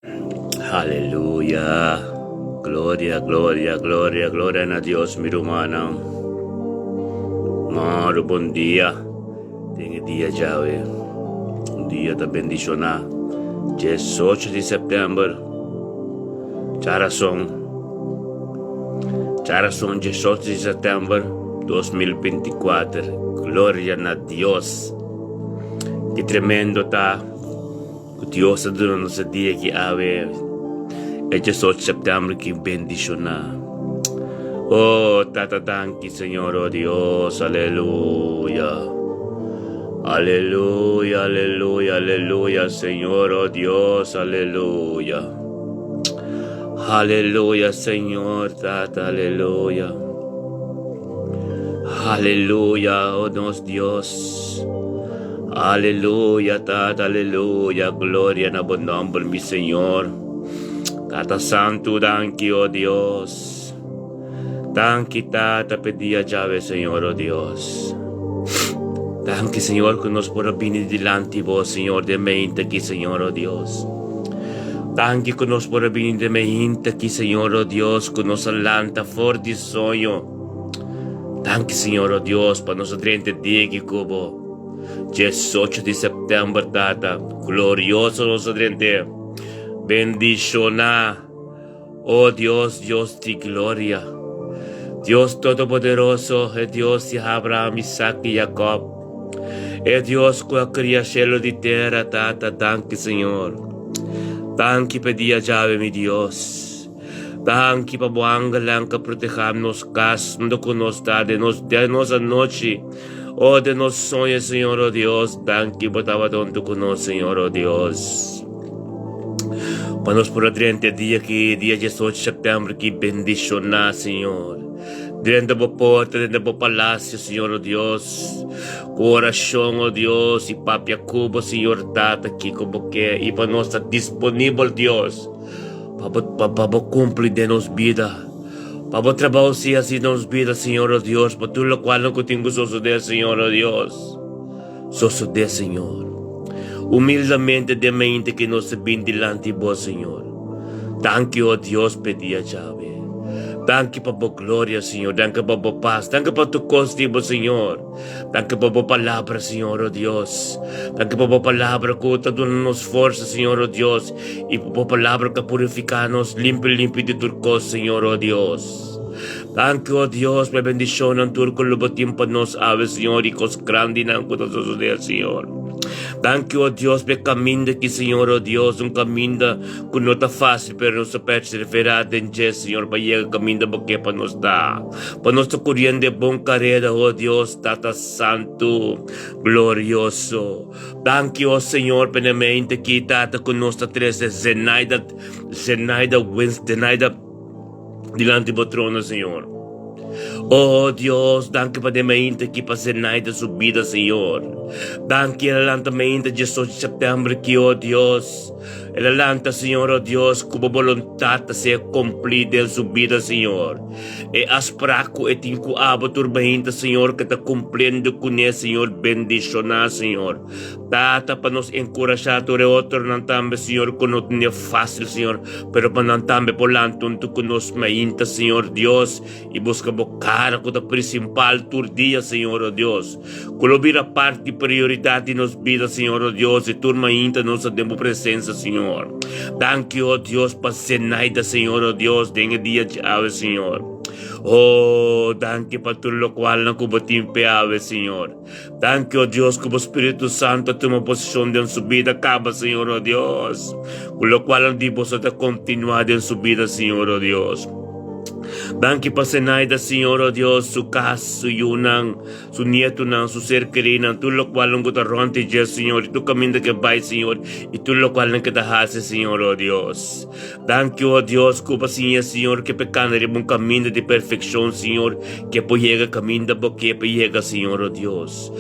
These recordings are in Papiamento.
Aleluya. Gloria, gloria, gloria, gloria na Dios, mi rumannan. Moro, bon dia. Den e dia djawe. Un dia ta bendishoná. 18 di sèptèmber. Djarason. Djarason 18 di sèptèmber 2024. Gloria na Dios. Ki tremendo ta. Ku Dios a duna nos e dia ki awe, e diesocho sèptèmber ki bendishoná. Oh, Tata danki Señor, oh Dios, aleluya. Aleluya, aleluya, aleluya, Señor, oh Dios, aleluya. Aleluya, Señor, Tata, aleluya. Aleluya, oh nos Dios. Aleluya, Tata, aleluya. Gloria na bo nomber, mi Señor. Tata Santu, danki, oh Dios. Danki, Tata, p'e dia djawe, Señor, oh Dios. Danki, Señor, ku nos por a bini dilanti bo, Señor, den mente aki, Señor, oh Dios. Danki ku nos por a bini den mente aki, Señor, oh Dios, ku nos a lanta for di soño. Danki, Señor, oh Dios, pa nos a drenta dia aki ku bo. Diesocho di sèptèmber, Tata, glorioso nos a drent'é. Bendishoná, oh Dios, Dios di gloria. Dios Todopoderoso, e Dios di Abraham, Isaac i Jacob. E Dios ku a kria shelu di tera, Tata, danki, Señor. Danki p'e dia djawe, mi Dios. Danki pa bo angelnan ku a protehá nos kas unda ku nos ta den nos den nos anochi. Oh, den nos soño, Señor, oh Dios, danki bo tabata huntu ku nos, Señor, oh Dios. Pa nos por a drenta e dia aki, dia diesocho sèptèmber ki bendishoná, Señor. Drenta bo porta, drenta bo palasio, Señor, oh Dios. Ku orashon, oh Dios, i papia ku bo, Señor Tata, kiko bo ke, i pa nos ta disponibel, Dios. Pa bo, pa, pa bo kumpli den nos bida. Pa bo trabou si hasi den nos bida, Señor, oh Dios, pa tur lokual nan ku tin ku sosodé, Señor, oh Dios. Sosodé, Señor. Humildemente den mente ki nos ta bin dilanti bo, Señor. Danki, oh Dios, p'e dia djawe. Danki pa bo gloria, Señor. Danki pa bo pas. Danki pa tur kos di bo, Señor. Danki pa bo palabra, Señor, oh Dios. Danki pa bo palabra ku ta duna nos forsa, Señor, oh Dios. I pa bo palabra ku a purifiká nos limpi limpi di tur kos, Señor, oh Dios. Danki, oh Dios, pa e bendishonnan tur ku lo bo tin pa nos awe, Señor, i kos grandinan ku ta sosodé, Señor. Danki, oh Dios, pa e kaminda aki, Señor, oh Dios, un kaminda ku no ta fásil, pero nos ta perseverá den dje, Señor, pa yega kaminda bo ke pa nos ta. Pa nos ta kuriendo e bon kareda, oh Dios, Tata Santu, glorioso. Danki, oh Señor, pa e mente aki, Tata, ku nos ta trese Zenaida, Zenaida Wins, Zenaida dilanti bo trono, Señor. Oh Dios, danki pa den mainta ki pa Zenaida su bida, Señor. Danki el a lanta mainta diesocho di sèptèmber ki, oh Dios. El a lanta, Señor, oh Dios, ku bo boluntat ta ser kumplí den su bida, Señor. E afsprak ku e tin ku abo tur mainta, Señor, ke ta kumpliendo kuné, Señor. Bendishoná, Señor. Tata, pa nos enkurashá tur e otronan tambe, Señor, ku no tene fásil, Señor, pero pa nan tambe por lanta huntu ku nos mainta, Señor Dios, i buska Bo kara ku ta prinsipal tur dia, Señor, o Dios. Ku lo bira parti prioridat di nos bida, Señor, o Dios, i tur mainta nos ta den Bo presensia, Señor. Danki, o Dios, pa Zenaida, Señor, o Dios, den e dia djawe, Señor. O, danki pa tur lokualnan ku Bo tin p'e awe, Señor. Danki, o Dios, ku bo Spiritu Santu a tuma posishon den su bida kaba, Señor, o Dios. Ku lokual di boso ta kontinuá den su bida, Señor, o Dios. Danki pa Zenaida, Señor, o Dios, su kas, su yunan, su nietunan, su ser kerinan, tur lokualnan ku ta rònt di dje, Señor, i tur kaminda ke bai, Señor, i tur lokualnan ke ta hasi, Señor, o Dios. Danki, o Dios, ku bo a siña, Señor, ke pekanda riba un kaminda di perfekshon, Señor, Ke por yega kaminda bo ke pa yega, Señor, o Dios.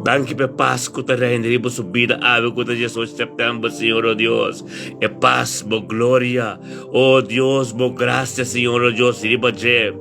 Danki pa e pas ku ta reina riba su bida awe ku ta diesocho sèptèmber, Señor, o Dios. E pas, bo gloria, o Dios, bo grasia, Señor, o Dios, riba dje.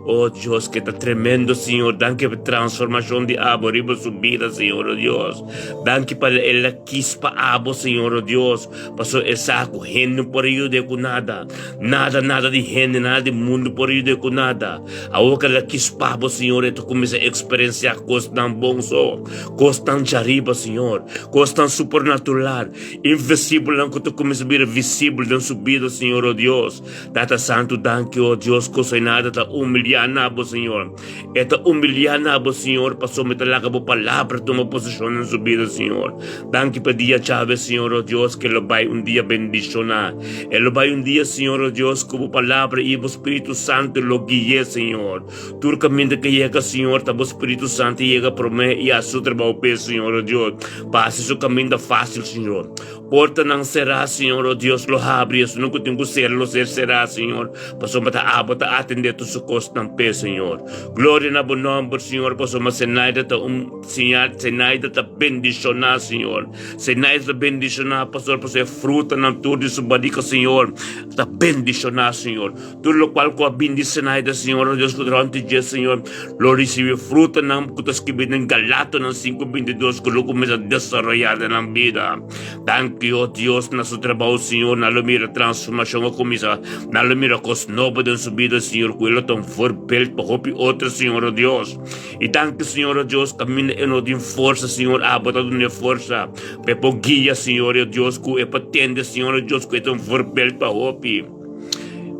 Oh Dios, ke ta tremendo, Señor. Danki pa transformashon di abo riba su bida, Señor, oh Dios. Danki pa el a kis pa abo, Señor, oh Dios. Pasobra e sa ku hende no por yud'é ku nada. Nada, nada di hende, nada di mundu por yud'é ku nada. Awor ku el a kis pa bo, Señor, e ta kuminsá eksperensiá kosnan bon so, kosnan djariba, Señor, kosnan supernatural, invisibelnan ku ta kuminsá bira visibel den su bida, Señor, oh Dios. Tata Santu, danki, oh Dios, ku Zenaida ta humiliá na bo, Señor. E ta humiliá na bo, Señor, pasobra e ta laga bo palabra tuma poseshon den su bida, Señor. Danki pa dia djawe, Señor, oh Dios, ku e lo bai un dia bendishoná. E lo bai un dia, Señor, oh Dios, ku bo palabra i bo Spiritu Santu lo gui'é, Señor. Tur kaminda ku e yega, Señor, ta bo Spiritu Santu yega promé i hasi su trabou p'e, Señor, oh Dios, pa hasi su kaminda fásil, Señor. Portanan será, Señor, oh Dios, lo habri, esun ku tin ku sera lo ser será, Señor, pasobra ta abo ta atendé tur su kosnan p'e, Señor. Gloria na bo nòmber, Señor, pasobra Zenaida ta un señal, Zenaida ta bendishoná, Señor. Zenaida ta bendishoná, Pastor, pasobra e frutanan tur di su barika, Señor, ta bendishoná, Señor. Tur lokual ku a bin di Zenaida, Señor, oh Dios, ku durante dje, Señor, lo risibí frutanan ku ta skibí den Galatonan 5:22 ku lo kuminsá desaroyá den nan bida. Danki, oh Dios, na su trabou, Señor. Nan lo mira transformashon a kuminsá. Nan lo mira kos nobo den su bida, Señor, ku e lo ta un voorbeeld pa hopi otro, Señor, oh Dios. I danki, Señor, oh Dios, kaminda e no tin forsa, Señor, abo ta dun'é forsa pa e por guia, Señor, oh Dios, ku e por tende, Señor, oh Dios, ku e ta un voorbeeld pa hopi.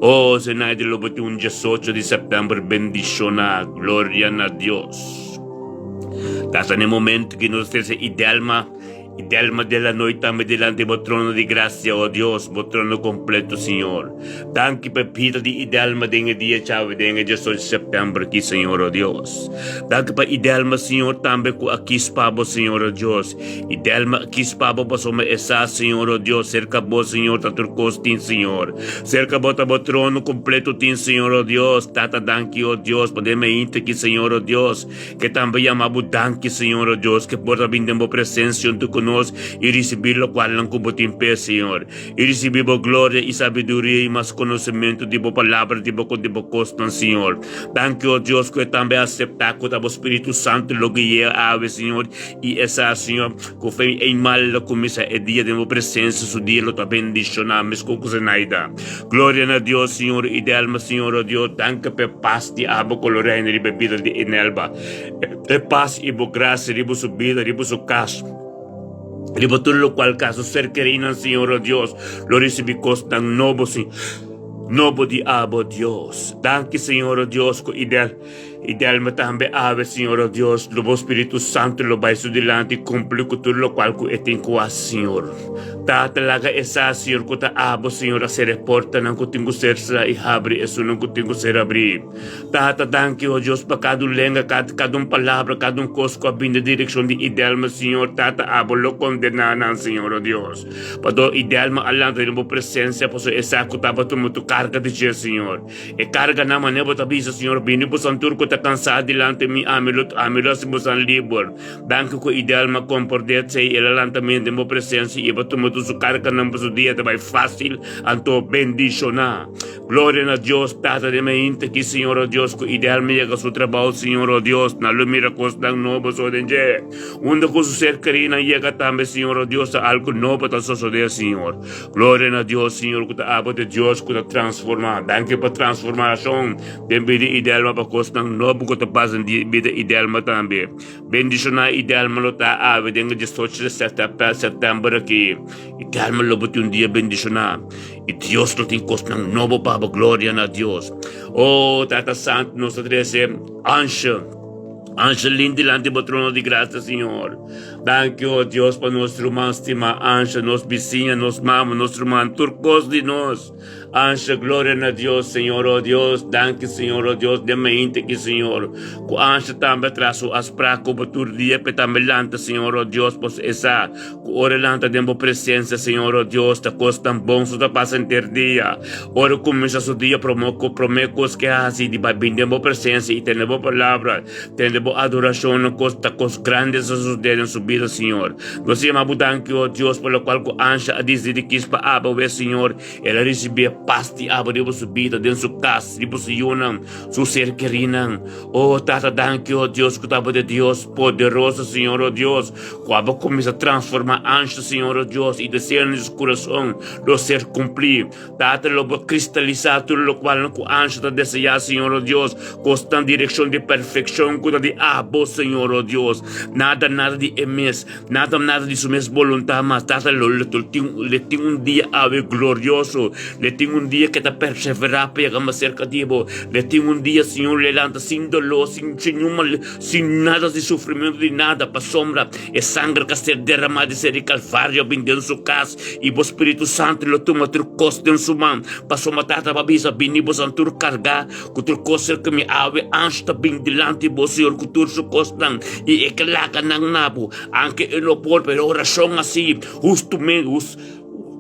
Oh, Zenaida lo bo tin un diesocho di sèptèmber bendishoná. Gloria na Dios. Ta na e momento ki nos trese Idelma, Idelma de la Noy tambe dilanti bo trono di grasia, oh Dios, bo trono kompleto, Señor. Danki pa e bida di Idelma den e dia djawe, den e diesocho di sèptèmber aki, Señor, oh Dios. Danki pa Idelma, Señor, tambe ku a kis pa bo, Señor, oh Dios. Idelma a kis pa bo pasobra e sa, Señor, oh Dios, serka bo, Señor, ta tur kos tin, Señor. Serka bo ta bo trono kompleto tin, Señor, oh Dios. Tata, danki, oh Dios, pa den mainta aki, Señor, oh Dios. Ke tambe yama bo danki, Señor, oh Dios, ke por ta bin den bo presensia huntu ku nos i risibí lokualnan ku bo tin p'e, Señor. I risibí bo gloria i sabiduria i mas konosementu di bo palabra di bo ku di bo kosnan, Señor. Danki, oh Dios, ku e tambe a aseptá ku ta bo Spiritu Santu lo gui'é awe, Señor, i e sa, Señor, ku fe ei mal lo kuminsá e dia den bo presensia, su dia lo ta bendishoná meskos ku Zenaida. Gloria na Dios, Señor, i Delma, Señor, oh Dios, danki p'e pas di abo ku lo reina riba e bida di Enelba. E pas i bo grasia riba su bida, riba su kas, riba tur lokual ka su ser kerinan, Señor, oh Dios, lo risibí kosnan nobo, Señor, nobo di abo, Dios. Danki, Señor, oh Dios, ku Idel, i Delma tambe awe, Señor, oh Dios, lo bo Spiritu Santu lo bai su dilanti i kumpli ku tur lokual ku e tin ku hasi, Señor. Tata, laga e sa, Señor, ku ta abo, Señor, a sera e portanan ku tin ku ser sera i habri esunnan ku tin ku ser abrí. Tata, danki, oh Dios, pa kada un lenga, kada, kada un palabra, kada un kos ku a bin den direkshon di Idelma, Señor. Tata, abo lo kondená nan, Señor, oh Dios. Pasobra Idelma a lanta den bo presensia, pasobra e sa ku tabata tuma tur karga di dje, Señor. E karganan manera bo ta bisa, Señor, bini bosan tur ku ta kansá dilanti mi, ami lo, ami lo hasi bosan liber. Danki ku Idelma kompordé tsei, el a lanta mi den bo presensia i e bo tuma tur su karganan pa su dia ta bai fásil, anto bendishoná. Gloria na Dios, Tata den mainta aki, Señor, o Dios, ku Idelma yega su trabou, Señor, o Dios, nan lo mira kosnan nobo so den dje. Unda ku su ser kerínan yega tambe, Señor, o Dios, ta algu nobo ta sosodé, Señor. Gloria na Dios, Señor, ku ta abo di Dios ku ta transformá. Danki pa transformashon den bida Idelma, pa kosnan nobo ku ta pasa den bida Idelma tambe. Bendishoná Idelma lo ta awe den e diesocho di sèptèmber aki. Idelma lo bo tin un dia bendishoná i Dios lo tin kosnan nobo pa bo. Gloria na Dios. Oh, Tata Santu, nos ta trese Anshe. Angelin dilanti bo trono di gracia, Señor. Danki, oh Dios, pa nos ruman stima Ansha, nos bisiña, nos mama, nos ruman, tur kos di nos. Ansha, gloria na Dios, Señor, oh Dios. Danki, Señor, oh Dios, den mainta aki, Señor. Ku Ansha tambe a traha su afsprak ku bo tur dia p'e tambe lanta, Señor, oh Dios, pasobra e sa ku ora e lanta den bo presensia, Señor, oh Dios, ta kosnan bon su ta pasa henter dia. Ora kuminsá su dia, promé kos ke hasi di bai bin den bo presensia i tende bo palabra, tende bo. bo adorashon kos ta kos grandi sa sosodé den su bida, Señor. Nos ta yama bo danki, o Dios, pa lokual ku Ansha a disidí kis pa abo wes, Señor. El a risibí e pas di abo riba su bida, den su kas, riba su yunan, su ser kerínan. O Tata, danki, o Dios, ku ta abo di Dios poderoso, Señor, o Dios, ku abo kuminsá transformá Ansha, Señor, o Dios, i deseonan di su kurason lo ser kumplí. Tata, lo bo kristalisá tur lokual ku Ansha ta deseá, Señor, o Dios, kosnan direkshon di perfekshon ku ta di abo, Señor, o Dios. Nada, nada di e mes. Nada nada di su mes boluntat, mas Tata lo le tin le tin un dia awe glorioso, le tin un dia ke ta perseverá pa yega mas serka di bo, le tin un dia, Señor, le lanta sin doló, sin sin niun mal, sin nada di sufrimentu di nada, pasobra e sanger ka ser derramá di ser di Kalvario a bin den su kas, i bo Spiritu Santu lo tuma tur kos den su man, pasobra Tata bo a bisa, Bini bosan tur kargá Ku tur kos ser ku mi awe ansh ta bin dilanti bo, Señor, ku tur su kosnan, i e ke laga nan na bo, anke e no por, pero e orashon asi, hustumen, hus,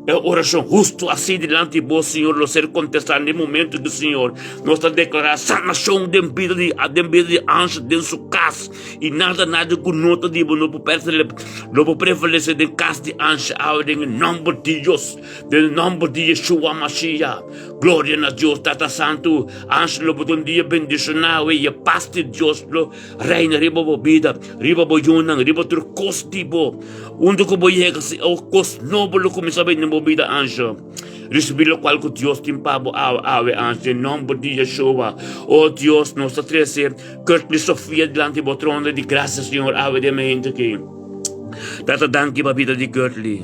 e orashon hustu asi dilanti bo, Señor, lo ser kontestá na e momento ku, Señor, nos ta deklará sanashon den bida di, den bida di ansh den su kas, i nada, nada ku no ta di bo no por pertele, no por prevalesé den kas di ansh awe den e nòmber di Dios, den e nòmber di Yeshua Mashiach. Gloria na Dios Tata Santu, Ansh lo bo ta un dia bendishoná i e pas di Dios lo reina riba bo bida, riba bo yunan, riba tur kos di bo. Unda ku bo yega si o kos nobo lo kuminsá bini den bo bida, Ansh. Risibí lokual ku Dios tin pa bo awe, awe, Ansh, den nòmber di Yeshua. O Dios, nos ta trese Kurtley Sofia dilanti bo trono di grasia, Señor, awe den e hende aki. Tata, danki pa bida di Kurtley.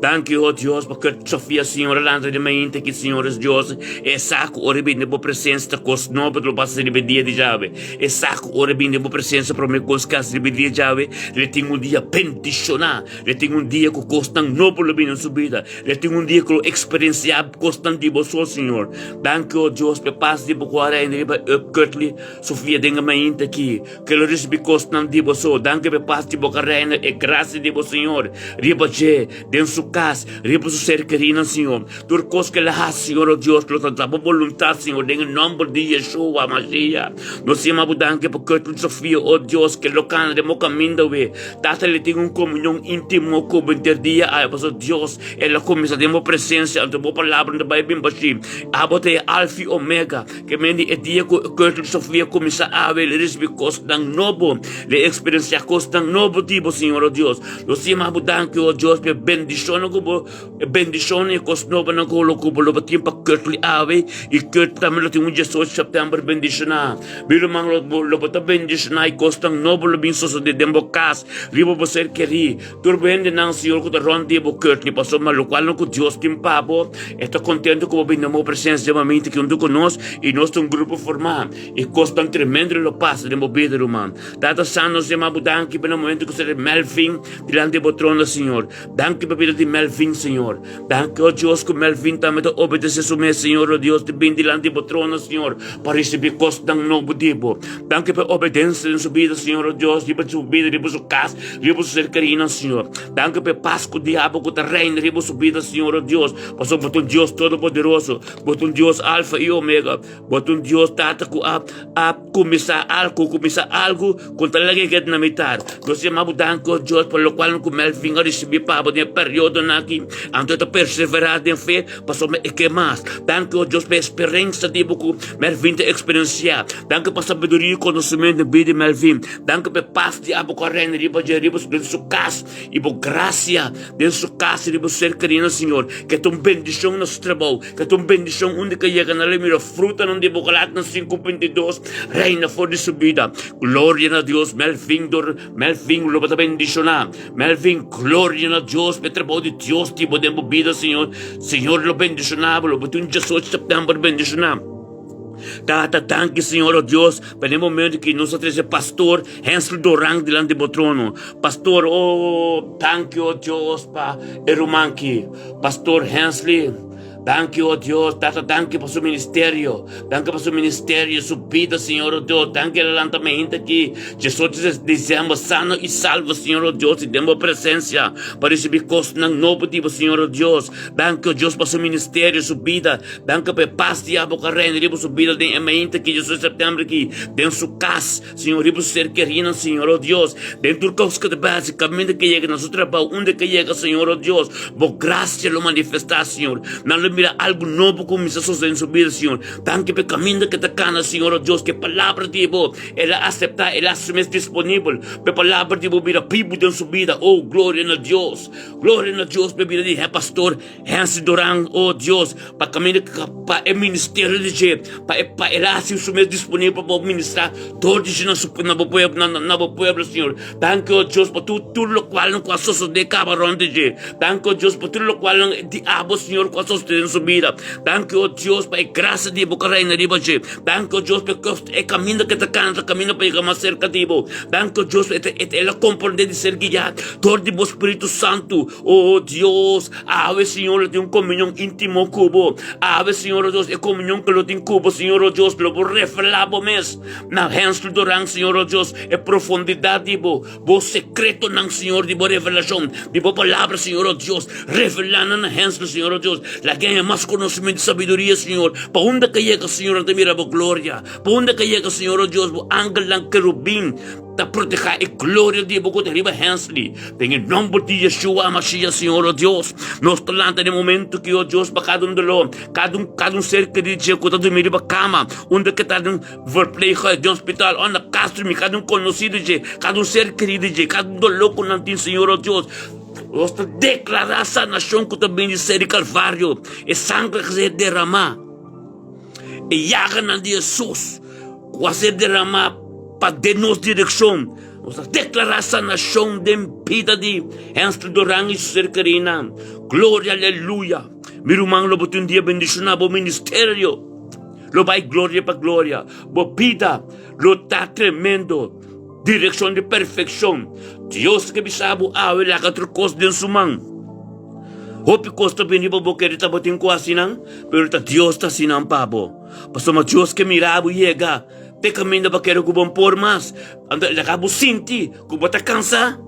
Danki, o Dios, pa kert Sofia, Señor, a lanta di mainta ki, Señor es Dios, e sa ku ora e bini den bo presensia ta kos nobo lo pasa riba e dia di djawe. E sa ku ora e bini den bo presensia prome kos ku hasi riba e dia di djawe, le tin un dia bendishoná, le tin un dia ku kosnan nobo lo bini den su bida, le tin un dia ku lo eksperensiá kosnan di bo so, Señor. Danki, o Dios, pa e pas di bo ku a reina riba e Kurtley Sofia den e mainta aki. Ke lo risibi kosnan di bo so. Danki pa e pas di bo ka reina, e grasia di bo Señor riba dje, den su kas, riba su ser kerinan, Señor. Tur kos ke el a hasi, Señor, o Dios, lo ta ta bo boluntat, Señor, den e nòmber di Yeshua Mashiach. Nos yama bo danki pa Curtlin Sofia, o Dios, ke lo kana den bo kaminda we. Tata, el tin un komunion íntimo ku bo henter dia awe, pasobra Dios, el a kuminsá den bo presensia, anto bo palabra no ta bai bin bashí. Abo ta e Alfa i Omega. Ke men di e dia ku Curtis Sofia kuminsá awe le risibí kosnan nobo, le eksperensiá kosnan nobo di bo, Señor, o Dios. Nos yama bo danki, o Dios, pa e bendishonnan ku bo, e bendishonnan i e kos nobonan ku lo ku bo lo bo tin pa Curtly awe, i Curt tambe lo tin un diesocho sèptèmber bendishoná. Mi ruman, lo bo lo bo ta bendishoná i kosnan nobo lo bin sosodé den bo kas, riba bo ser kerí. Tur bo hendenan, Señor, ku ta rònt di bo, Curtly, pasobra lokualnan ku Dios tin pa bo, E ta kontento ku bo bini na bo presensia mamita ki huntu ku nos i nos ta un grupo formá i kosnan tremendo lo pasa den bo bida ruman. Tata Santo nos yama bo danki pa na momento ku sali Melvin dilanti bo trono Señor. Danki pa bida di Melvin Señor. Danki o Dios ku Melvin tambe ta obedese su mes Señor o Dios di bini dilanti bo trono Señor pa risibi kosnan nobo di bo. Danki pa e obedensia den su bida Señor o Dios riba su bida riba su kas riba su ser kerinan Señor. Danki pa e pas ku diabel ku ta reina riba su bida, Señor, o Dios, pasobra Bo ta un Dios todopoderoso, Bo ta un Dios Alfa i Omega, Bo ta un Dios, Tata, ku a a kuminsá algu, ku kuminsá algu ku ta laga e keda na mitar. Nos yama Bo danki, o Dios, pa lokual ku Melvin a risibí pa Bo den e periodonan aki, anto e ta perseverá den fe, pasobra e ke mas. Danki, o Dios, pa e sperensa di Bo ku Melvin ta eksperensiá. Danki pa sabiduria i konosementu den bida di Melvin. Danki pa e pas di abo ku a reina riba dje, riba den su kas, i bo grasia den su kas i riba su ser kerido, Señor. Ke ta un bendishon na su trabou, ke ta un bendishon unda ke yega nan lo mira frutanan di bo. Galatanan 5:22 reina for di su bida. Gloria na Dios, Melvin dor, Melvin lo bo ta bendishoná. Melvin, gloria na Dios pa e trabou di Dios di bo den bo bida, Señor. Señor lo bendishoná bo, lo bo tin un diesocho sèptèmber bendishoná. Tata, danki Señor, oh Dios, pa den momento ki nos a trece Pastor Hensel Doran dilanti bo trono. Pastor, oh, danki, oh Dios, pa e ruman ki. Pastor Hensley, Danki, o Dios, Tata, danki pa su ministerio. Danki pa su ministerio, su bida, Señor, o Dios. Danki el a lanta mi hende aki, diesocho di december, sano y salvo, Señor, o Dios, y den bo presencia pa ricibi cosnan nobo di bo, Señor, o Dios. Danki, o Dios, pa su ministerio, su bida. Danki pa e pas di abo ku a reina riba su bida den e mainta aki, diesocho di september aki, den su cas. Señor, riba su ser kerinan, Señor, o Dios, den tur kos ku ta basi, kaminda ke yega na su trabou, unda ke yega, Señor, o Dios, bo grasia lo manifestá, Señor. Nan lo mira algu nobo kuminsá sosodé den su bida, Señor. Danki pa e kaminda ke ta kana, Señor, o Dios, ku e palabra di bo el a aseptá, el a hasi su mes disponibel pa e palabra di bo bira bibu den su bida. O, gloria na Dios! Gloria na Dios pa e bida di e pastor Hensley Duran, o Dios, pa kaminda pa e ministerio di dje, pa e pa el hasi su mes disponibel pa bo ministrá dor di dje na su na bo pueblo na na bo pueblo, Señor. Danki, o Dios, pa tur tur lokualnan ku a sosodé kaba rònt di dje. Danki, o Dios, pa tur lokualnan di abo, Señor, ku a sosodé den su bida. Danki, o Dios, pa e grasia di bo ku a reina riba dje. Danki, o Dios, pa e kaminda ku e ta kana ta kaminda pa yega mas serka di bo. Danki, o Dios, pa e ta el a komprondé di ser guiá dor di bo Spiritu Santu. O Dios, awe, Señor, lo tin un komunion íntimo ku bo. Awe, Señor, o Dios, e komunion ku lo tin ku bo, Señor, o Dios, lo bo revelá bo mes na hènsel durant, Señor, o Dios, e profundidat di bo, bo sekretonan, Señor, di bo revelashon, di bo palabra, Señor, o Dios. Revelá nan na hènsel, Señor, o Dios. Laga haña mas konosementu i sabiduria, Señor. Pa unda ke yega, Señor, nan ta mira bo gloria. Pa unda ke yega, Señor, o Dios, bo angelnan, kerubin, Ta protehá e gloria di bo ku ta riba Hensley. Den e nòmber di Yeshua HaMashiach, Señor, o Dios, nos ta lanta den e momentu ki, o Dios, pa kada un doló, kada un, kada un ser kerí dje ku ta durmi riba kama, unda ke ta den verpleeghuis, den hospital, òf na kas durmi, kada un konosido dje, kada un ser kerí di dje, kada un doló ku nan tin, Señor, o Dios, nos ta deklará sanashon ku ta bini di ser di Kalvario, e sangre ku a ser deramá. E yaganan di Hesus ku a ser deramá pa den nos direkshon. Nos ta deklará sanashon den bida di Hensel Doran i su ser kerinan. Gloria, aleluya! Mi ruman, lo bo tin un dia bendishoná. Bo ministerio lo bai gloria pa gloria. Bo bida lo ta tremendo. Direkshon di perfekshon. Dios ke bisa bo awe laga tur kos den su man. Hopi kos ta bini pa bo kere tabatin ku hasi nan, pero ta Dios ta hasi nan pa bo. Pasobra Dios ke mira bo yega te kaminda bo kere ku bo por mas. Anto e laga bo sinti ku bo ta kansa,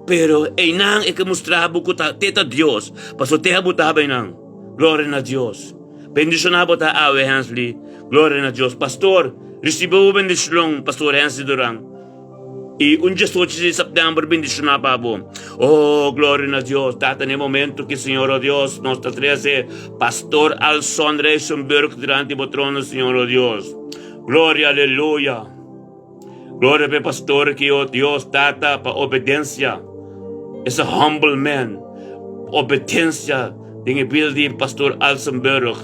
pero einan e ke mustra bo ku ta te ta Dios, pasobra te bo ta einan. Gloria na Dios. Bendishona bo ta awe Hensley. Gloria na Dios. Pastor, risibi bo bendishon, Pastor Hensley Duran. I un diesocho di sèptèmber bendishoná pa bo. Oh, gloria na Dios! Tata, na e momento ki, Señor, oh Dios, nos ta trese Pastor Alson Rijsenburg dilanti bo trono, Señor, oh Dios. Gloria, aleluya! Gloria pa e pastor ki, oh Dios, Tata, pa obedensia. Es a humble man. Obedensia den e bida di Pastor Alsenburg,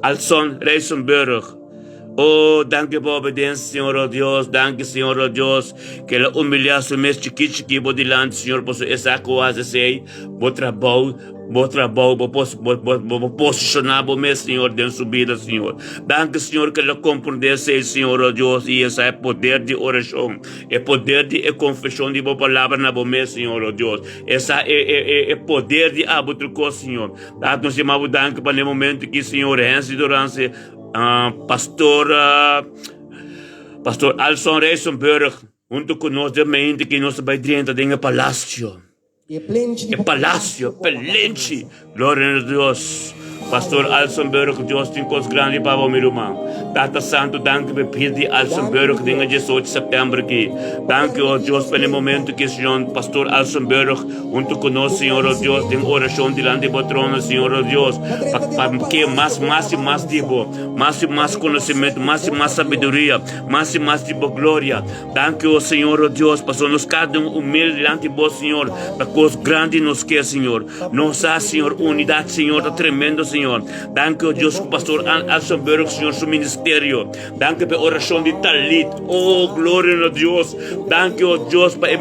Alson Rijsenburg. Oh, danki pa obedensia, Señor, oh Dios. Danki, Señor, oh Dios, ke el a humiliá su mes chikí chikí bo dilanti, Señor, pasobra e sa ku bo hasi esei, bo trabou, bo trabou, bo pos, bo, bo, bo, bo posishoná bo mes, Señor, den su bida, Señor. Danki, Señor, ke el a komprendé esei, Señor, oh Dios, i e sa e poder di orashon, e poder di e konfeshon di bo palabra na bo mes, Señor, oh Dios. E sa e, e, e, e poder di abo tur kos, Señor. Tata, nos yama bo danki pa n'e momento aki, Señor, Hensley Dorance, Pastor Pastor Alson Rijsenburg hunto ku nos den mente ki nos ta bai drenta den e palacio. E plenchi di E palacio, pelenchi. Gloria na Dios. Pastor Alsenburg, Dios tin kos grandi pa bo, mi ruman. Tata Santo, danki pa e bida di Alsenburg den e diesocho september aki. Danki, oh Dios, pa e momento ki Señor Pastor Alsenburg hunto ku nos, Señor, oh Dios, den orashon dilanti bo trono, Señor, oh Dios. Pa, pa ke mas, mas i mas di bo, mas i mas konosementu, mas i mas sabiduria, mas i mas di bo gloria. Danki, o Señor, o Dios, pasobra nos kada un humilde dilanti bo, Señor, pa kos grandi nos ke, Señor. Nos sa, Señor, unidat, Señor, ta tremendo, Señor. Danki, o Dios, ku Pastor Ann Alsenburg, Señor, su ministerio. Danki pa e orashon di Talit. O, gloria na Dios. Danki, o Dios, pa e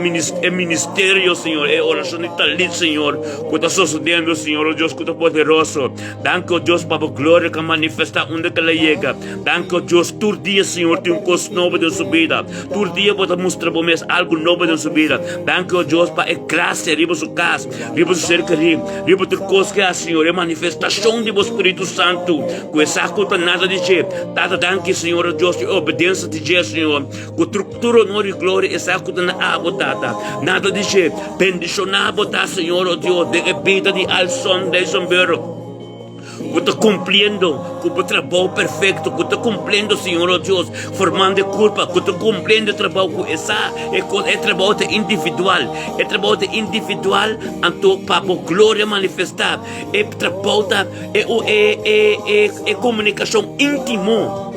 ministerio, Señor, e orashon di Talit, Señor, ku ta sosodiendo, Señor, o Dios, ku ta poderoso. Danki, o Dios, pa bo gloria ku a manifestá unda ku el a yega. Danki, o Dios, tur dia, Señor, tin un kos nobo den su bida. Tur dia bo ta mustra bo mes algu nobo den su bida. Danki, o Dios, pa e grasia riba su kas, riba su ser kerí, riba tur kos ku e hasi, Señor, e manifestashon. direkshon di bo Spiritu Santu, ku e sa ku ta nada di dje. Tata, danki, Señor, o Dios, di obedensia di dje, Señor, ku tur tur honor i gloria e sa ku ta na abo, Tata. Nada di dje. Bendishoná bo ta, Señor, o Dios, den e bida di Alson Dijssenburg. Bo ta kumpliendo ku bo trabou perfekto, ku ta kumpliendo, Señor o Dios, formando e kurpa, ku ta kumpliendo e trabou ku e sa, e kos, e trabou ta individual, e trabou ta individual, anto pa bo gloria manifestá, e trabou ta e e e e e komunikashon íntimo,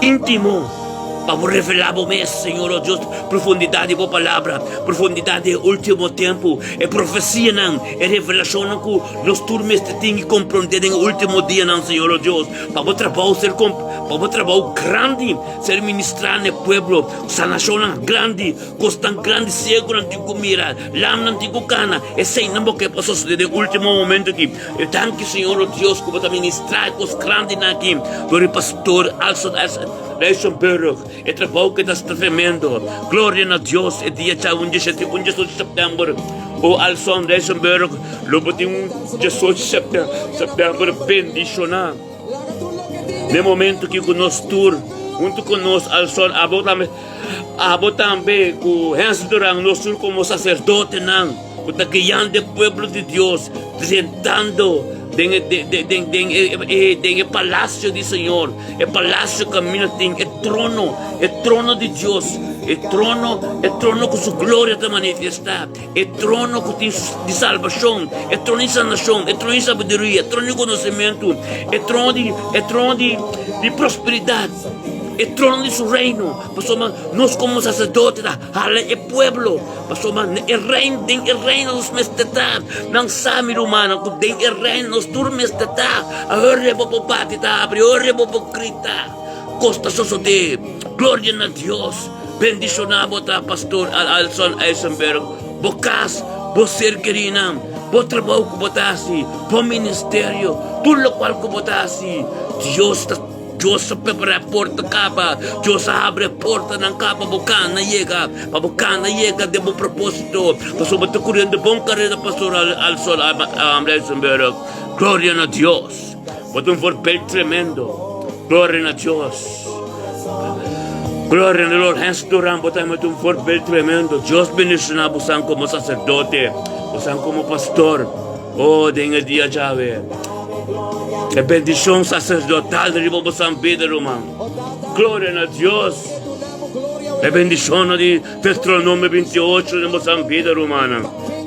íntimo. Pa bo revelá bo mes, Señor, o Dios, profundidat di bo palabra, profundidat di e último tempu, e profesianan, e revelashonnan ku nos tur mester tin i komprondé den e último dianan, Señor, o Dios, pa bo trabou ser pa bo trabou grandi ser ministrá na e pueblo, sanashonnan grandi, kosnan grandi, siegunan tin ku mira, lamnan tin ku kana, eseinan bo ke pa sosodé den e último momento aki. E danki, Señor, o Dios, ku bo ta ministrá e kos grandinan aki dor di Pastor Alson S. Luxemburg, e trabou ke ta tremendo. Gloria na Dios, e dia dja un diesete un diesocho september o Alson Luxemburg lo bo tin un diesocho september bendishoná. Na e momento ki ku nos tur huntu ku nos Alson abo tambe abo tambe ku Hens Duran nos tur komo saserdotenan ku ta guiando e pueblo di Dios drentando den e den den e den e palasio di Señor. E palacio camina tin e trono, e trono di Dios, e trono, e trono cu su gloria ta manifiesta, e trono cu tin di salbacion, e trono di sanacion, e trono di sabiduria, e trono di conocimento, e trono di, e trono di, di prosperidad, e trono di su reino. Pasobra nos como sacerdote ta hala e pueblo, pasobra e reino, den e reino nos mester ta. Nan sa, mi rumannan, ku den e reino nos tur mester ta. Ahora bo por bati ta abri, ahora bo por grita. Kos ta sosodé. Gloria na Dios. Bendishoná bo ta, Pastor Alson Eisenberg, bo kas, bo ser kerinan, bo trabou ku bo ta hasi, bo ministerio, tur lokual ku bo ta hasi. Dios ta. Dios a prepará e porta kaba. Dios a habri e portanan kaba pa bo kana yega, pa bo kana yega den bo propósito. Pasobra bo ta kuriendo bon karera, Pastor Alson Eisenberg. Gloria na Dios! Bo ta un voorbeeld tremendo. Gloria na Dios! Gloria na Lord Hans Duran, bo ta un voorbeeld tremendo. Dios bendiciona bosan como sacerdote, bosan como pastor. Oh, den e dia djawe, e bendishon saserdotal riba bosan bida, ruman. Gloria na Dios. E bendishonnan di Deuteronomio 28 den bosan bida, rumannan.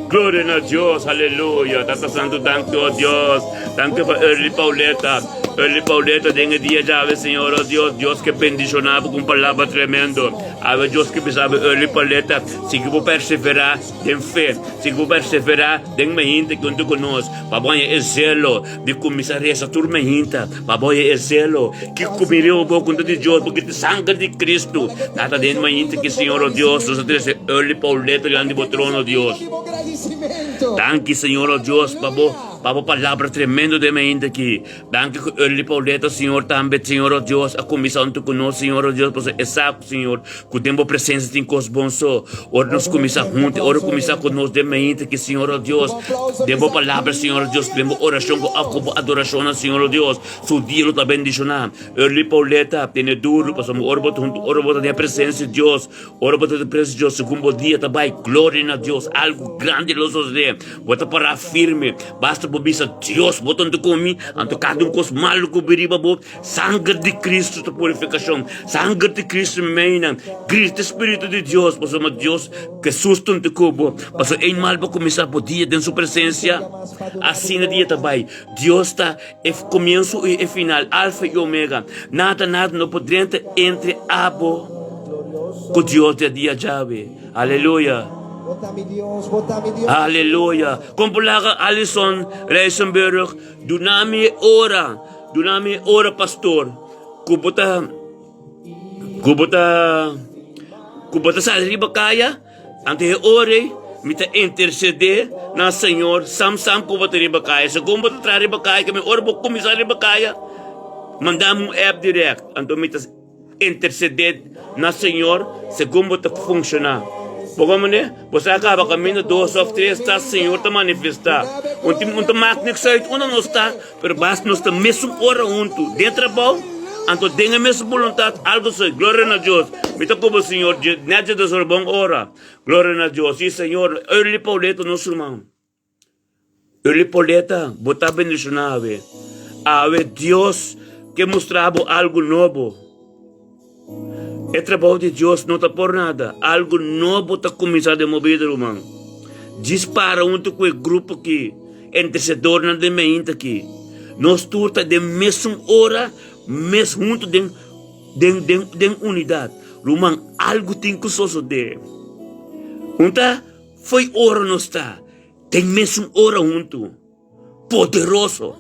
Gloria na Dios, aleluya. Tata Santu, danki, oh Dios. Danki pa Early Pauleta. Early Pauleta den e dia djawe, Señor, oh Dios. Dios ke bendishona bo ku un palabra tremendo. Awe Dios ke bisa bo, Early Pauleta, sigui bo perseverá den fe, sigui bo perseverá. Den mehinta ki huntu ku nos, pa bo haña e zelo di kuminsá resa tur mehinta, pa bo haña e zelo ki kumiria bo kunta di Dios, porque e sanger di Cristo tata den mehinta ki Señor o Dios, nos a trese early Pauleta dilanti bo trono, Dios. Danki Señor o Dios pa bo pa bo palabra tremendo den mehinta ki. Danki ku early Pauleta Señor tambe Señor o Dios a kuminsá huntu ku nos Señor o Dios, pasobra e sa Señor Ku den bo presensia tin kos bon so. Ora nos kuminsá huntu, ora kuminsá ku nos den mente ki, Señor o Dios, den bo palabra, Señor o Dios, den bo orashon ku òf ku bo adorashonnan, Señor o Dios, su dia lo ta bendishoná. Early Pauleta, tene duru, pasobra ora bo ta huntu, ora bo ta den e presensia di Dios, ora bo ta den e presensia di Dios, segun bo dia ta bai, gloria na Dios, algu grandi lo sosodé. Bo ta pará firme, basta bo bisa, Dios, bo ta huntu ku mi, anto kada un kos malu ku bin riba bo, Sanger di Cristo ta purificacion. Sanger di Cristo meina. Grita Spiritu di Dios, pasobra Dios Jesus ta huntu ku bo. Pasobra ein mal bo kuminsá bo dia den su presensia, asina dia ta bai. Dios ta e komienso i e final, Alfa i Omega. Nada, nada no por drenta entre abo ku Dios den dia djawe. Aleluya. Aleluya. Kon por laga Alison Rijsenburg duna mi e ora? Duna mi ora pastor ku bo ta ku bo ta ku bo ta sali riba kaya anto e ora ei mi ta intercede na Señor sam sam ku bo ta riba kaya segun bo ta traha riba kaya ke mi ora bo kuminsá riba kaya manda mi un app direct anto mi ta intercede na Señor segun bo ta funciona. Bo komprendé? Bo sa kaba kaminda dos òf tres ta, Señor ta manifestá. Un tin un ta mak niks uit unda nos ta, pero basta nos ta mesun ora huntu den trabou, anto den e mesun boluntat algu soy. Gloria na Dios! Mi ta ku bo, Señor, nèt dje dos ora bon ora. Gloria na Dios! Sí, Señor, Early Pauleta nos ruman. Early Pauleta, bo ta bendishoná awe. Awe Dios ke mustra bo algu nobo. E trabou di Dios no ta por nada. Algu nobo ta kuminsá den bo bida, ruman. Djis para huntu ku e grupo ki, intersedornan den meinta ki. Nos tur ta den mesun ora, mes huntu den den den den unidat. Ruman, algu tin ku sosodé. Un ta Fo'i ora nos ta den mesun ora huntu. Poderoso!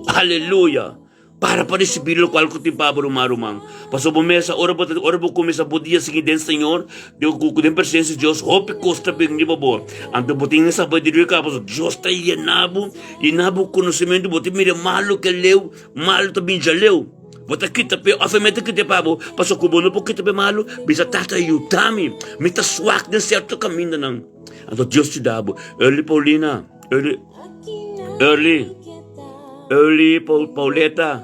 Aleluya! Para pa risibí lokual ku tin pa bo ruman, ruman. Pasobra bo mesa ora bo ta ora bo kuminsá bo dia sigui den Señor, den ku den presensia di Dios, hopi kos ta bin riba bo. Anto bo tin e sabiduria kaba pasobra Dios ta yena bo, yena bo ku konosementu, bo ta mira malu ke leu, malu ta bin djaleu. Bo ta kita p'e òf e mester kita pa bo, pasobra ku bo no por kita p'e malu, bisa, Tata, yuda mi, mi ta swak den sierto kamindanan. Anto Dios yuda bo. Early Paulina, Early, Early, Early Pauleta,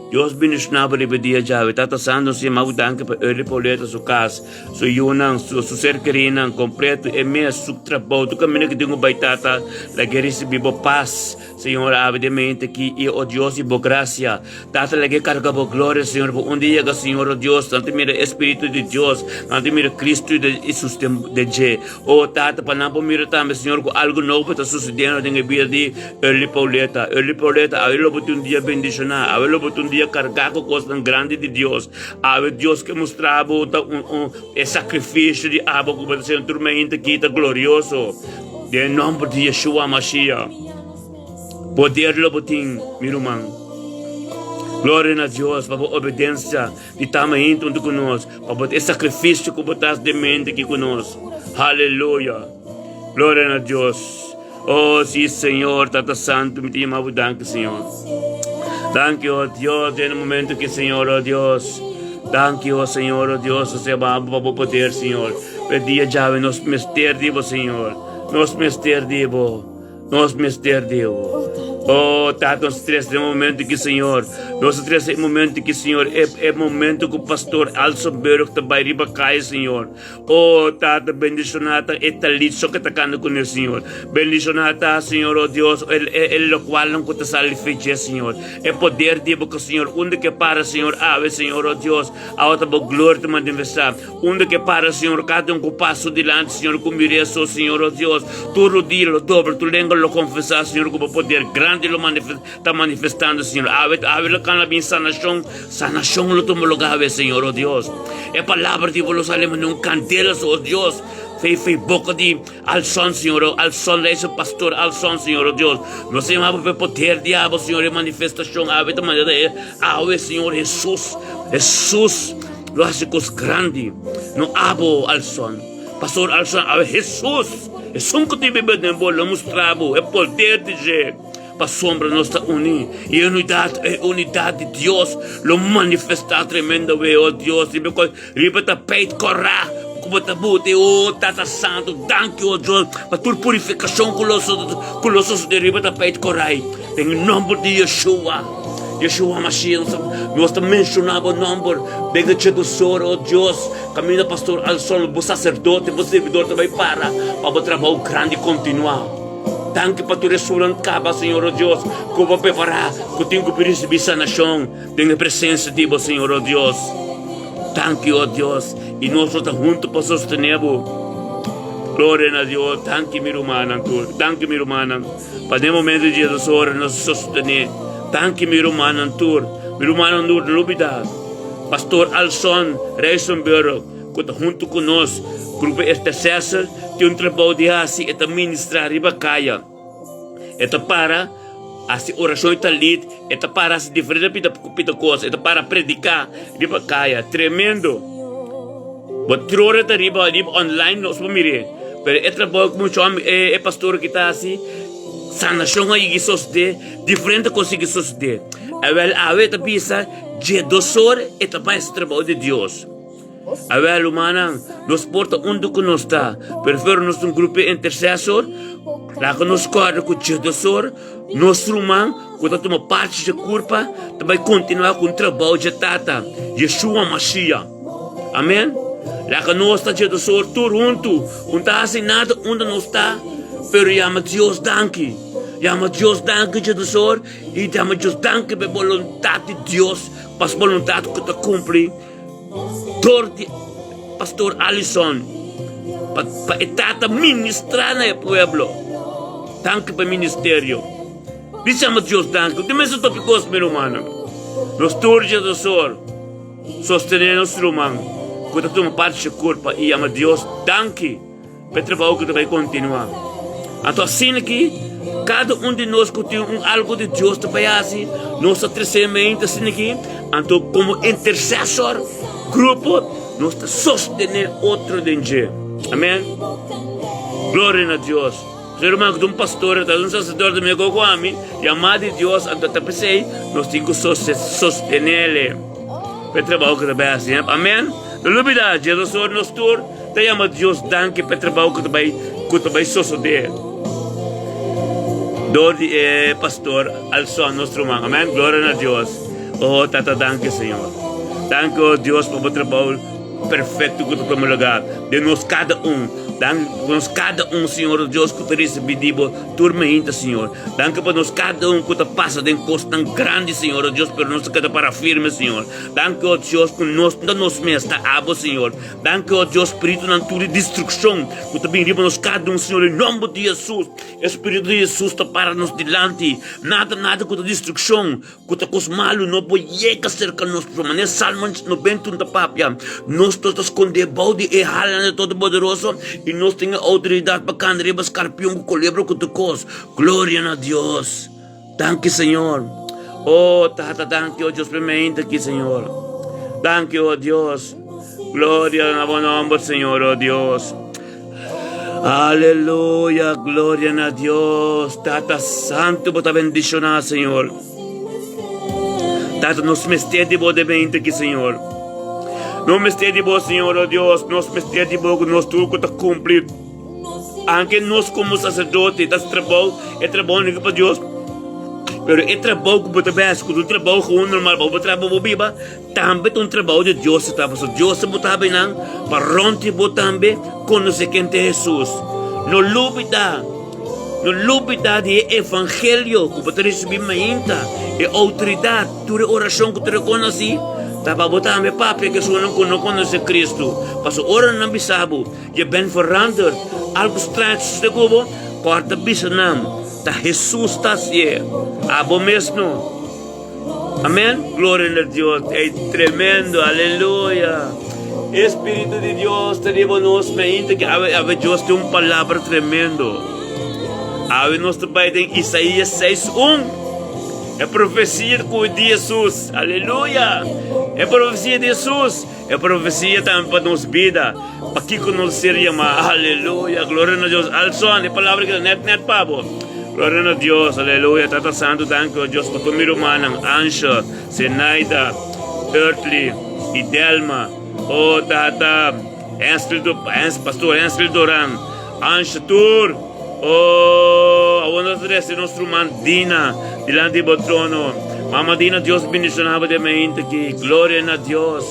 Dios bendiciona bo riba e dia djawe. Tata Santo, nos yama bo danki pa Early Pauleta, su kas, su yunan, su su ser kerinan kompleto, e mes, su trabou, tur kaminda ku tin ku bai, Tata, laga e risibi bo pas. Señor, awe den mente aki i, o Dios, i bo gracia. Tata, laga e carga bo gloria, Señor, pa un dia yega, Señor, o Dios, nan ta mira e Spiritu di Dios, nan ta mira Cristo i susten den dje. O Tata, pa nan por mira tambe, Señor, cu algo nobo ta sucediendo den e bida di Early Pauleta. Early Pauleta, awe lo bo tin un dia bendiciona, awe lo bo tin un dia carga cu cosnan grandi di Dios. Awe Dios ke mustra bo ta un, un, e sacrificio di abo cu bo ta haciendo tur mainta aki ta glorioso. Den e nomber di Yeshua Mashiach. Poder lo bo tin, mi ruman. Gloria na Dios pa bo obedensia di ta mainta huntu ku nos, pa bo e sakrifisio ku bo ta hasi den mente aki ku nos. Haleluya! Gloria na Dios. Oh, si, Señor, Tata Santu, mi ta yama bo danki, Señor. Danki, oh Dios, den e momento aki, Señor, oh Dios. Danki, oh Señor, oh Dios, nos ta yama bo pa bo poder, Señor. Pa e dia djawe nos mester di bo, Señor. Nos mester di bo. Nos mester di bo. Oh, Tata, nos trese den momento ki, Señor. Nos trese e momento ki, Señor. E, e momento ku Pastor Alsenburg ta bai riba kai, Señor. Oh, Tata, bendiciona ta e talitso ke ta kanda kuné, Señor. Bendiciona ta, Señor, oh Dios, el, el, el lokualnan ku ta sali feche, Señor. E poder di bo, Señor, unda ke para, Señor, awe, Señor, oh Dios, awe ta bo gloria ta manifestá. Unda ke para, Señor, kada un ku pasa su dilanti, Señor, ku mir'é so, Señor, oh Dios, tur rodilla lo dobla, tur lenga lo konfesá, Señor, ku bo poder grandi lo ta manifestando, Señor. Awe, awe lo kana bin sanashon, sanashon lo tuma lugá awe, Señor, oh Dios. E palabra di bo lo sali manera un kandela, so, oh Dios, fei fei boka di Alson, Señor, oh Alson, rei su pastor, Alson, Señor, oh Dios. Nos ta yama bo pa e poder di abo, Señor, e manifestashon awe ta manera e awe, Señor, Hesus, Hesus. Lo hasi kos grandi. No abo Alson. Pastor Alson awe Hesus, esun ku tin biba den bo lo mustra bo e poder di dje. Pasobra nos ta uni i e unidat, e unidat di Dios lo manifestá tremendo we, o Dios, riba kos, riba tapeit kòrá ku bo ta buti, o Tata Santu, danki o Dios pa tur purifikashon ku lo ku lo sosodé riba tapeit kòrá ei. Den e nòmber di Yeshua, Yeshua Mashiach, nos ta menshoná bo nòmber den e djedosor, o Dios, kaminda pastor Alson, bo saserdote, bo sirbidor ta bai para pa bo trabou grandi kontinuá. Danki pa tur esunnan kaba, Señor, o Dios, ku bo prepará, ku tin ku bin risibí sanashon den e presensia di bo, Señor, o Dios. Danki, o Dios, i nos lo ta huntu pa sostené bo. Gloria na Dios. Danki, mi rumannan tur. Danki, mi rumannan. Pa den momento di Jesus ora nos sostené. Danki mi rumannan tur. Mi rumannan tur no lubida. Pastor Alson Rijsenburg ku ta huntu ku nos grupo Intercessor tin un trabou di hasi e ta ministra riba kaya. E ta para hasi orashon i talit e ta para hasi diferente pita pita kos e ta para prediká riba kaya. Tremendo. Bo trora ta riba riba online nos por mir'é. Pero e trabou ku muchu hòmber e e pastor aki ta hasi, sanashon a yigi sosodé, diferente kos a yigi sosodé. Awèl awe e ta bisa dje dosor e ta bai hasi trabou di Dios. Awel, rumannan, nos por ta unda ku nos ta, pero fuera nos ta un grupo di intersesor, laga nos kòrda ku Jedosor, nos ruman ku ta tuma parti dje kurpa, ta bai kontinuá ku un trabou dje Tata, Yeshua Mashiach. Amen. Laga nos ta Jedosor tur huntu, un ta hasi nada unda nos ta, pero yama Dios danki. Yama Dios danki, Jedosor, i yama Dios danki pa e boluntat di Dios, pa su boluntat ku ta kumpli. Dor di Pastor Allison pa pa e tata ministra na e pueblo. Danki pa e ministerio. Di chama Dios danki. Di mester topi kos mi rumannan. Nos tur Jedosor sostene nos ruman ku ta tuma parti di kurpa i yama Dios danki. Pa e trabou ku ta bai kontinuá. Anto asina ki kada un di nos ku tin un algu di Dios ta bai hasi, nos ta trese mente asina ki, anto komo intersesor, grupo, nos ta sostené otro den dje. Amen. Gloria na Dios. Su ruman ku ta un pastor, ta un saserdote mihó ku ami, yamá di Dios, anto ta p'esei nos tin ku sostenele pa e trabou ku ta bai hasi. Amen. No lubidá, Jesus ora nos tur. Ta yama Dios danki pa e trabou ku ta bai ku ta bai sosodé dor di e pastor Alson nos ruman. Amen. Gloria na Dios. Oh Tata danki Señor. Danki oh Dios pa bo trabou perfecto ku ta tuma lugar den nos kada un. Danki pa nos kada un Señor oh Dios ku ta risibi di bo tur mainta Señor. Danki pa nos kada un ku ta pasa den kosnan grandi Señor oh Dios pero nos ta keda para firme Señor. Danki oh Dios ku nos no ta nos mes ta abo Señor. Danki, o Dios, spiritunan tur di destrukshon ku ta bin riba nos kada un, Señor, den nomber di Hesus. E spiritu di Hesus ta para nos dilanti. Nada, nada ku ta destrukshon, ku ta kos malu, no por yega serka nos. Pasobra manera Salmo 91 ta papia, nos ta skondé bou di e halanan di Todopoderoso i nos tin e outoridat pa kanda riba skarpion ku kolebra ku tur kos. Gloria na Dios! Danki Señor. Oh Tata danki oh Dios primeinte aki Señor. Danki oh Dios. Gloria na bo nomber Señor oh Dios. Aleluya, gloria na Dios. Tata Santo bo ta bendiciona Señor. Tata nos mester di bo de mente aki Señor. Nos mester di bo Señor oh Dios. Nos mester di bo ku nos tur ku ta cumpli. Anke nos komo saserdote ta hasi trabou, e trabou no ke pa Dios, pero e trabou ku bo ta bai hasi, ku ta un trabou gewoon normal pa bo traha pa bo biba, tambe ta un trabou di Dios ta. Pasobra Dios ta bota abinan pa rònt di bo tambe konosé ken ta Hesus. No lubidá, no lubidá di e evangelio ku bo ta risibí mainta, e outoridat, tur e orashon ku ta rekonosí, ta pa bo tambe papia ku esunnan ku no konosé Kristu. Pasobra ora nan bisa bo, Je bent veranderd. Algo straño ta sucede cu bo, corda bisa nan, ta Jesus ta hacié, abo mes no. Amen. Gloria na Dios. Ey, tremendo. Aleluya. Espíritu di Dios ta riba nos mainta que awe, awe Dios tin un palabra tremendo. Awe nos ta bai den Isaías 6:1. E profecia cu di Jesus. Aleluya. E profecia di Jesus. E profecia tambe pa nos bida. Pakiko nos ser yamá? Aleluya! Gloria na Dios! Alson, e palabra keda net net pa bo. Gloria na Dios! Aleluya! Tata Santu, danki o Dios pa tur mi rumannan, Ansha, Zenaida, Earthly i Delma. O Tata, Hensley, Pastor Hensley Doran, Ansha, tur. O, awor nos ta trese nos ruman Dina dilanti di bo trono. Mama Dina, Dios bendiciona bo den mainta aki. Gloria na Dios.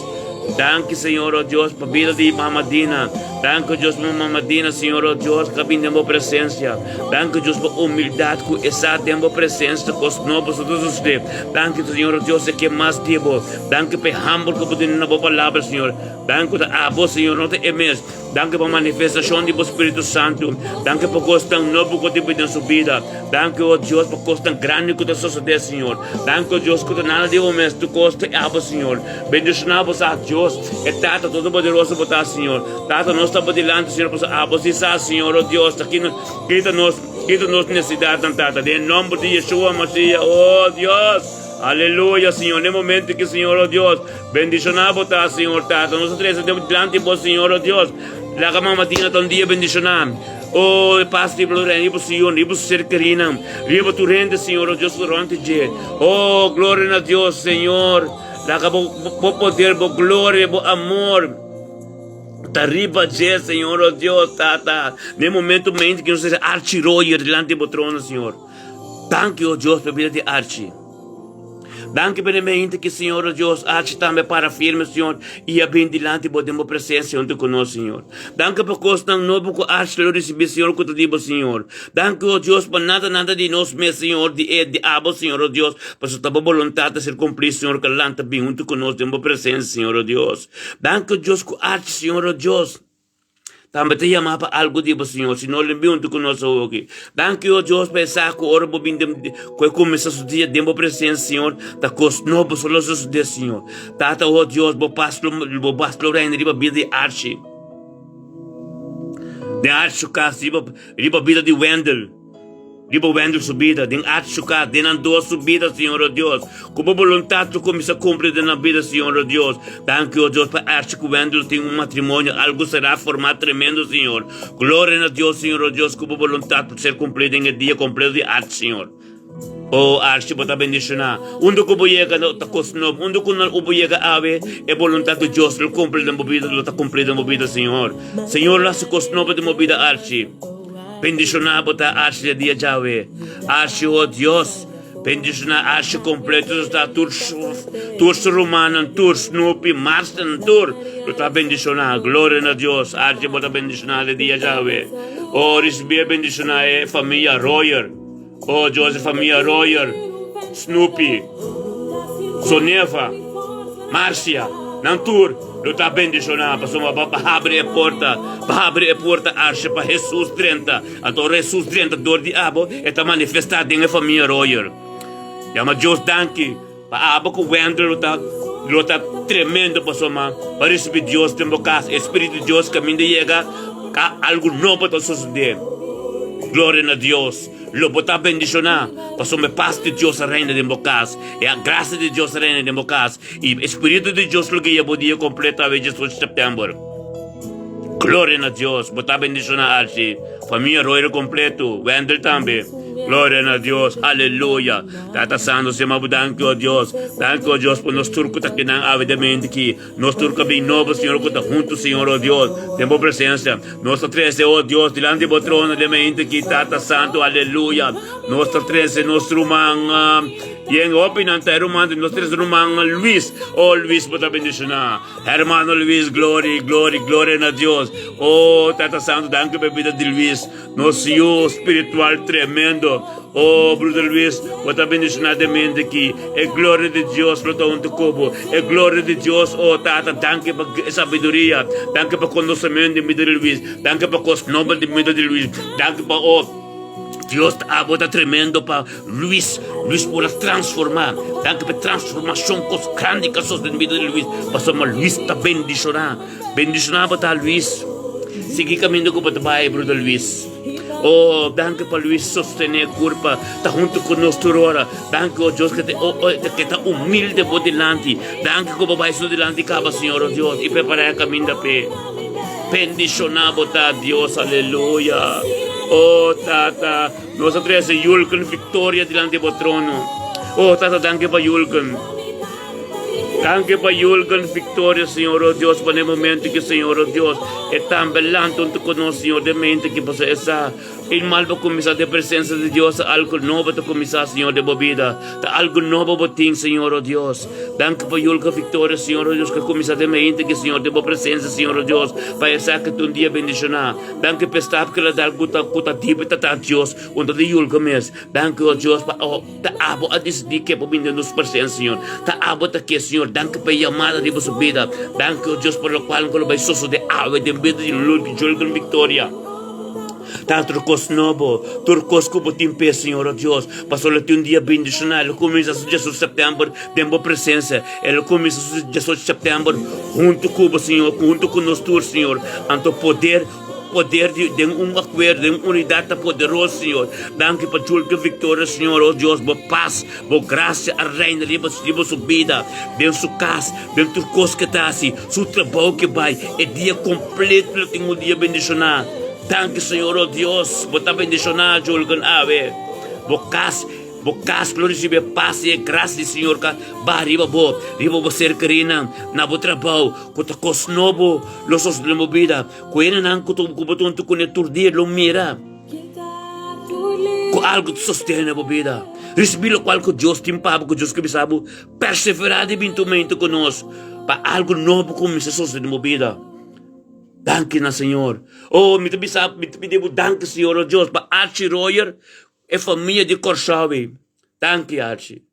Danki Señor, oh Dios, pa bida di Mama Dina. Danki, oh Dios, pa Mama Dina, Señor, oh Dios, ka bin den bo presencia. Danki, oh Dios, pa humildad ku e sa den bo presencia, kos nobo sa ta sucede. Danki, Señor, oh Dios, e ke mas di bo. Danki pa e hamber ku bo tene na bo palabra, Señor. Danki ku ta abo, Señor, no ta e mes. Danki pa manifestashon di bo Spiritu Santu. Danki pa kosnan nobo ku tin den su bida. Danki, o Dios, pa kosnan grandi ku ta sosodé, Señor. Danki, o Dios, ku ta nada di bo mes, tur kos ta abo, Señor. Bendishoná bo sa, Dios, e Tata Todopoderoso bo ta, Señor. Tata, nos ta bo dilanti, Señor, pasobra abo si sa, Señor, o Dios, ta kino, ki ta nos, ki ta nos nesesidatnan, Tata. Den e nomber di Yeshua Masiah, o Dios. Aleluya, Señor. Den momento aki, Señor, o Dios, bendishoná bo ta, Señor Tata. Nos a trese dilanti bo, Señor, o Dios. Laga Mama Tina ta un dia bendishoná. O, e pas di bo reina riba Sion, riba su ser kerinan, riba tur hende, Señor, o Dios, ku rònt di dje. O, gloria na Dios, Señor. Laga bo, bo poder, bo gloria, bo amor. Ta riba dje, Señor, oh Dios, Tata. Den momento mente ku nos ta Archie Royer dilanti bo trono, Señor. Danki, oh Dios, pa e bida di Archie. Danki pa e mente ki, Señor, oh Dios, Archie tambe para firme, Señor, i a bin dilanti bo den bo presensia huntu ku nos, Señor. Danki pa kosnan nobo ku Archie lo risibí, Señor, ku ta di bo, Señor. Danki, oh Dios, pa nada, nada di nos mes, Señor, di e, di abo, Señor, oh Dios, pasobra ta bo boluntat ta ser kumplí, Señor, ku a lanta bin huntu ku nos den bo presensia, Señor, oh Dios. Danki, oh Dios, ku Archie, Señor, oh Dios, tambe ta yamá pa algu di bo, Señor, si no lo bin huntu ku nos awoki. Danki, oh Dios, pa e sa ku ora bo bin den, ku e kuminsá su dia den bo presensia, Señor, ta kos nobo so lo sosodé, Señor. Tata, oh Dios, bo pas lo, bo pas lo reina riba bida di Archie. Den Archie su kas, riba, riba bida di Wendell. Riba Wendell su bida, den Archie su kas, den nan dos su bida, Señor, oh Dios. Ku bo boluntat lo kuminsá kumpli den nan bida, Señor, oh Dios. Danki, oh Dios, pa Archie ku Wendell tin un matrimonio, algu será formá tremendo, Señor. Gloria na Dios, Señor, oh Dios, ku bo boluntat lo ser kumplí den e dia kompleto di Archie, Señor. Oh, Archie, bo ta bendishoná. Unda ku bo yega no ta kos nobo. Unda ku no bo yega awe, e boluntat di Dios lo kumpli den bo bida, lo ta kumplí den bo bida, Señor. Señor lo hasi kos nobo den bo bida, Archie. Bendishoná bo ta, Archie, den dia djawe. Archie, oh Dios, bendishoná Archie kompleto su ta, tur tur su rumannan, tur Snoopy, Marston, tur lo ta bendishoná. Gloria na Dios. Archie, bo ta bendishoná den dia djawe. Oh, risibí e bendishoná e famia Royer. Oh Dios e famia Royer, Snoopy, Soneva, Marcia, nan tur lo ta bendiciona pasobra bo a habri e porta, bo a habri e porta Arsha pa Jesus drenta, anto ora Jesus drenta dor di abo e ta manifesta den e famia Royer. Yama Dios danki pa abo ku Wendel lo ta lo ta tremendo pasobra bo a ricibi Dios den bo cas, e Spiritu di Dios caminda yega algo nobo ta sosode. Gloria na Dios. Lo bo ta bendishoná, pasobra e pas di Dios a reina den bo kas, e grasia di Dios a reina den bo kas, i e Spiritu di Dios lo guia bo dia kompleto awe diesocho sèptèmber. Gloria na Dios! Bo ta bendishoná, Archie, famia Royal kompleto, Wendel tambe. Gloria na Dios! Aleluya! Tata Santu, Señor, bo danki, o Dios. Danki, o Dios, pa nos tur ku ta kinan awe den mente aki. Nos tur ku a bin nobo, Señor, ku ta huntu, Señor, o Dios, den bo presensia. Nos ta trese, oh Dios, dilanti bo trono den mente aki, Tata Santu, aleluya. Nos ta trese nos ruman, yen hopi nan ta e ruman, nos trese ruman Luis. Oh Luis, bo ta bendishoná. Hermano Luis, gloria, gloria, gloria na Dios. Oh Tata Santu, danki pa e bida di Luis. Nos yu spiritual tremendo. Oh, Bruder Luis, bo ta bendiciona den mente aki. E gloria di Dios lo ta hunto cu bo. E gloria di Dios, oh Tata, danki pa e sabiduria. Danki pa conocemento den bida di Luis. Danki pa cos nobel den bida di Luis. Danki pa, oh, Dios, abo ta tremendo pa Luis. Luis por a transforma. Danki pa e transformacion, cos grandi cu a sosode den bida di Luis. Pasobra Luis ta bendiciona. Bendiciona bo ta, Luis. Sigui caminda cu bo ta bay, Bruder Luis. Oh, danki pa Luis sostene curpa, ta hunto cu nos tur ora. Danki, oh Dios, cu oh, oh, ke ta humilde bo dilanti. Danki cu bo bay su dilanti caba, Señor, oh Dios, y prepara e caminda p'e. Bendiciona bo ta, Dios, aleluya. Oh, Tata, nos a trece Julken Victoria dilanti bo trono. Oh, Tata, danki pa Julken. Danki pa Jurgen Victoria, Señor, oh Dios, pa ne momento ki, Señor, oh Dios, e tambe lanta unto ku nos, Señor, den mente ki pasobra e sa e mal bo kuminsá den presensia di Dios, ta algu nobo ta kuminsá, Señor, den bo bida, ta algu nobo bo tin, Señor, oh Dios. Danki pa Jurgen Victoria, Señor, oh Dios, ku a kuminsá den mente ki, Señor, den bo presensia, Señor, oh Dios, pa e sa ki ta un dia bendishoná. Danki pa e stap ku el a dal ku ta ku ta dibi ta ta Dios, unto di Jurgen mes. Danki, oh Dios, pa oh. Ta abo a disidí ke pa bini den nos presensia, Señor. Ta abo ta ke, Señor. Danki pa e yamada riba su bida. Danki, o Dios, pa lokual ku lo bai sosodé awe den bida di Lord Jurgen Victoria. Ta tur kos nobo, tur kos ku bo tin p'e, Señor, o Dios. Pasobra lo tin un dia bendishoná. E lo kuminsá su diesocho sèptèmber den bo presensia. E lo kuminsá su diesocho sèptèmber huntu ku bo, Señor, huntu ku nos tur, Señor. Anto poder. Poder di den un akuerdo, den un unidat ta poderoso, Señor. Danki pa Julke Victoria, Señor. Oh Dios, bo pas, bo grasia a reina riba riba su bida, den su kas, den tur kos ke ta hasi, su trabou ke bai, e dia kompleto lo tin un dia bendishoná. Danki, Señor, oh Dios, bo ta bendishoná Julgen awe. Bo kas. Bo kas lo risibí e pas i e grasia di Señor ka baha riba bo, riba bo ser kerinan, na bo trabou, ku ta kos nobo lo sosodé den bo bida, ku hendenan ku ku bo ta huntu kuné tur dia lo mira ku algu ta sosodé na bo bida. Risibí lokual ku Dios tin pa bo, ku Dios ke bisa bo, perseverá di bin tumento ku nos pa algu nobo kuminsá sosodé den bo bida. Danki na Señor. Oh, mi ta bisa, mi ta pidi bo danki, Señor, oh Dios, pa Archie Royer, e famia di Kòrsou ei. Danki, Archie.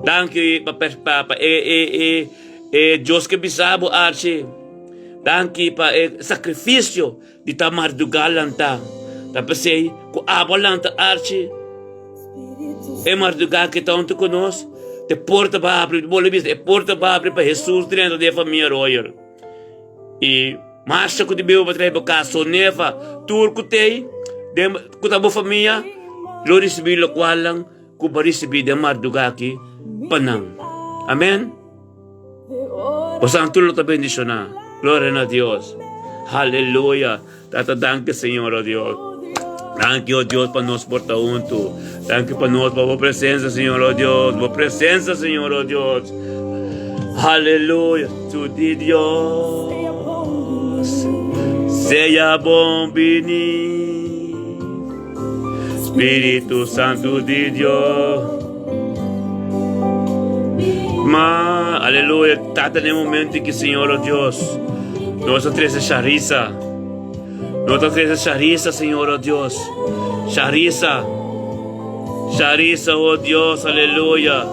Danki pa, pa, pa e, e, e, e Dios ke bisa bo, Archie. Danki pa e sakrifisio di ta mardugá lantá. Ta p'esei ku abo a lanta, Archie. E mardugá ke ta huntu ku nos, te porta ba habri, bo lo bisa, e porta ba habri pa Hesus drenta den e famia Royer. I masha ku di beba pa trae bo kas, so neva tur ku tei den ku ta bo famia lo risibí lokualnan ku bo risibí den mardugá aki pa nan. Amen. Bosan tur lo ta bendishoná. Gloria na Dios. Haleluya. Tata danki Señor o Dios. Danki o Dios pa nos por ta huntu. Danki pa nos pa bo presencia Señor o Dios. Bo presencia Señor o Dios. Aleluya. Tu di Dios. Sea bon bini. Spiritu Santu di Dios. Ma, aleluya, tata den momento ki Señor o Dios, nos a trece Charissa. Nos a trece Charissa, Señor o Dios. Charissa. Charissa, oh Dios, aleluya.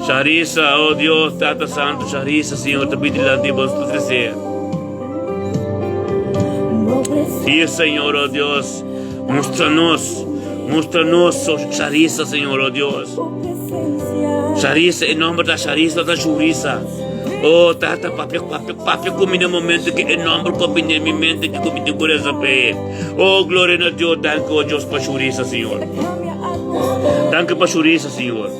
Charissa, oh Dios, Tata Santo, Charissa, Señor, te pidi delante di bo, nos ta trece. Sí, Señor, oh Dios, mustra nos, mustra nos, oh Charissa, Señor, oh Dios. Charissa, e nomber ta Charissa, ta Churissa. Oh, Tata, papia, papia, papia ku mi na momento ke e nomber ku bini den mi mente ke ku mi tin ku resa pa e. Oh, gloria na Dios, danki, oh Dios, pa Churissa, Señor. Danki pa Churissa, Señor.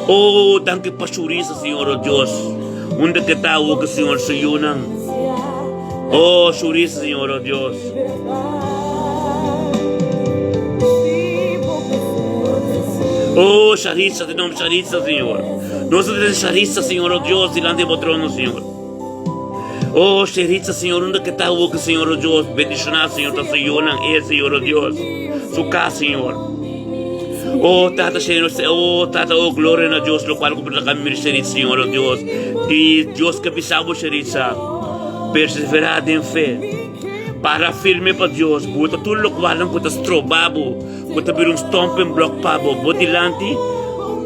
Oh, danki pa Churissa, Señor, oh Dios. Unda ke ta awo ke Señor su yunan. Oh, Churissa, Señor, oh Dios. Oh, Charissa, di nomber Charissa, Señor. Nos ta trece Charissa, Señor, oh Dios, dilanti di bo trono, Señor. Oh, Charissa, Señor, unda ke ta awo ke Señor, oh Dios, bendiciona, Señor, ta su yunan, e, Señor, oh Dios, su cas, Señor. Oh, Tata, Señor, oh, Tata, oh, gloria na Dios, lo cual ku por ta mira Charissa, Señor, oh Dios. Y Dios ke bisa bo, Charissa, persevera den fe. Para firme pa Dios, buta tur lokualnan ku ta stroba bo, ku ta bira un stumbling block pa bo, bo dilanti,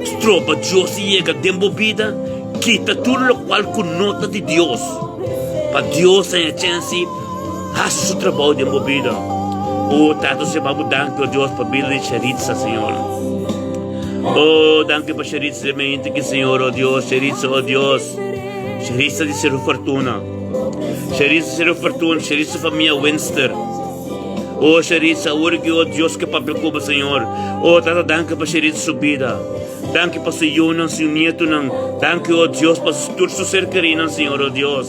stroba Dios di yega den bo bida, kita tur lokual ku no ta di Dios, pa Dios haña chensi hasi su trabou den bo bida. O Tata nos yama bo danki, o Dios, pa bida di Sheritza, Señor. O danki pa Sheritza den mente aki, Señor, o Dios, Sheritza, o Dios, Sheritza di Seru Fortuna. Sherisa Seru Fortuna, Sherisa famia Winster. Oh Sherisa, awor ki oh Dios ke papia ku bo Señor. Oh Tata danki pa Sherisa su bida. Danki pa su yunan, su nietonan. Danki oh Dios pa tur su ser kerinan Señor oh Dios.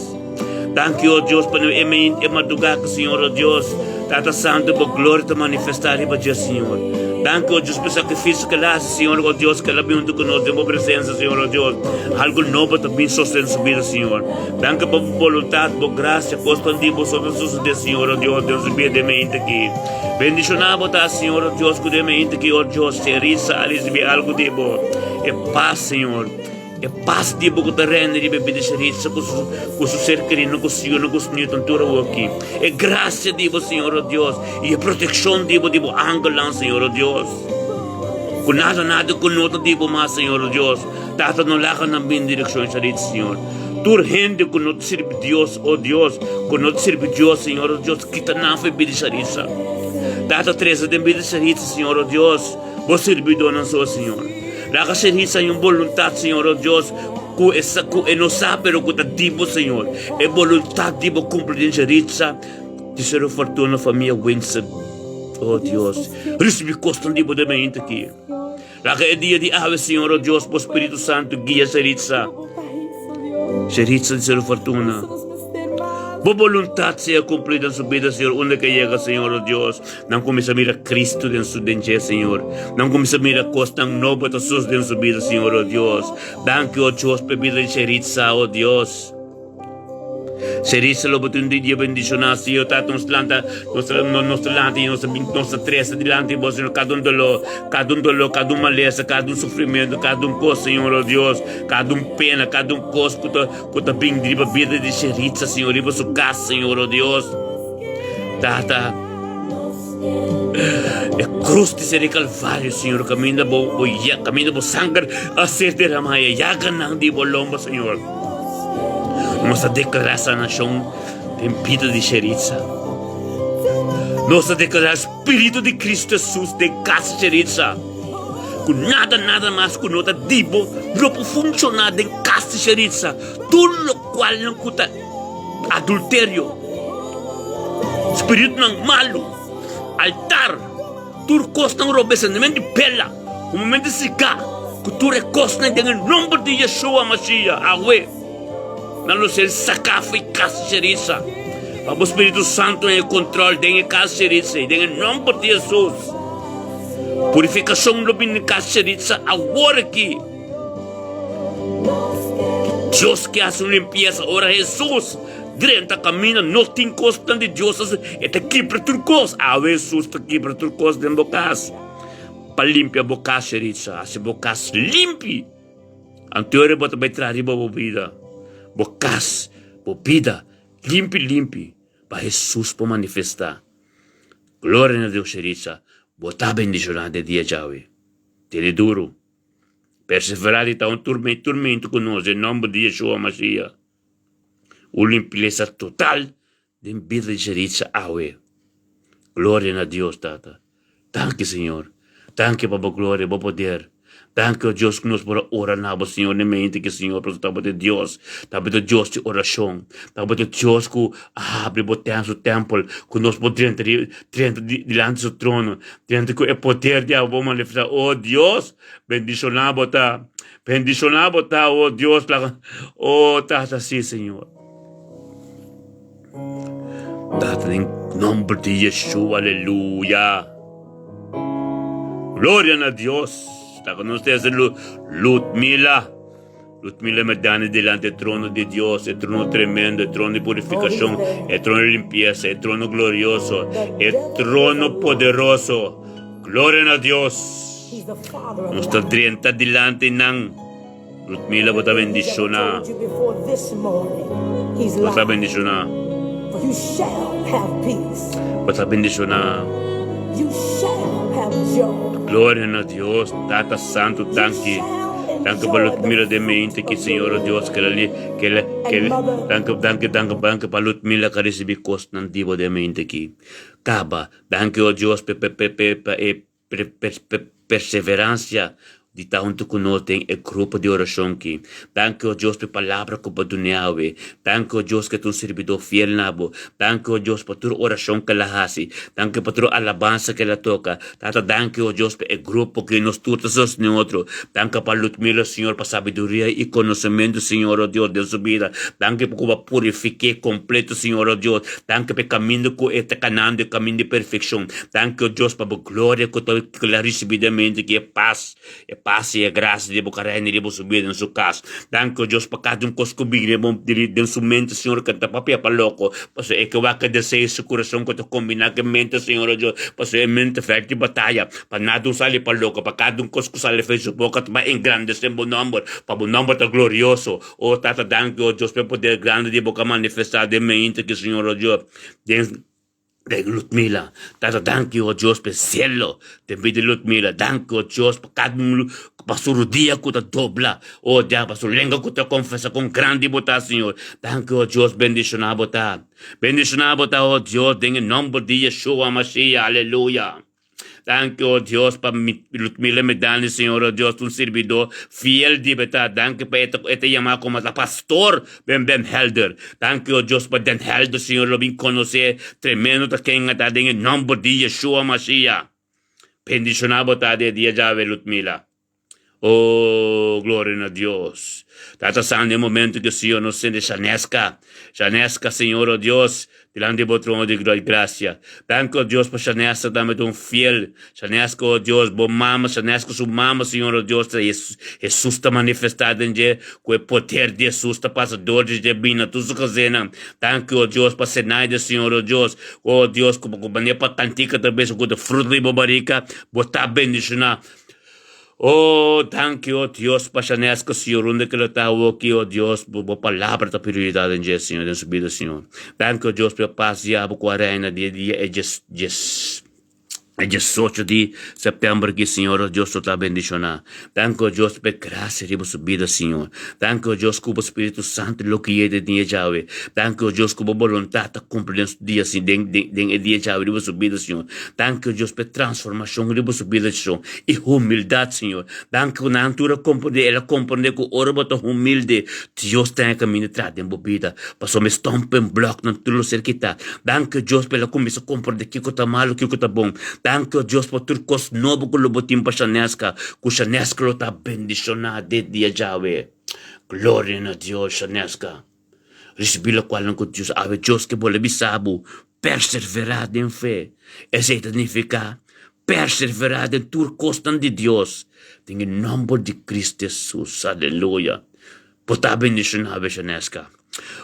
Danki oh Dios pa e meint e madruga aki Señor oh Dios. Tata Santo bo gloria ta manifesta riba dje Señor. Danki oh Dios pa e sacrificio ke el a hasi Señor oh Dios ke el a bin hunto ku nos den bo presencia Señor oh Dios. Algo nobo ta bin sosode den su bida Señor. Danki pa bo boluntat, bo grasia, kosnan di bo so ta sosode, Señor, o Dios, den su bida den mente aki. Bendishoná bo ta, Señor, o Dios, ku den mente aki, o Dios, e risa a risibí algu di bo. E pas, Señor, e pas di bo ku ta reina riba e bida di risa ku su, ku su ser kerido, ku su yunan, ku su nietunan tur awoki. E grasia di bo, Señor, o Dios, i e protekshon di bo, di bo angelnan, Señor, o Dios. Ku nada, nada ku no ta di bo mas, Señor, o Dios. Tata no laga nan bin direkshon Sharit, Señor. Tur hende ku no ta sirbi Dios, o Dios, ku no ta sirbi Dios, Señor, o Dios, kita nan for bida Sharitsa. Tata trese den bida Sharitsa, Señor, o Dios, bo sirbidónan so, Señor. Laga Sharitsa haña un boluntat, Señor, o Dios, ku e sa ku e no sa pero ku ta di bo, Señor. E boluntat di bo kumpli den Sharitsa, di Seru Fortuna, famia Winston. O Dios, risibi kosnan di bo den mainta aki. Laga e dia di awe, Señor, o Dios, bo Spiritu Santu guia Sheritza. Sheritza di Seru Fortuna. Bo boluntat sea kumplí den su bida, Señor, unda ke yega, Señor, o Dios. Nan kuminsá mira Cristo den su den dje, Señor. Nan kuminsá mira kosnan nobo ta sus den su bida, Señor, o Dios. Danki, o Dios, p'e bida di Sheritza, o Dios. Sheritza lo bo tin un dia bendishoná, Señor. Tata, nos lanta, nos ta, nos ta lanta i nos ta bin, nos ta trese dilanti bo, Señor, kada un doló, kada un doló, kada un malesa, kada un sufrimentu, kada un kos, Señor, o Dios, kada un pena, kada un kos ku ta, ku ta bin riba bida di Sheritza, Señor, riba su kas, Señor, o Dios. Tata, e krus di ser di Kalvario, Señor, kaminda bo, bo, kaminda bo sanger a ser deramá, e yaganan di bo lomba, Señor. Nos ta deklará sanashon den bida di Sheritza. Nos ta deklará Spiritu di Kristu Hesus den kas di Sheritza. Ku nada, nada mas ku no ta di bo no por funshoná den kas di Sheritza. Tur lokualnan ku ta adulterio, spiritunan malu, altar, tur kosnan robes, sentimiento di bela, humamento di sigá, ku tur e kosnan den e nomber di Yeshua Mashiach, awe nan lo ser saká for e kas di Sherisa. Pa bo Spiritu Santu haña kontrol den e kas di Sherisa i den e nomber di Hesus. Purifikashon lo bini den kas di Sherisa awor aki. Dios ke hasi un limpiesa ora Hesus drenta kaminda no tin kosnan di Dios e ta kibra tur kos. Awe Hesus ta kibra tur kos den bo kas. Pa limpia bo kas, Sheritza, hasi bo kas limpi. Anto bo ta bai traha riba bo bida, bo kas, bo bida limpi limpi pa Hesus por manifestá. Gloria na Dios, Sheritza, bo ta bendishoná den dia djawe. Tene duru. Perseverá di ta un turmento ku nos den nòmber di Yeshua Mashiach. Un limpiesa total Den bida di Sheritza awe. Gloria na Dios Tata. Danki Señor. Danki pa bo gloria, bo poder. Danki o Dios ku nos por a ora na bo Señor den mente ki Señor pasobra tabata e Dios, tabata e Dios di orashon, tabata e Dios ku a habri bo ten su tempel ku nos por drenta drenta dilanti su trono, drenta ku e poder di abo manifestá. O Dios, bendishoná bo ta. Bendishoná bo ta, o Dios, laga o Tata si Señor. Tata den nomber di Yeshua, aleluya. Gloria na Dios. Laga nos trese Ludmila. Ludmila Medani delante e trono di Dios, e trono tremendo, e trono di purificacion, e trono di limpieza, e trono glorioso, e trono poderoso. Gloria na Dios. Nos ta drenta dilanti nan. Ludmila bo ta bendiciona. Bo ta bendiciona. Bo ta bendiciona. Gloria na Dios, Tata Santo, danki. Danki pa Ludmila den mente ki Señor o Dios ke la ke la ke danki danki danki danki pa Ludmila ka ricibi cosnan di bo den mente ki. Kaba, danki o Dios pe pe pe pa e Perseverancia di ta hunto cu nos den e grupo di oracion ki. Danki, o Dios, p'e palabra cu bo dun'e awe. Danki, o Dios, cu e ta un sirbidor fiel na bo. Danki, o Dios, pa tur oracion cu el a haci. Danki pa tur alabansa cu el a toca. Tata, danki, o Dios, pa e grupo ki nos tur ta sostene otro. Danki pa Ludmila, Señor, pa sabiduria i conocimento, Señor, o Dios, den su bida. Danki pa cu bo a purifiqu'e completo, Señor, o Dios. Danki pa e caminda cu e ta canando, e caminda di perfeccion. Danki, o Dios, pa bo gloria ku ta la risibí den mente ki e pas, e pas i e grasia di bo ka reina riba su bida den su kas. Danki, o Dios, pa kada un kos ku bini den bo den su mente, Señor, ku ta papia pa loko, pasobra e ke wak e deseo su kurason ku ta kombiná ku e mente, Señor, o Dios, pasobra e mente vèrt di bataya, pa nada un sali pa loko, pa kada un kos ku sali for di su boka ta pa engrandesé bo nòmber, pa bo nòmber ta glorioso. O Tata, danki, o Dios, pa e poder grandi di bo ka manifestá den mente ki, Señor, o Dios, den. Den Ludmila, Tata danki o Dios p'e cielo den bida di Ludmila, danki o Dios pa kada un pa su rodia ku ta dobla, o Dios pa su lenga ku ta konfesa kon grandi bo ta Señor, danki o Dios bendishona bo ta, bendishona bo ta o Dios den e nomber di Yeshua Mashiach, aleluya. Danki, o Dios, pa Ludmila Medani, Señor, o Dios, un sirbidó fiel di bo ta. Danki pa e ta, e ta yamá komo ta pastor ben Den Helder. Danki, o Dios, pa Den Helder, Señor, lo bin konosé tremendo ta ken a ta den e nòmber di Yeshua Mashiach. Bendishoná bo ta di e dia djawe, Ludmila. Oh, gloria na Dios. Tata Santo, den momento ku Señor nos sende Shaneska, Shaneska, Señor, oh Dios, dilanti di bo trono di gracia. Danki, oh Dios, pa Shaneska tambe ta un fiel. Shaneska, oh Dios, bo mama, Shaneska su mama, Señor, oh Dios, ta Hesus ta manifestá den dje, ku e poder di Hesus ta pasa dor di dje bini na tur su kazenan. Danki, oh Dios, pa Senaida, Señor, oh Dios, oh Dios, ku manera pa kantika ta bisa ku ta fruto di bo barika, bo ta bendishoná. Oh, danki, oh Dios, pa Shaneska, Señor, unda ke lo ta awoki, oh Dios, bo, bo palabra ta prioridad den dje, Señor, den su bida, Señor. Danki, oh Dios, pa e pas di abo ku a reina di e dia e djes, djes, e diesocho di september aki, Señor, oh Dios, lo ta bendishoná. Danki, oh Dios, pa e grasia riba su bida, Señor. Danki, oh Dios, ku bo Spiritu Santu lo guia den dia djawe. Danki, oh Dios, ku bo boluntat ta kumpli den su dia, Señor, den, den, den e dia djawe riba su bida, Señor. Danki, oh Dios, pa e transformashon riba su bida, Señor. I humildat, Señor. Danki ku nan tur a komprendé, el a komprendé ku ora bo ta humilde, Dios ta e kaminda tras den bo bida. Pasobra e stumbling blocknan tur lo ser kitá. Danki, Dios, pa el a kuminsá komprendé kiko ta malu, kiko ta bon. Danki, Dios, pa tur kos nobo ku lo bo tin pa Shaneska, ku Shaneska lo ta bendishoná den dia djawe. Gloria na Dios, Shaneska. Risibí lokualnan ku Dios awe. Dios ke bo lo bisa bo, Perseverá den fe. Esei ta nifiká perseverá den tur kosnan di Dios, den e nòmber di Kristu Hesus. Aleluya! Bo ta bendishoná, Beshaneska.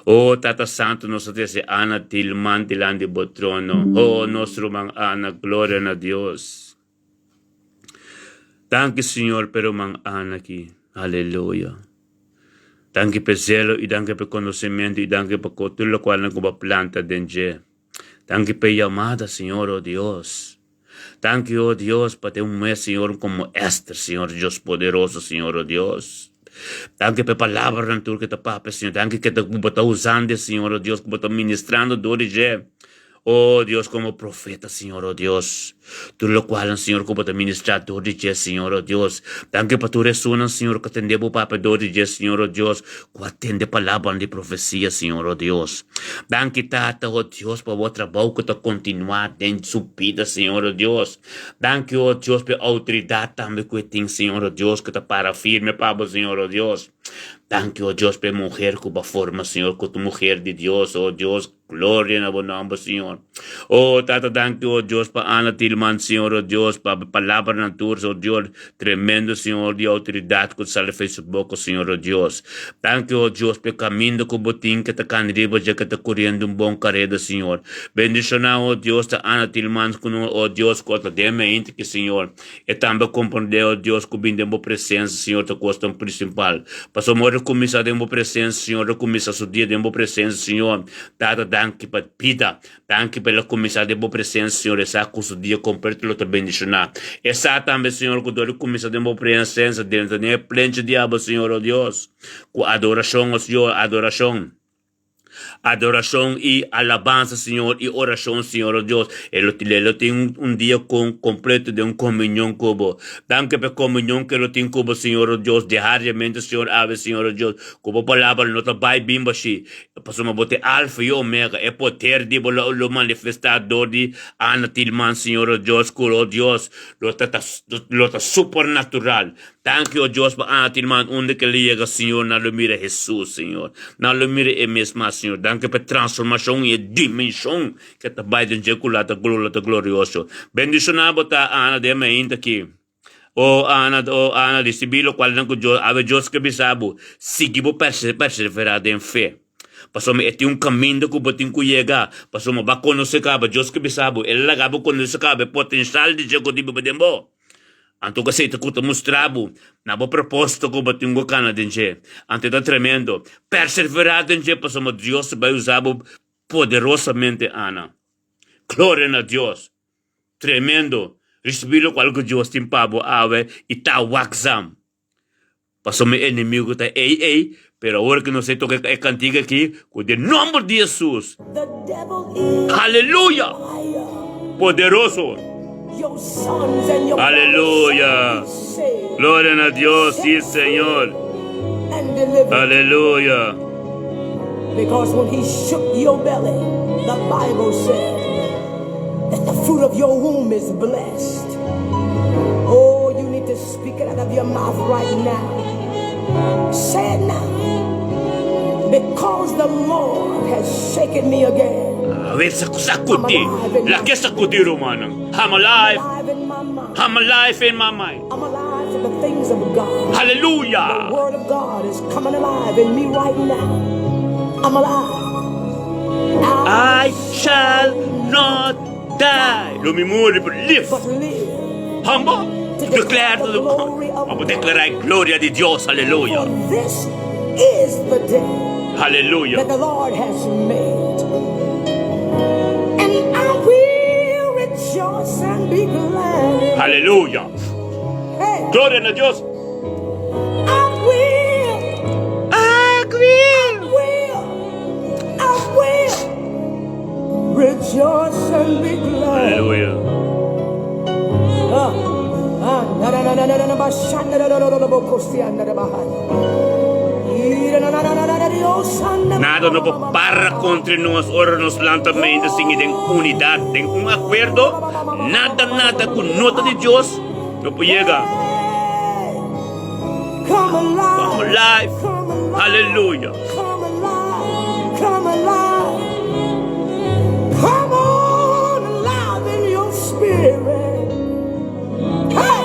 O Tata Santu, nos ta trese Ana Tilman dilanti bo trono. O nos ruman Ana, gloria na Dios. Danki Señor p'e ruman Ana aki. Aleluya. Danki p'e zelo i danki p'e konosementu i danki pa tur lokualnan ku bo a planta den dje. Danki p'e yamada, Señor, o Dios. Danki, o Dios, pa tin un muhé, Señor, komo Ester, Señor Dios poderoso, Señor, o Dios. Danki p'e palabranan tur ku ta papia, Señor. Danki ku bo ta usando, Señor, o Dios, ku bo ta ministrando dor di dje. O Dios, komo profeta, Señor, o Dios. Tur lokualnan, Señor, ku bo ta ministrá dor di dje, Señor, o Dios. Danki pa tur esunnan, Señor, ku a tende bo papia dor di dje, Señor, o Dios, ku a tende palabranan di profesia, Señor, o Dios. Danki, Tata, o Dios, pa bo trabou ku ta kontinuá den su bida, Señor, o Dios. Danki, o Dios, pa e outoridat tambe ku e tin, Señor, o Dios, ku ta para firme pa bo, Señor, o Dios. Danki, o Dios, pa e muher ku bo a forma, Señor, ku ta muher di Dios, o Dios. Gloria na bo nomber, Señor. Oh, Tata, danki, oh Dios, pa Ana Tilman, Señor, oh Dios, pa bo palabranan tur, oh Dios, tremendo, Señor, di autoridad cu ta sali for su boca, Señor, oh Dios. Danki, oh Dios, pa e caminda cu bo tin, cu ta cana riba dje, cu ta curiendo un bon careda, Señor. Bendiciona, oh Dios, ta Ana Tilman, cu no, oh Dios, cu ta den mente ki, Señor. E tambe komprendé, o Dios, ku bin den bo presensia, Señor, ta kos tan prinsipal. Pasobra ora kuminsá den bo presensia, Señor, ora kuminsá su dia den bo presensia, Señor. Tata, danki pa bida. Danki pa el a kuminsá den bo presensia, Señor. E sa ku su dia kompleto lo ta bendishoná. E sa tambe, Señor, ku dor di kuminsá den bo presensia, drenta den e plenchi di abo, Señor, o Dios, ku adorashon, o Señor, adorashon. Adorashon i alabansa, Señor, i orashon, Señor, o Dios. E lo, e lo tin un, un dia con, completo den un comunion cu bo. Danki pa e comunion cu e lo tin cu bo, Señor, o Dios, diariamente, Señor, awe, Señor, o Dios, cu bo palabra no ta bai bin bashí, pasobra bo ta e Alfa i Omega, e poder di bo lo, lo manifestá dor di Ana Tilman, Señor, o Dios, cu, o Dios, lo ta, ta, lo ta supernatural. Danki, o Dios, pa Ana Tilman, unda ke lo yega, Señor, nan lo mira Hesus, Señor. Nan lo mira e mes mas, Señor. Danki pa e transformashon i e dimenshon ke ta bai den dje ku la ta glo, la ta glorioso. Bendishoná bo ta, Ana, den mainta aki. O Ana, o Ana, risibí lokualnan ku Dios, awe Dios ke bisa bo, sigui bo perse, perseverá den fe. Pasobra e tin un kaminda ku bo tin ku yega, pasobra bo a konosé kaba, Dios ke bisa bo, El a laga bo konosé kaba e potenshal di dje ku tin biba den bo. Anto ku esei ta ku ta mustra bo na bo propósito ku bo tin ku kana den dje. Anto e ta tremendo. Perseverá den dje pasobra Dios ta bai usa bo poderosamente, Ana. Gloria na Dios! Tremendo! Risibí lokual ku Dios tin pa bo awe i ta wakzam. Pasobra mi enemigo ta ei ei, pero awor ku nos a toka e kantika aki, ku den nomber di Hesus. The devil is Aleluya! a liar. Poderoso! Your sons and your daughters shall Aleluya! be saved, Gloria na Dios, set sí free, Señor. and delivered. Aleluya! Because when he shook your belly, the Bible said that the fruit of your womb is blessed. Oh, you need to. Speak it out of your mouth right now. Say it now. Because the Lord has shaken me again. Awel sakudi. Lag'é sakudí, rumannan. I'm alive. Alive in my mind. I'm alive in my mind. I'm alive to the things of God. Hallelujah. The word of God is coming alive in me right now. I'm alive. I shall not die. Lo mi muri, but live. But live. Humble. To declare to the Pa bo deklará e gloria di Dios. Hallelujah. For this is the day Hallelujah. that the Lord has made. And I will rejoice and be glad. Hallelujah. Hey, Gloria na Dios. I will. I will. Will. I will rejoice and be glad. Hallelujah. Ah, na na na na na na ba sha na na na na na ba ko si na na ba ha. Ira na na na na na na Dios na Nada no por para kontra nos ora nos lanta mainta sigui den unidat, den un akuerdo. Nada, nada ku no ta di Dios no por yega. Come alive. Come alive. Come alive. Hallelujah. Come alive. Come alive. Come on alive in your spirit. Hey!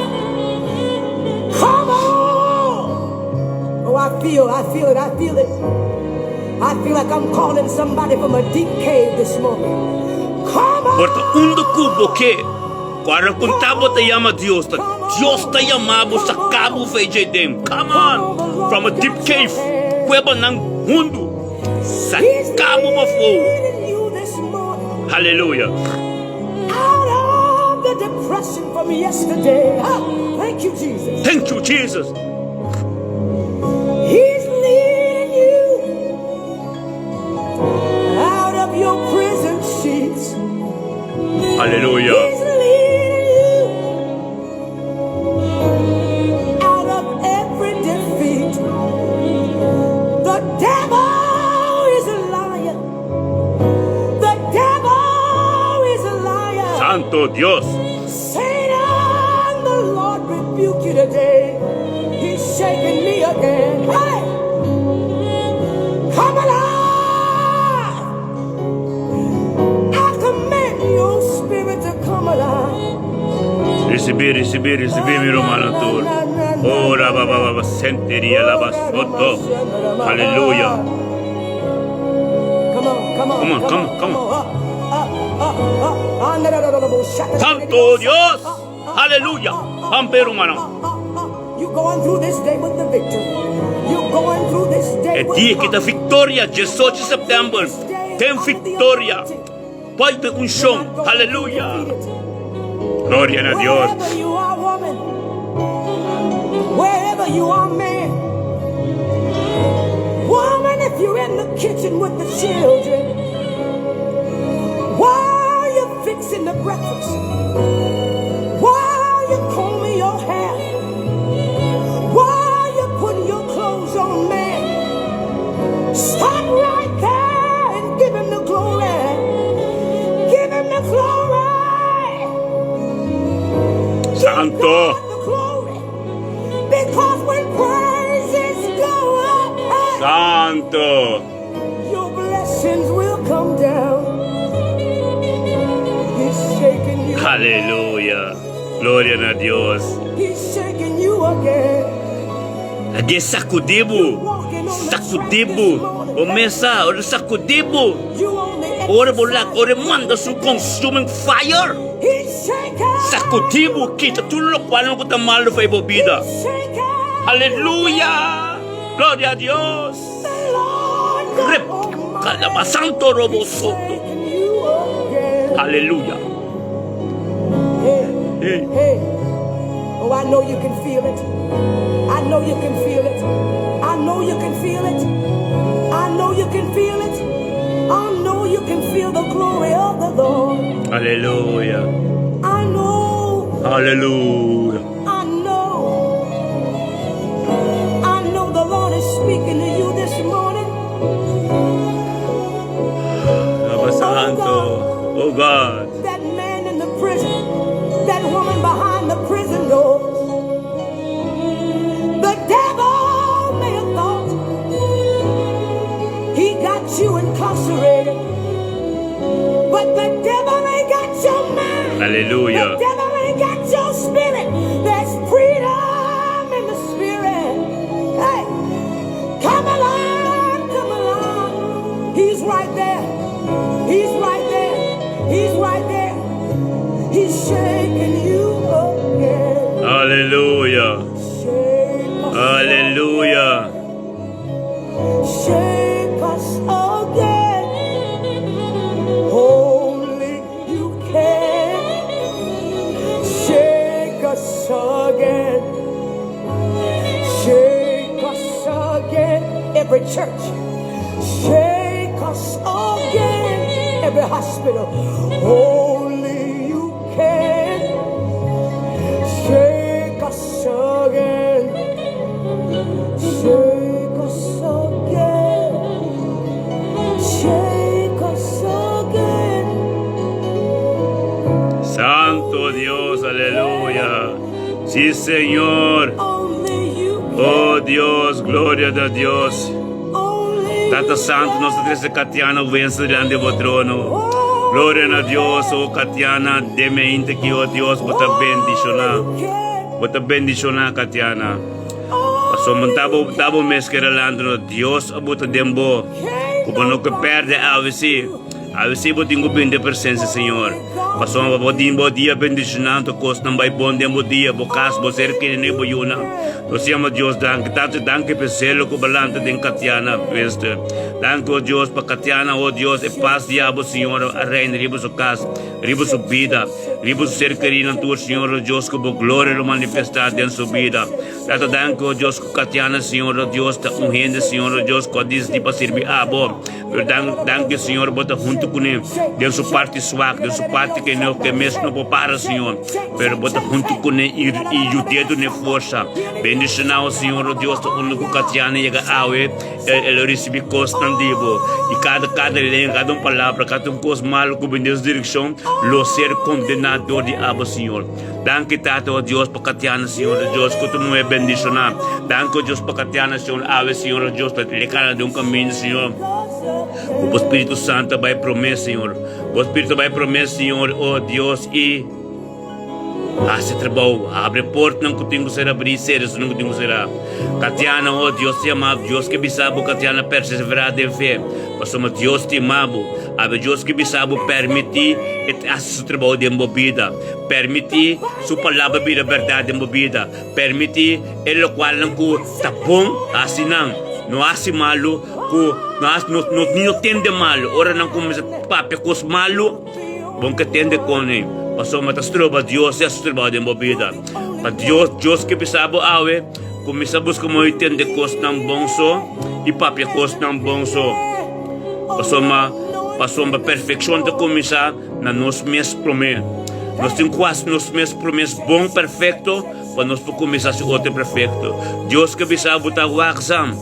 Come on! Oh, I feel it, I feel it. I feel like I'm calling somebody from a deep cave this morning. Come on! Por ta unda ku bo ke. Kòrda ku ta bo ta yama Dios. Ta Dios ta yama bo saka bo for ei den. Come on! From a deep cave. Kuebanan hundu. He's Saka bo pafó. leading you this morning Hallelujah. out of the depression from yesterday. Ah, thank you, Jesus. Thank you, Jesus. He's leading you out of your prison sheets. Hallelujah. He's leading you out of every defeat. The devil is a liar. The devil is a liar. Santu Dios. Satan, the Lord rebuke you today. He's shaking me again. Hey! Come alive! I command your spirit to come alive. Risibí, risibí, risibí, mi rumannan tur. Ora, ba, ba, ba, ba, senteria la basoto. Hallelujah. Come on, come on, Come on, come on, come on. Up, up, up, up. Ah, no, no, no, no, no, shut the- Santu Dios. Hallelujah. Ampe rumannan. Up, up, up. You're going through this day with the victory. You're going through this day E with dia ku ta viktoria, 18 di sèptèmber. Tin viktoria. Poi un show. Hallelujah. Gloria na Dios. Wherever you are, woman, wherever you are, man, woman, if you're in the kitchen with the children, while you're fixing the breakfast, while you're combing your hair, while you're putting your clothes on, man, stop right there and give him the glory. Give him the glory. Santu. God the glory. Because when praises go up, hey, Santu. your blessings will come down. He's shaking you. Hallelujah. Gloria na Dios. He's shaking you again. Ade sakudí bo. Walking on the track Sakudí bo. this morning. O mesa, ora sakudí bo. You on the Ora bo lak, exercise. ora manda su consuming fire. He's shaking. Sakudí bo, kita tur loke ku ta malu for bo bida. He's shaking. Hallelujah. Gloria na Dios. The Lord God Rep. Almighty. Kalabasanto robo He's soto. shaking you again. Hallelujah. Hey. Hey. Hey, oh, I know you can feel it. I know you can feel it. I know you can feel it. I know you can feel it. I know you can feel the glory of the Lord. Hallelujah. I know, Hallelujah. I know. I know the Lord is speaking to you this morning. Aba Santu. Oh God. That man in the prison, that woman behind the prison doors. But the devil ain't got your mind. Aleluya. The devil ain't got your spirit. There's freedom in the spirit. Hey, come alive, come alive. He's right there. He's right there. He's right there. He's shaking you again. Aleluya. Shake us Aleluya. Shake us again. Only you can shake us again. Shake us again. Every church. Shake us again. Every hospital. Only you can shake us again. Shake us again. Shake us again. Santo Dios, aleluya. Sí, Señor. Only you can. Oh Dios, gloria na Dios. Only Tata you Santo, nos can. trese Katiana Wenzel dilanti bo trono. Gloria na Dios, oh Katiana, den mainta aki, oh Dios, bo ta bendishoná. Bo ta bendishoná, Katiana. Paso tabo tabo mes keralando Dios a buta den bo. Ku bo no ke perde awe si. Awe si bo tin ku bin den presensia Señor. Paso bo tin bo dia bendishoná anto kosnan bai bon den bo dia, bo kas, bo ser keri bo yunan. Nos yama Dios danki. Tata danki pa e zelo ku bo lanta den Katiana Wester. Danki oh Dios pa Katiana oh Dios e pas di abo Señor a reina riba su kas, riba su bida, riba su ser kerinan tur Señor oh Dios ku bo gloria lo manifestá den su bida. Tata danki oh Dios ku Katiana Señor oh Dios ta un hende Señor oh Dios ku a disidí pa sirbi abo. Pero dan, danki Señor bo ta huntu kuné den su parti swak, den su parti ke no ke mes no por para Señor. Pero bo ta huntu kuné i i yud'é dun'é forsa. Bendishoná oh Señor oh Dios ta unda ku Katiana yega awe el el lo risibí kosnan di bo. I kada kada lenga, kada un palabra, kada un kos malu ku bin den su direkshon lo ser kondená dor di abo Señor. Danki Tata oh Dios pa Katiana Señor oh Dios ku ta muhé bendishoná. Danki oh Dios pa Katiana Señor awe Señor oh Dios ta lekana den un kaminda Señor ku bo Spiritu Santu a bai promé Señor. Bo Spiritu a bai promé Señor oh Dios i hasi trabou habri portnan ku tin ku ser abrí sera esunnan ku tin ku sera. Katiana oh Dios ta yama bo Dios ke bisa bo Katiana perseverá den fe pasobra Dios stima bo. Awe Dios ke bisa bo permití e hasi su trabou den bo bida. Permití Su Palabra bira bèrdat den bo bida. Permití e lokualnan ku ta bon hasi nan. No hasi malu ku no hasi no no ni no tende malu. Ora nan kuminsá papia kos malu, bon ke tende kon ei, pasobra ta stroba Dios di hasi su trabou den bo bida. Pa Dios, Dios ke bisa bo awe, kuminsá buska moda di tende kosnan bon so i papia kosnan bon so. Pasobra pasobra perfekshon ta kuminsá. Na nos mes promé. Nos tin ku hasi nos mes promé bon perfekto pa nos por kuminsá hasi otro perfekto. Dios ke bisa bo ta wakzam,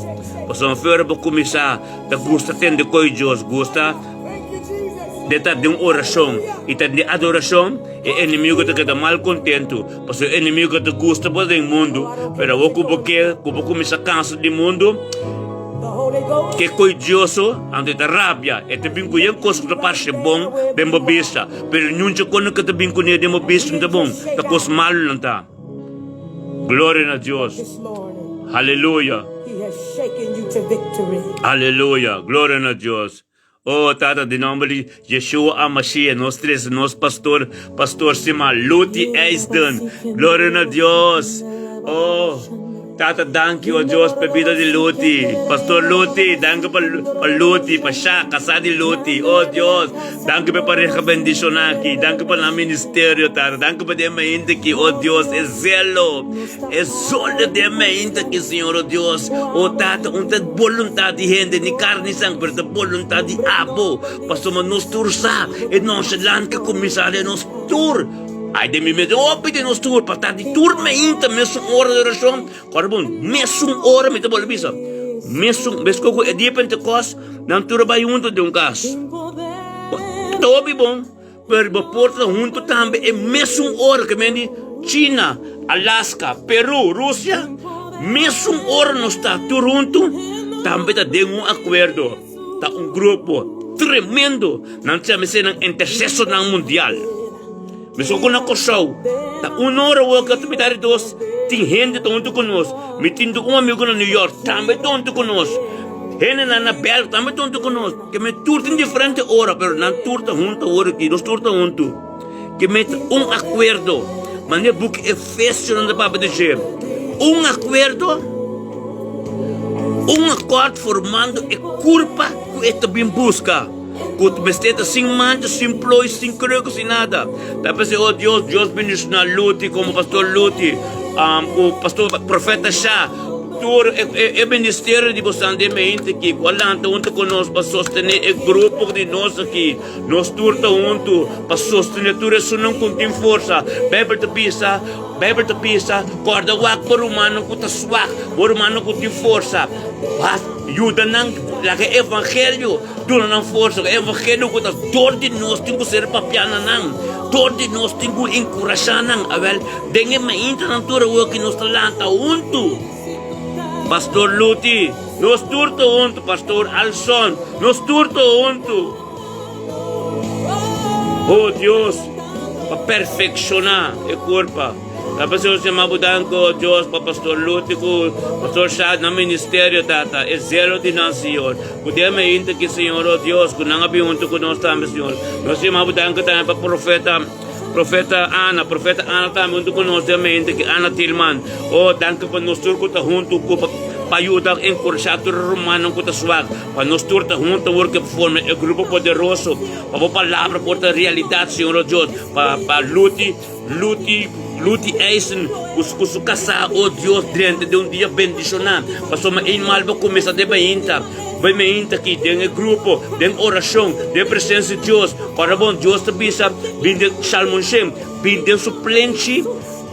pasobra fuera bo kuminsá ta gusta tende koe Dios, gusta de ta den orashon i ta den adorashon, e enemigo ta keda mal kontentu, pasobra e enemigo ta gusta bo den mundu, pero awor ku bo ke ku bo kuminsá kansa di mundu, Ke koidioso, anto e ta rabia, e ta bin ku yen kos ku ta parse bon den bo bista, pero nunca kono ke ta bin kuné den bo bista no ta bon, ta kos malu nan ta. Gloria na Dios. Haleluya. Haleluya. Gloria na Dios. Oh Tata, den nomber di Yeshua HaMashiach, nos trese nos pastor, pastor stima Luti Eisden. Gloria na Dios. Oh, Tata, danki, oh Dios, pa bida di Luti. Pastor Luti, danki pa, pa Luti, pa Sha, kasá di Luti. Oh Dios, danki pa e pareha bendishoná aki. Danki pa nan ministerio, Tata. Danki pa den mainta aki, oh Dios, e zelo. E sol ta den meinta aki, Señor, o Dios. O Tata, un ta boluntat di hende, ni karni ni sangre, pero ta boluntat di Abo. Pasobra nos tur sa, e nonchalant ke kuminsá den nos tur. Ai den mi mes, hopi den nos tur, pa ta di tur meinta mesun ora di orashon. Kòrda bon, mesun ora mi ta bolbe bisa, mesun, bes ku e dia Pentekòst, nan tur a bai huntu den un kas. Ta hopi bon. Pero bo por ta hunto tambe e mesun ora ke men di China, Alaska, Peru, Rusia, mesun ora nos ta tur hunto, tambe ta den un akuerdo, ta un grupo. Tremendo! Nan ta yama eseinan intersesornan mundial. Meskos ku na Kòrsou, ta un ora awor ku ta mitad di dos, tin hende ta huntu ku nos. Mi tin un amigu na New York tambe ta huntu ku nos. Hendenan na Bèlgika tambe ta huntu ku nos. Ke men tur tin diferente ora, pero nan tur ta huntu awor aki. Nos tur ta huntu. Ke men ta un akuerdo. Manera buki Efesionan ta papia di dje. Un akuerdo, un akòrt formando e kurpa ku e ta bin buska. Ku mester ta sin mancha, sin plooi, sin kreukel, sin nada. Ta pens'é, Oh Dios, Dios bendishoná Luti komo pastor Luti, ku pastor profeta Sha, tur e ministerio di bosan den mente aki ku a lanta huntu ku nos pa sostené e grupo di nos aki. Nos tur ta huntu pa sostené tur esunnan ku tin forsa. Beibel ta bisa, Beibel ta bisa, Kòrda wak bo rumannan ku ta swak, bo rumannan ku tin forsa. Yuda nan laga e evangelio duna nan forsa. E evangelio ku ta dor di nos tin ku ser papiá na nan, dor di nos tin ku enkurashá nan. Awèl, den e maintanan tur awor ki nos ta lanta huntu, Pastor Luti, nos tur ta huntu, Pastor Alson, nos tur ta huntu. Oh Dios, pa perfekshoná e kurpa. Ta p'esei nos yama bo danki, oh Dios, pa Pastor Luti ku Pastor Shad nan ministerio, Tata, e zelo di nan, Señor. Ku den mainta aki, Señor, oh Dios, ku nan a bin huntu ku nos tambe, Señor. Nos yama bo danki tambe pa Profeta, Profeta Ana, Profeta Ana tambe huntu ku nos den mainta aki, Ana Tilman. Oh, danki pa nos tur ku ta huntu ku pa pa yuda enkurashá tur e rumannan ku ta swak, pa nos tur ta huntu awor ke forma e grupo poderoso, pa bo palabra por ta realidat, Señor, oh Dios, pa pa Luti. Luti, Luti Eisen ku ku su kasá, o Dios, drenta den un dia bendishoná, pasobra ein mal bo kuminsá den mainta, bai mainta aki den e grupo, den orashon, den presensia di Dios. Ora bon, Dios ta bisa, bin den Salmo shen, bin den su plenchi,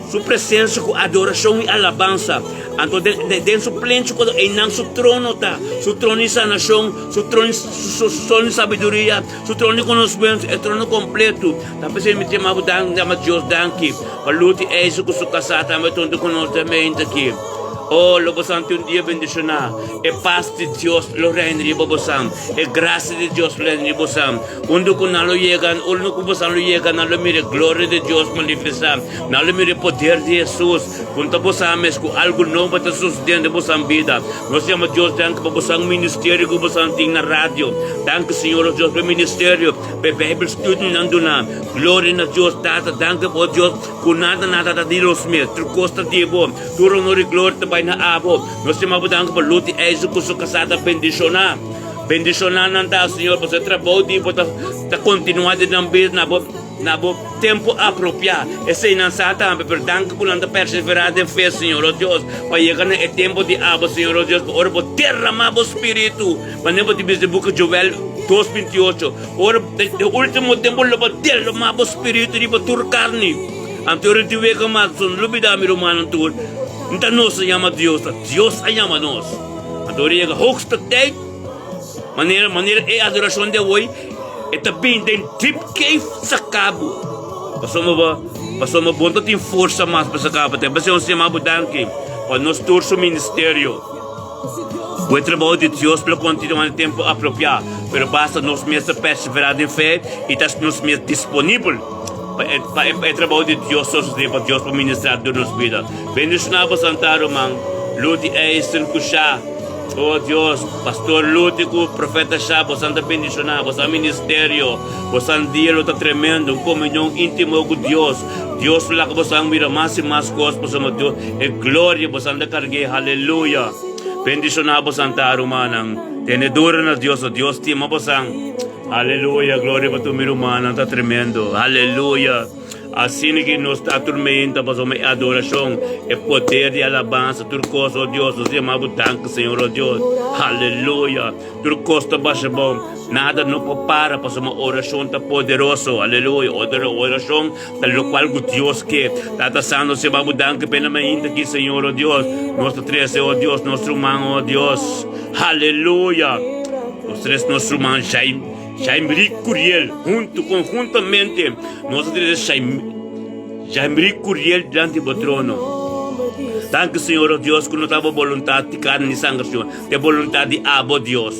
su presensia ku adorashon i alabansa. Anto den den su plenchi kuando einan su trono ta, su trono di sanashon, su trono su trono di sabiduria, su trono di konosmentu, e trono kompleto. Ta p'esei mi ta bo danki, mi ta Dios danki pa Luti Eise ku su kasá tambe ta huntu ku nos den mente aki. Oh, lo bosan tin un dia bendishoná. E pas di Dios lo reina riba bosan. E grasia di Dios lo reina riba bosan. Unda ku nan lo yega, unda ku bosan lo yega, nan lo mira e gloria di Dios manifestá. Nan lo mira e poder di Hesus. Konta bosan mes ku algu nobo ta susedendo den bosan bida. Nos yama Dios danki pa bosan ministerio ku bosan tin na radio. Danki Señor nos Dios pa e ministerio. P'e Bijbel studionan duna. Gloria na Dios Tata, danki bo Dios ku nada nada ta di nos mes, tur kos ta di bo. Tur honor i gloria ta bai na abo. Nos yama bo danki pa Loti Eisen ku su kasá ta bendishoná. Bendishoná nan ta, Señor, pasobra e trabou di bo ta ta kontinuá den nan bida na bo na bo tempu apropiá. Esei nan sa tambe, pero danki ku nan ta perseverá den fe, Señor, o Dios, pa yega na e tempu di abo, Señor, o Dios, pa ora bo derramá bo spiritu. Manera bo ta bisa den buki Joel dos bintiocho, Ora den ultimo tempu lo bo derramá bo spiritu riba tur karni. Anto ora di wega mas, boso no lubidá, mi rumannan tur, no ta nos a yama Dios, ta Dios a yama nos. Anto ora yega hoogste tijd, manera manera e adorashon di awor, e ta bin den deep cave saka bo. Pasobra bo pasobra bo no ta tin forsa mas pa saka bo. Ta p'esei nos yama bo danki pa nos tur su ministerio. Ku e trabou di Dios lo kontinuá na tempu apropiá, pero basta nos mes ta perseverá den fe i ta nos mes disponibel pa e pa e trabou di Dios sosodé, pa Dios por ministrá tur nos bida. Bendishoná bo santa ruman Luti Eisen ku Sha. O Dios, Pastor Luti ku Profeta Sha, bosan ta bendishoná, bosan ministerio, bosan dia lo ta tremendo, un komunion íntimo ku Dios. Dios lo laga bosan mira mas i mas kos pasobra Dios e gloria bosan ta karg'é. Aleluya! Bendishoná bosan ta, rumannan. Tene duro na Dios, o Dios stima bosan. Aleluya! Gloria pa tur mi rumannan, ta tremendo. Aleluya! Asina ki nos ta turmenta pasobra e adorashon, e poder di alabansa, tur kos, o Dios, nos yama bo danki, Señor, o Dios. Aleluya! Tur kos ta basha bon, nada no por para pasobra orashon ta poderoso. Aleluya! Orashon ta lokual ku Dios ke. Tata Santo, nos yama bo danki p'e na mainta aki, Señor, o Dios. Nos ta trese, o Dios, nos ruman, o Dios. Aleluya! Nos trese nos ruman Jaime, Jaimrick Curiel, huntu, konhuntamente, nos ta trese Jaime, Jaimrick Curiel dilanti bo trono. Danki, Señor, o Dios, ku no ta bo boluntat di karni ni sanger, Señor. E boluntat di abo, Dios.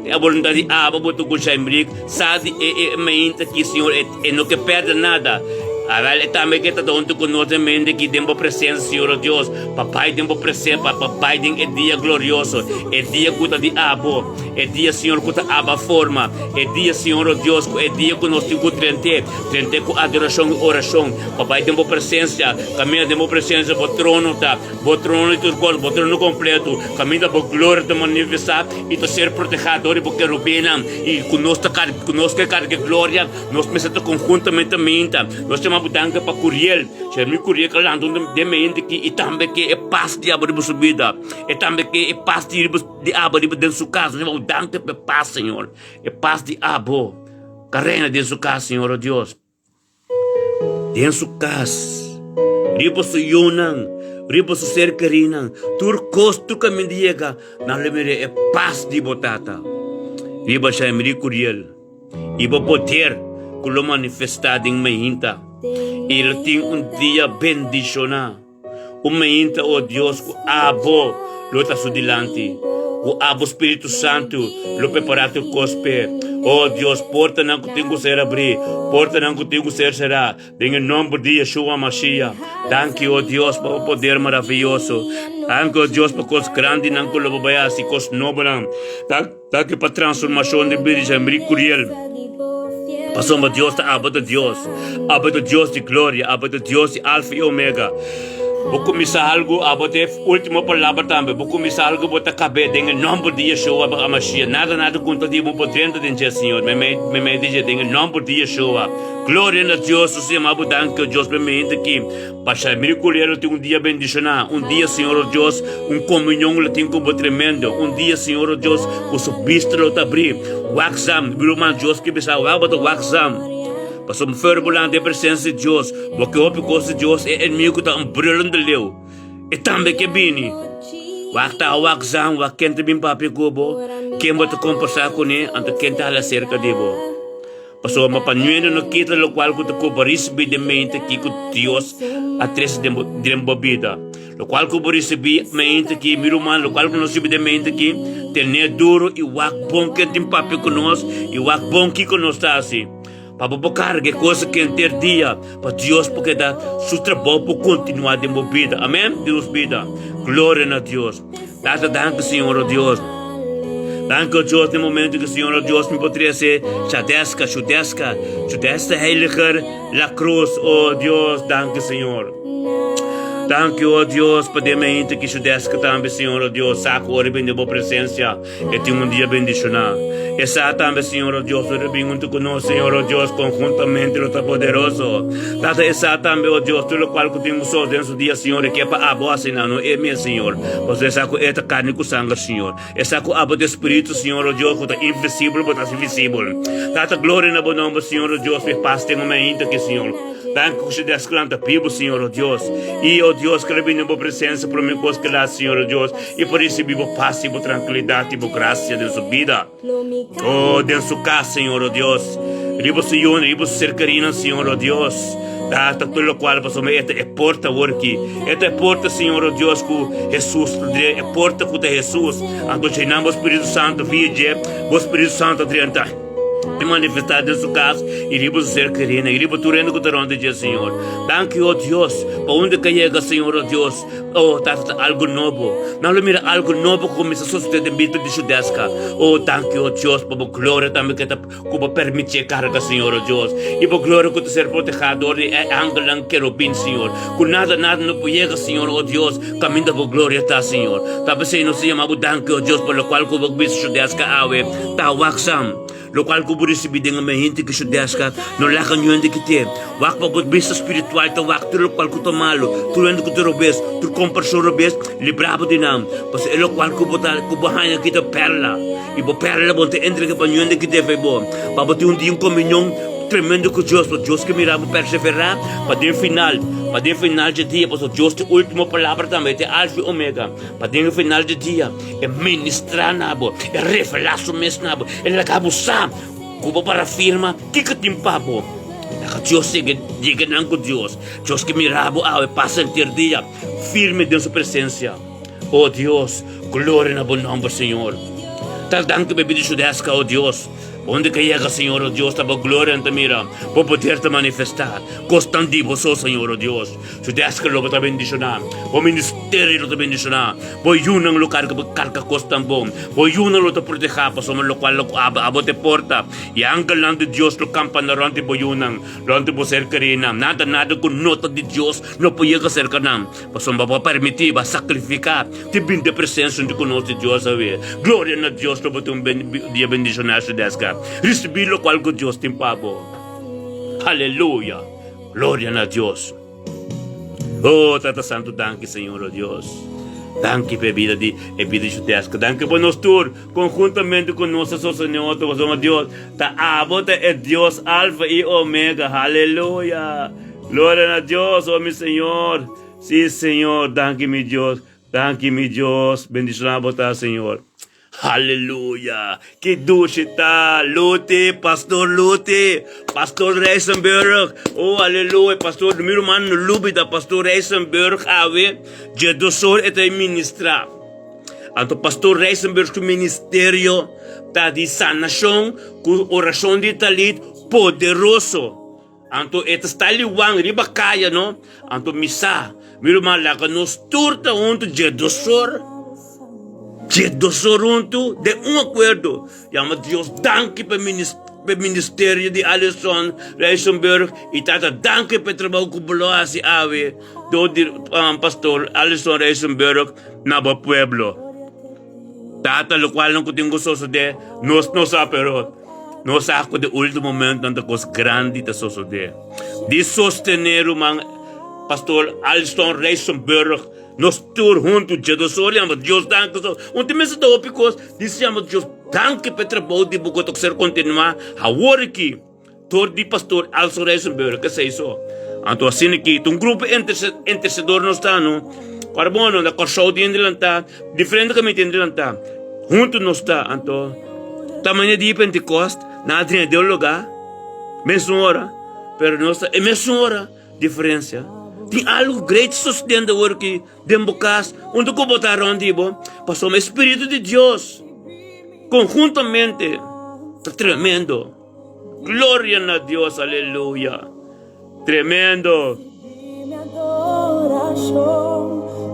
E boluntat di Abba bo ta ku Shaimrik sa di e e mainta ki Señor e e no ke perde nada. Awel e tambe ke ta huntu ku nos den mente ki den bo presensia Señor o Dios pa bai den bo presensia pa pa bai den e dia glorioso e dia ku ta di abo e dia Señor ku ta Abba forma e dia Señor o Dios ku e dia ku nos tin ku drent'é drent'é ku adorashon i orashon pa bai den bo presensia kaminda den bo presensia bo trono ta Bo trono di tur kos, bo trono kompletu, kaminda bo gloria ta manifestá i ta ser protehá dor di bo kerubinnan, i ku nos ta kar, ku nos ke karga e gloria, nos mester ta konhuntamente minta. Nos yama bo danki pa Curiel, Jeremy Curiel ku a lanta un den mente aki i tambe ke e pas di abo riba su bida, e tambe ke e pas di riba di abo riba den su kas. Nos yama bo danki pa e pas, Señor, e pas di abo ka reina den su kas, Señor, o Dios. Den su kas, riba su yunan, riba su ser kerinan, tur kos, tur kaminda di yega, nan lo mira e pas di bo Tata. Riba Shaimri Curiel, i bo poder ku lo manifestá den mainta, i lo tin un dia bendishoná. Un mainta, o Dios, ku Abo lo ta su dilanti, ku Abo Spiritu Santu lo prepará tur kos p'e. O Dios, portanan ku tin ku ser abrí, portanan ku tin ku ser será, den e nòmber di Yeshua Mashiach. Danki, o Dios, pa bo poder maravioso. Danki, o Dios, pa kos grandinan ku lo bo bai hasi, kos nobonan. Danki pa transformashon den bida di Jean-Marie Curiel. Pasobra Dios ta Abba ta Dios. Abba ta Dios di gloria. Abba ta Dios di Alfa i Omega. Bo kuminsá algu, Abba ta e último palabra tambe. Bo kuminsá algu, bo ta kab'é den e nòmber di Yeshua HaMashiach. Nada, nada kontra di bo por drenta den dje, Señor. Meimei di dje, den e nòmber di Yeshua. Gloria na Dios. Nos yama bo danki, o Dios, pa e mente aki. Pasha mi riculia lo tin un dia bendiciona, un dia Señor o Dios un comunion lo tin cu bo tremendo, un dia Señor o Dios cu su bista lo ta abri, wakzam, mi ruman Dios ke bisa wak bo ta wakzam, pasobra fuera bo lanta e presencia di Dios, bo ke hopi cos di Dios, e enemigo ta un brulende leu, e tambe ke bini, wak ta wakzam, wak ken ta bin papia cu bo, ken bo ta comporta cune, anto ken ta hala cerca di bo. Pasobra pa nuendo no kita lokual ku ta ku bo risibí den mente kiko Dios a trese den bo den bo bida. Lokual ku bo risibí mente aki, mi ruman, lokual ku nos risibí den mente aki, ten'é duru i wak bon ken tin papia ku nos i wak bon kiko nos ta hasi. Pa bo por karga e kos aki henter dia, pa Dios por keda su trabou por kontinuá den bo bida. Amèn? Den nos bida. Gloria na Dios. Tata, danki Señor, o Dios. Danki, o Dios, den momento ku Señor, o Dios, mi por trese Chadeska, Chudeska, Chudesta Heiliger La Cruz, o Dios, danki, Señor. Danki, o Dios, pa den mente ki Chudeska tambe, Señor, o Dios, sa ku ora bin den bo presencia, e tin un dia bendishoná. E sa tambe, Señor, o Dios, ora bin huntu ku nos, Señor, o Dios, konhuntamente lo ta poderoso. Tata, e sa tambe, o Dios, tur lokual ku tin ku sos den su dia, Señor, e ke pa abo asina, no e mes, Señor. Pasobra e sa ku e ta karni ku sanger, Señor. E sa ku abo ta e Spiritu, Señor, o Dios, ku ta invisibel, bo ta hasi visibel. Tata, gloria na bo nomber, Señor, o Dios, pa e pas den un mainta aki, Señor. Danki ku su desklan ta bibu, Señor, o Dios. I, o Dios, ku el a bini den bo presensia promé kos ku el a hasi, Señor, o Dios, i por risibí bo pas i bo trankilidat i bo grasia den su bida. Oh, den su kas, Señor, o Dios. Riba su yunan, riba su ser kerinan, Señor, o Dios. Tata, tur lokual pasobra e ta e porta awor aki. E ta e porta, Señor, o Dios, ku Hesus ta drenta, e porta ku ta Hesus. Anto djei bo Spiritu Santu via dje, bo Spiritu Santu a drenta i manifestá den su kas i riba su ser kerinan i riba tur hende ku ta rònt di dje, Señor. Danki, o Dios, pa unda ke yega, Señor, o Dios. Oh, tata ta algo nobo. Nan lo mira algo nobo ku kuminsá sosodé den bida di Shudeska. Oh, danki, oh Dios, pa bo gloria tambe ku ta ku bo permití e karga, Señor, oh Dios. I bo gloria ku ta ser protehá dor di e angelnan kerubin, Señor. Ku nada, nada no por yega, Señor, oh Dios, kaminda bo gloria ta, Señor. Ta p'esei nos ta yama bo danki, oh Dios, pa lokual ku bo bisa Shudeska awe ta waksam. Lokual ku bo risibí den e hende ku su deska, no laga niun hende kit'é. Wak pa bo bista spiritual ta wak tur lokual ku ta malu, tur hende ku ta robes, tur komparashon robes, librá bo di nan. Pasobra e lokual ku bo ta ku bo haña aki ta pèrla, i bo pèrla bo no ta entrega pa niun hende kit'é fo'i bo. Pa bo tin un dia un komunion tremendo ku Dios, pasobra Dios ke mira bo perseverá pa den final, pa den final dje dia, pasobra Dios tin último palabra tambe, e ta e Alfa i Omega, pa den e final dje dia. E ministrá na bo, e revelá su mes na bo, e laga bo sa ku bo para firma kiko tin pa bo. Laga Dios yega, yega nan ku Dios. Dios ke mira bo awe pasa henter dia firme den su presensia. O Dios, gloria na bo nomber, Señor. Ta danki pa e bida Judeska, o Dios. Unda ke yega, Señor, o Dios, ta bo gloria nan ta mira, bo poder ta manifestá. Kosnan di bo so, Señor, o Dios. Judeska lo bo ta bendishoná, bo ministerio lo ta bendishoná, bo yunan lo karga bo karga kosnan bon, bo yunan lo ta protehá pasobra lokual lo ku abo, abo ta e porta. I angelnan di Dios lo kampa na rònt di bo yunan, rònt di bo ser kerínan. Nada, nada ku no ta di Dios no por yega serka nan. Pasobra bo a permití, bo a sakrifiká di bini den presensia huntu ku nos di Dios awe. Gloria na Dios, lo bo tin un dia bendishoná su deska. Risibí lokual ku Dios tin pa bo. Aleluya! Gloria na Dios! Oh, Tata Santu, danki, Señor, oh Dios. Danki pa e bida di e bida di su deska. Danki pa nos tur, konhuntamente ku nos ta sostené otro, pasobra Dios ta abo ta e Dios Alfa i Omega. Aleluya! Gloria na Dios, oh mi Señor. Sí, Señor, danki mi Dios. Danki mi Dios. Bendiciona bo ta, Señor. Aleluya. Ki dushi ta. Luti, Pastor Luti, Pastor Rijsenburg. Oh, aleluya. Pastor, mi ruman no lubida Pastor Rijsenburg awe. Dje dosor e ta ministra. Anto Pastor Rijsenburg su ministerio ta di sanacion cu oracion di talit poderoso. Anto e ta sta liwan riba kaya no. Anto mi sa, mi ruman laga nos tur ta huntu dje dosor, dje dosor huntu den un akuerdo. Yama Dios danki pa e ministerio di Alison Rijsenburg i Tata danki pa e trabou ku bo lo hasi awe dor di Pastor Alison Rijsenburg na bo pueblo. Tata lokualnan ku tin ku sosodé nos no sa pero. Nos sa ku den ultimo momentonan ta kos grandi ta sosodé. Di sostené ruman Pastor Alston Rijsenburg, nos tur huntu djedosor yama Dios danki so. Un ta mester ta hopi kos di si yama Dios danki pa e trabou di bo ku ta ser kontinuá awor aki dor di Pastor Alston Rijsenburg. Esei so. Anto asina aki ta un grupo intersedor nos ta no. Ora bon no na Kòrsou tin adelantá. Diferente kaminda tin delantá. Huntu nos ta, anto ta maña di Pentekost, nan a drenta den un lugá, mesun ora, pero nos ta e mesun ora, diferensia. Tin algu great sosediendo awor aki den bo kas, unda ku bo ta rònt di bo, pasobra e Spiritu di Dios konhuntamente ta tremendo. Gloria na Dios, aleluya. Tremendo!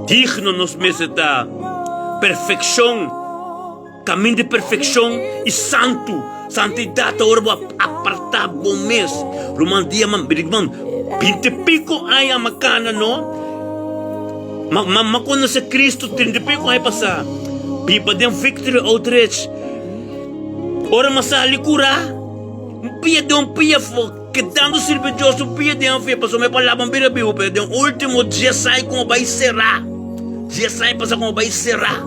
Digno nos mester ta. Perfekshon, kamin di perfekshon i santu. Santidat ta ora bo apartá bo mes. Ruman dia man, ruman, binti piko aña a kana no. Ma, ma, ma konosé Kristu trinta i piko aña pasá. Biba den Victory Outreach. Ora mi a sali kurá, un pia den un pia afó. Kedando sirbi Dios un pia den fe, pasobra e palabra no bira bibu, pero den ultimo dies aña como bai será, dies aña pasa como bai será.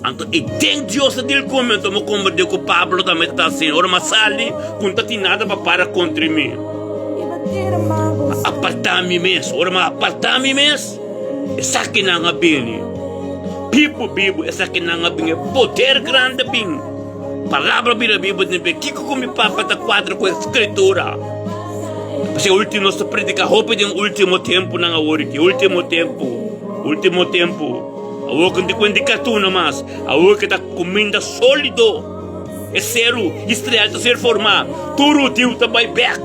Anto e den Dios ta dil ku mi, anto mi komprendé ku Pablo tambe ta asina. Ora mi a sali, ku no ta tin nada pa para kontra mi. Ma apartá mi mes, ora mi a apartá mi mes, esakinan a bini. Bibu, bibu, esakinan a bini, e poder grandi a bin. Palabra bira bibu den be. Kiko ku mi papa ta kuadra ku e Skritura? Pasobra e ultimo nos ta predika hopi den ultimo tempunan awor aki. Ultimo tempu, ultimo tempu. Awor ku no tin kuenta di katuna mas. Awor ku ta kuminda solido. E seru Israel ta ser formá. Tur hudiu ta bai bek.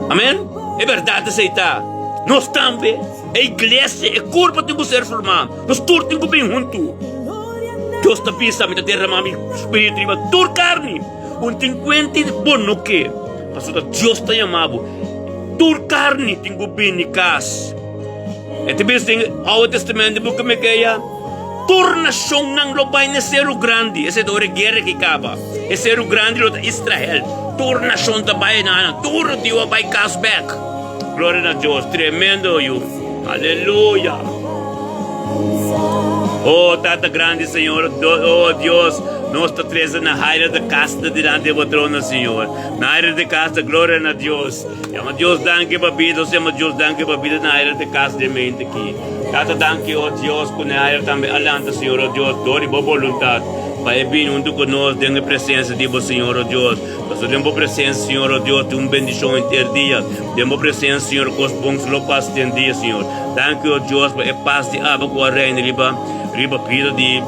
Amen. E bèrdat esei ta. Nos tambe. E iglesia, e kurpo tin ku ser formá. Nos tur tin ku bin huntu. Dios ta bisa, Mi ta derramá mi spiritu riba tur karni. Un tin kuenti bo no ke, pasobra Dios ta yama bo. Tur karni tin ku bini kas. E ta bisa den Oude Testament, den buki Mikeya, tur nashonnan lo bai na e seru grandi. Esei ta ora e guera ki kaba. E seru grandi lo ta Israel. Tur nashon ta bai na nan. Tur hudiu a bai kas bèk. Gloria na Dios, tremendo yu. Aleluya. Oh Tata grandi Señor, oh Dios, nos ta trece na Jairo de Castro dilanti di bo trono, Señor. Na Jairo de Castro, gloria na Dios. Yama Dios danki pa bida, nos yama Dios danki pa bida na Jairo de Castro den mente aki. Tata danki, oh Dios, ku na Jairo tambe a lanta, Señor, oh Dios, dor di bo boluntad, pa e bini huntu ku nos den e presencia di bo, Señor, oh Dios. Pasobra den bo presensia, Señor, oh Dios, tin un bendishon henter dia. Den bo presensia, Señor, kos bon lo pasa den dia, Señor. Danki, oh Dios, pa e pas di Abba ku a reina riba riba bida di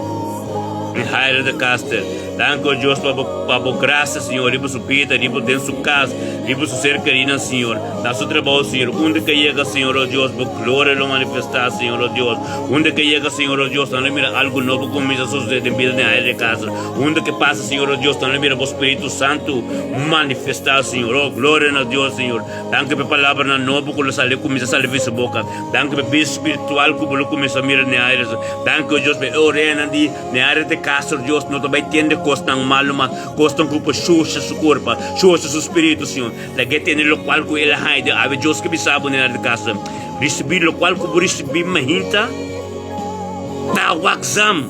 Jairo de Caster. Danki, o Dios, pa bo, pa bo gracia, Señor, riba su bida, riba den su cas, riba su ser querinan, Señor. Na su trabou, Señor. Unda ke yega, Señor, o Dios, bo gloria lo manifestá, Señor, o Dios. Unda ke yega, Señor, o Dios, nan lo mira algo nobo kuminsá sosodé den bida den Jairo de Caster. Unda ke pasa, Señor, o Dios, nan lo mira bo Spiritu Santu manifestá, Señor. O, gloria na Dios, Señor. Danki pa e palabranan nobo ku lo sali kuminsá sali for su boka. Danki pa e bida spiritual ku bo lo kuminsá mira den aire. Danki, o Dios, pa e oreanan di den aire di kasa, o Dios, no ta bai tende kosnan malu mas, kosnan ku por shusha su kurpa, shusha su spiritu, Señor. Laga e tende lokual ku el a haña den awe. Dios ke bisa bo den aire di kasa, Risibí lokual ku bo risibí mainta, ta wakzam.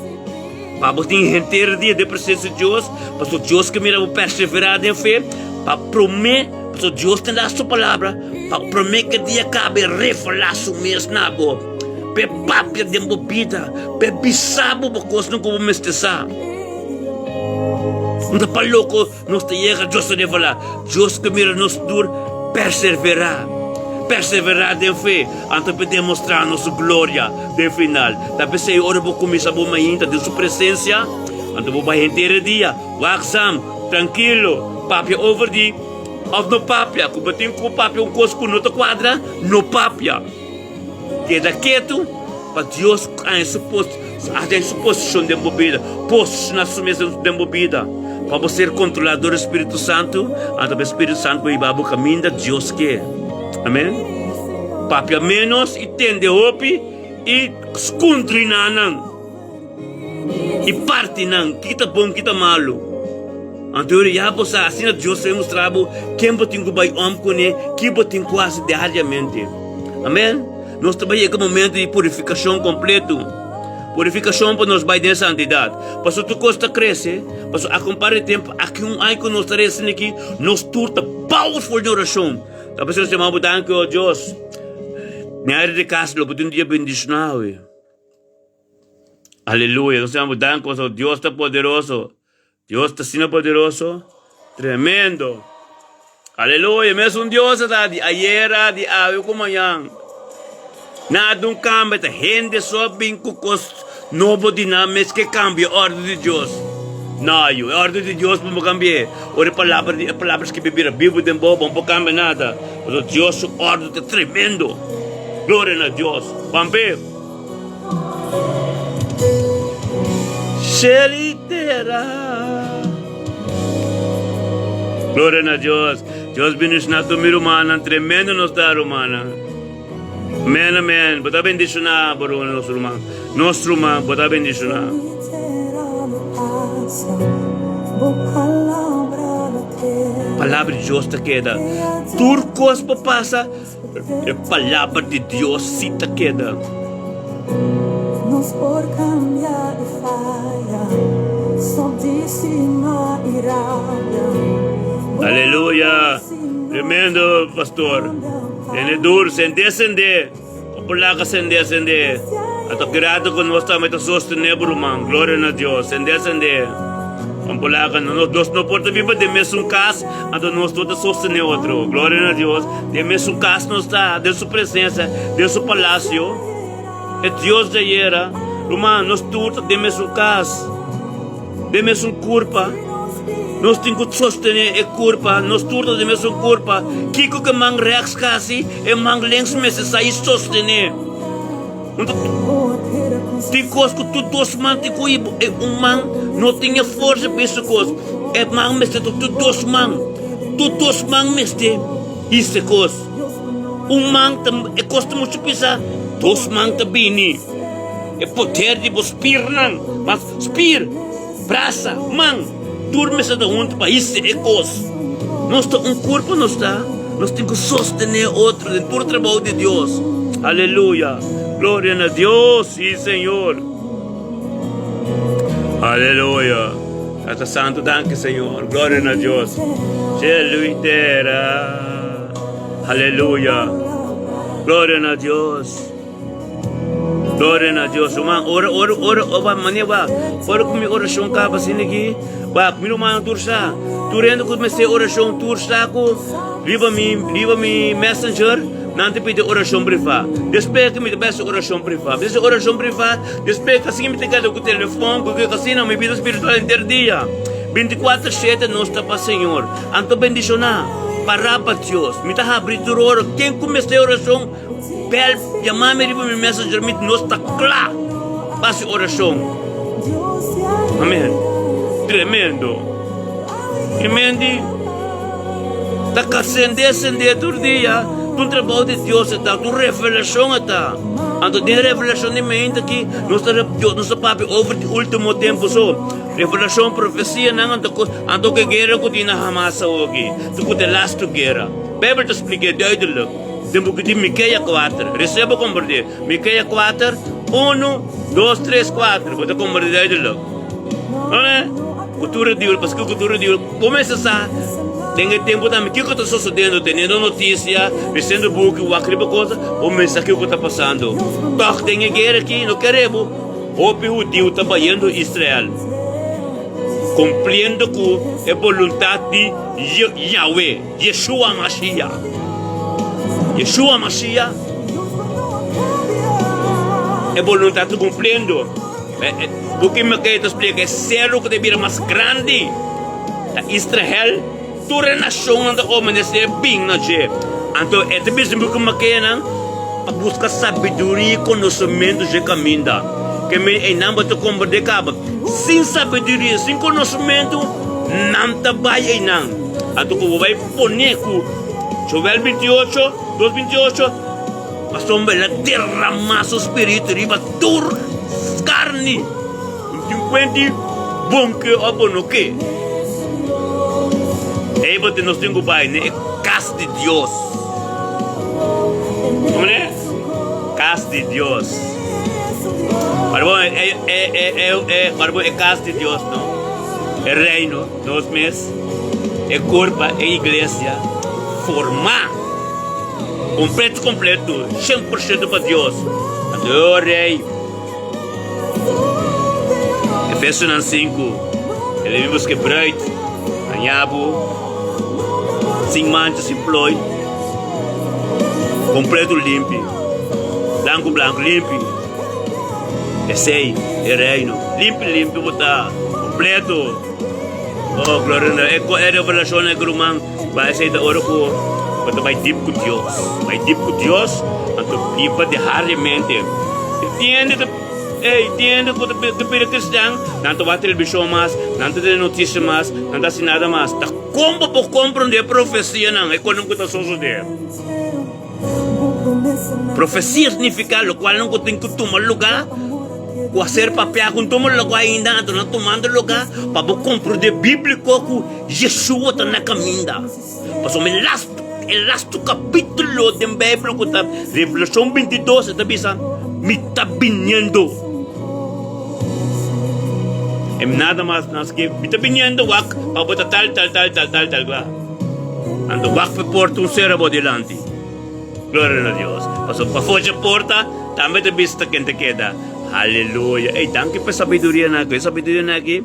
Pa bo tin henter dia den presensia di Dios, pasobra Dios ke mira bo perseverá den fe, pa promé, pasobra Dios ta da su palabra, pa promé ke dia kabe revelá su mes na bo, p'e papia den bo bida, p'e bisa bo bo kosnan ku bo mester sa. No ta pa loko nos ta yega Dios ta revelá. Dios ke mira nos tur perseverá, perseverá den fe, anto p'e demostrá nos su gloria den final. Ta p'esei ora bo kuminsá bo mainta den su presensia, anto bo bai henter e dia waakzaam, trankilo, papia over di òf no papia, ku bo tin ku papia un kos ku no ta kuadra, no papia. Keda ketu pa Dios haña su haña su posishon den bo bida, posishoná su mes den bo bida, pa bo ser kontrolá dor di Spiritu Santu, anto pa e Spiritu Santu por hiba bo kaminda Dios ke. Amen. Papia ménos i tende hopi i skundriná nan. I parti nan, ki ta bon, ki ta malu. Anto ora ya bo sa, asina Dios ta mustra bo ken bo tin ku bai om kuné, ki bo tin ku hasi diariamente. Amen. Nos ta bai yega momento di purifikashon kompleto. Purifikashon pa nos bai den santidat. Pasobra tur kos ta krese, pasobra aki un par di tempu, aki un aña ku nos ta resa aki, nos tur ta powerful den orashon. Ta p'esei nos ta yama bo danki, o Dios. Mi aire di kas lo bo tin un dia bendishoná awe. Aleluya, nos ta danki pasobra Dios ta poderoso. Dios ta asina poderoso, tremendo. Aleluya, mesun Dios ta di ayera, di awe ku mañan. Nada un kambia, ta hende so bin ku kos nobo di nan mes ke kambia ordu di Dios. No, yu, e ordu di Dios bo por kambi'é. Ora e palabra di e palabra skibí bira bibu den bo, bo no por kambia nada. Pasobra Dios su ordu ta tremendo. Gloria na Dios. Pampe. Shel i tera. Gloria na Dios. Dios bendiciona tur mi rumannan. Tremendo nos ta rumannan. Amen, amen. Bo ta bendiciona, bo ruman, nos ruman. Nos ruman, bo ta bendiciona. Palabra di Dios ta keda. Tur cos por pasa. E palabra di Dios si ta keda. Nos por cambia y faya, stop di stima y rabia. Aleluya! Tremendo pastor. Tene dur, sende sende. Por laga sende sende. Ato grato ku nos tambe ta sostené bo ruman. Gloria na Dios. Sende sende. Por laga nos dos no por ta biba den mesun kas, anto nos no ta sostené otro. Gloria na Dios. Den mesun kas nos ta, den su presensia, den su palasio. E Dios di ayera. Ruman, nos tur ta den mesun kas. Den mesun kurpa. Nos tin ku sostené e kurpa. Nos tur ta den mesun kurpa. Kiko ku e man rèks hasi, e man links mester sa i sostené. Tin kos ku tur dos man tin ku i un man no tin e forsa pa hasi kos. E man mester ta tur dos man. Tur dos man mester hasi kos. Un man ta e kos ta muchu pisá, dos man ta bini. E poder di bo spirnan, mas spir, brasa, man, tur mester ta huntu pa hise e kos. Nos ta un kurpo nos ta, nos tin ku sostené otro den tur trabou di Dios. Aleluya! Gloria na Dios, si Señor. Aleluya! Tata Santu, danki Señor. Gloria na Dios. Cielo y tera. Aleluya! Gloria na Dios. Gloria na Dios. Ruman, ora, ora, ora, ora, mane ba. Ora ku mi orashon kaba asina aki, ba, mi rumannan tur sa. Tur hende ku mester orashon tur sa ku riba mi, riba mi messenger. Nan ta pidi orashon privá. Despues ku mi ta bai hasi orashon privá. Mi ta hasi orashon privá, despues kasi mi ta keda ku telefòn, ku kiko asina, mi bida spiritual henter dia. Binti kuater shete nos ta pa Señor. Anto bendishoná, pará pa Dios. Mi ta habri tur ora. Ken ku mester orashon, bèl, yama mi riba mi messenger, mi nos ta kla pa hasi orashon. Amen. Tremendo. Tremendo. Ta ka sende sende tur dia. Ta un trabou di Dios e ta, ta un revelashon e ta. Anto den revelashon di mente aki nos ta nos ta papia over di ultimo tempo so. Revelashon, profesianan anto kos, anto ku e guera ku tin na Hamas awoki, ta ku ta e lastu guera. Beibel ta splik'é duidelik den buki di Mikea kuater. Reseba komprendé. Mikea kuater, unu, dos, tres, kuater. Bo ta komprendé duidelik. Kultura di paske kultura di bo mester sa den e tempu tambe kiko ta sosodendo teniendo notisia lesiendo buki wak riba cosa bo mester sa kiko ta pasando tog den e guera aki no kere bo hopi hudiu ta bayendo Israel kumpliendo ku e boluntat di Yahweh Yeshua Mashiach Yeshua Mashiach e boluntat ta kumpliendo. Buki Miqueas ta splika e selo ku ta bira mas grandi ta Israel, tur e nashonnan ta obenesé bin na dje. Anto e ta bisa buki Miqueasnan pa buska sabiduria i konosementu dje kaminda. Ke men einan bo ta komprendé kaba, sin sabiduria, sin konosementu, nan ta bai einan. Anto ku bo bai pone ku Joel 28, dos 28, Pasobra el a derramá su spiritu riba tur karni. No tin kuenti bon ke òf bo no ke. Ei bo tin nos tin ku bai na e kas di Dios. Komo ne? Kas di Dios. Ora bo e e e e e ora bo e kas di Dios no. E reino nos mes e kurpa e iglesia formá. Completo completo, 100% pa Dios. Anto rey. Efesonan 5, el vimos que bruid, añabo, sin mancha, sin plooi, completo limpi, blanco blanco limpi. Esey, e reino, limpi limpi bo ta, completo. Oh, gloria na e, e revelacion e ruman. Bai esei ta ora ku bo ta bai dip ku Dios. Bai dip ku Dios, anto biba diariamente. Tin hende ta, ey, tin hende ku ta bira kristian, nan ta wak televishon mas, nan ta tene notisia mas, nan ta hasi nada mas. Ta kon bo por komprondé profesianan e konan ku ta sosodé? Profesia signifiká lokualnan ku tin ku tuma lugá, ku a ser papiá ku no tuma lugá ainda, anto nan tumando lugá pa bo komprondé bíbliko ku Yeshua ta na kaminda. Pasobra e lastu, e lastu kapítulo den Beibel ku ta Revelashon 22, e ta bisa, Mi ta biniendo. E nada mas nas ke mi ta biniendo wak pa bo ta tal tal tal tal tal tal kla. Anto wak pa e porta un sera bo dilanti. Gloria na Dios. Pasobra pafó dje porta tambe ta bisa ta ken ta keda. Aleluya. Ey, danki pa e sabiduria nan aki. E sabiduria nan aki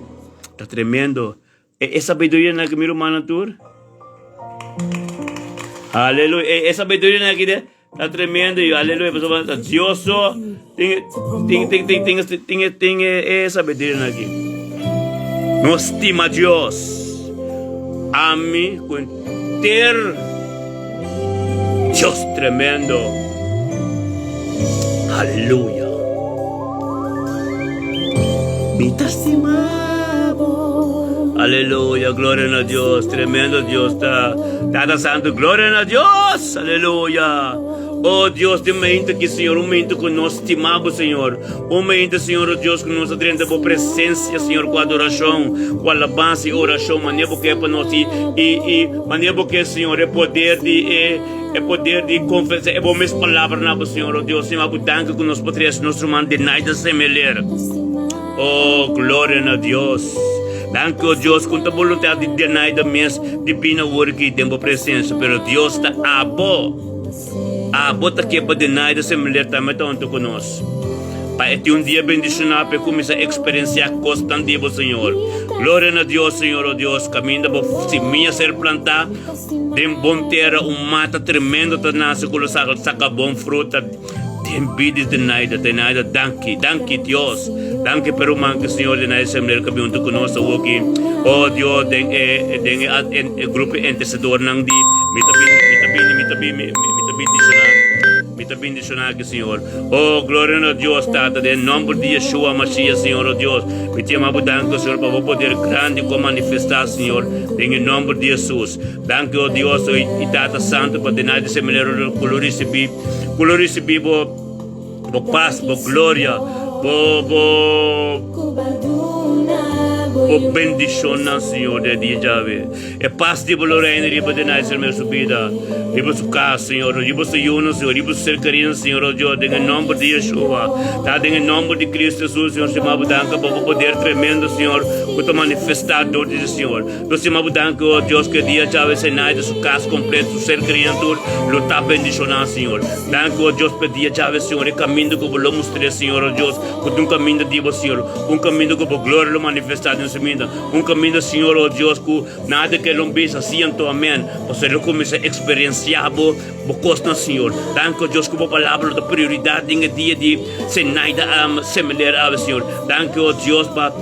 ta tremendo. E sabiduria nan aki mi rumannan tur. Aleluya. E sabiduria nan aki de ta tremendo yo. Aleluya. Pasobra ta Dios so tin tin tin tin tin tin tin e sabiduria nan aki. Nos stima Dios. Ami ku enter Dios tremendo. Aleluya. Mi ta stima bo. Aleluya, gloria na Dios. Tremendo Dios ta. Tata Santo, gloria na Dios. Aleluya. Oh Dios, di mente aki, Señor, un mente ku nos stima bo, Señor. Un mente, Señor, oh Dios, ku nos a drenta bo presencia, Señor, ku adoracion, ku alabanza y oracion, manera bo ke pa nos y, y, y manera bo ke, Señor, e poder di e E poder di konfesá e bo mes palabra na bo, Señor, o Dios. Señor, abu danki ku nos por trese nos ruman Denaida Semeler. Oh, gloria na Dios. Danki, o Dios, ku ta boluntat di Denaida mes di bini awor aki den bo presensia. Pero Dios ta abo. Abo ta ke pa Denaida Semeler tambe ta huntu ku nos. Pa e tin un dia bendishoná pa e kuminsá eksperensiá kosnan di bo, Señor. Gloria na Dios, Señor, o Dios, kaminda bo simia ser plantá. Den bon tera un mata tremendo ta nase ku lo saka bon fruta. Den bida di Zenaida, Zenaida, danki, danki Dios. Danki pa e ruman ku Señor Zenaida Semler ku a bin huntu ku nos awoki. Oh Dios, den e den e e grupo intercedornan di mi ta bin mi ta bini mi ta bin mi ta bendiciona mi ta bendiciona aki Señor. Oh gloria na Dios Tata den nomber di Yeshua Mashiach Señor oh Dios. Mi ta yama bo danki Señor pa bo poder grandi ku a manifesta Señor den e nomber di Jesus. Danki oh Dios i Tata Santo pa Zenaida Semler ku lo ricibi Ku lo risibí bo bo pas, bo gloria, bo bo bo bendishonnan, Señor, den e dia djawe. E pas di bo lo reina riba den Naiselmer su bida, riba su kas, Señor, riba su yunan, Señor, riba su ser kerinan, Señor, oh Dios, den e nomber di Yeshua. Ta den e nomber di Cristo Jesus, Señor, stima bo danki pa bo poder tremendo, Señor, ku ta manifestá dor di Señor. Nos stima bo danki, o Dios, ku e dia djawe Zenaida su kas kompleto, su ser kerinan tur, lo ta bendishoná, Señor. Danki, o Dios, pa e dia djawe, Señor, e kaminda ku bo lo mustr'é, Señor, o Dios, ku ta un kaminda di bo, Señor, un kaminda ku bo gloria lo manifestá den su bida, un kaminda, Señor, o Dios, ku nada ke lo bisa, sí anto amèn, pasobra e lo kuminsá eksperensiá bo, bo kosnan, Señor. Danki, o Dios, ku bo palabra lo ta prioridat den e dia di Zenaida Semeler awe, Señor. Danki, o Dios, pa.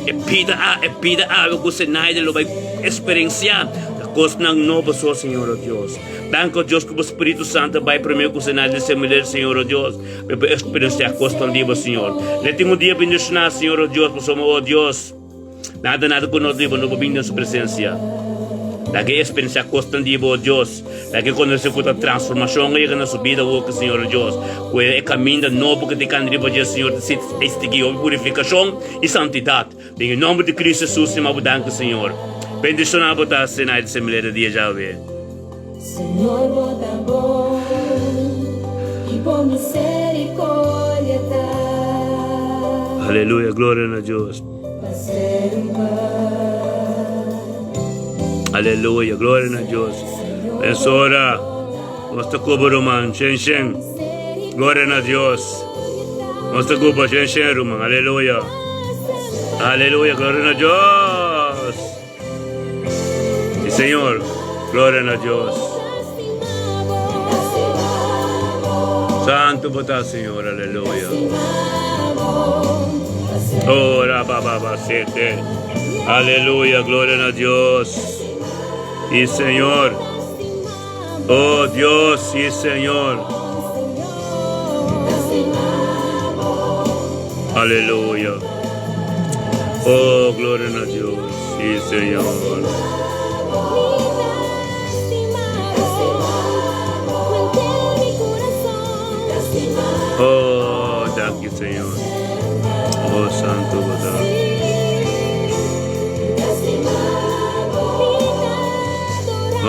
E pida a e pida awe ku Zenaida lo bai eksperensiá ta kosnan nobo so, Señor o Dios. Danki o Dios ku bo Spiritu Santu a bai promé ku Zenaida di Semuel, Señor o Dios, pa e por eksperensiá kosnan di bo, Señor. Le tin un dia bendishoná, Señor o Dios, pasobra o Dios, nada nada ku nos di bo no por bini den su presensia. Laga e eksperensiá kosnan di bo, o Dios. Laga e konosé ku ta transformashon a yega na su bida awoki, Señor o Dios. Ku e kaminda nobo ku ta kanda riba dje, Señor, ta estigí hopi purifikashon. i santidat. Den e nomber di Cristo Jesus stima bo danki Señor. Bendiciona bo ta Zenaida Semilera di dia djawe. Señor bo ta bon i bo misericordia ta. Aleluya gloria na Dios. Pa semper. Aleluya gloria na Dios. Es ora nos ta cuba ruman shen shen. Gloria na Dios. Nos ta cuba shen shen ruman. Aleluya. Aleluya gloria na Dios. Sí Señor. Gloria na Dios. Santo bo ta Señor. Aleluya. Ora ba ba ba sete. Aleluya gloria na Dios. Sí Señor. Oh Dios, sí Señor. Aleluya. Oh, gloria na Dios. Sí, Señor. Oh, danki, Señor. Oh, Santo God.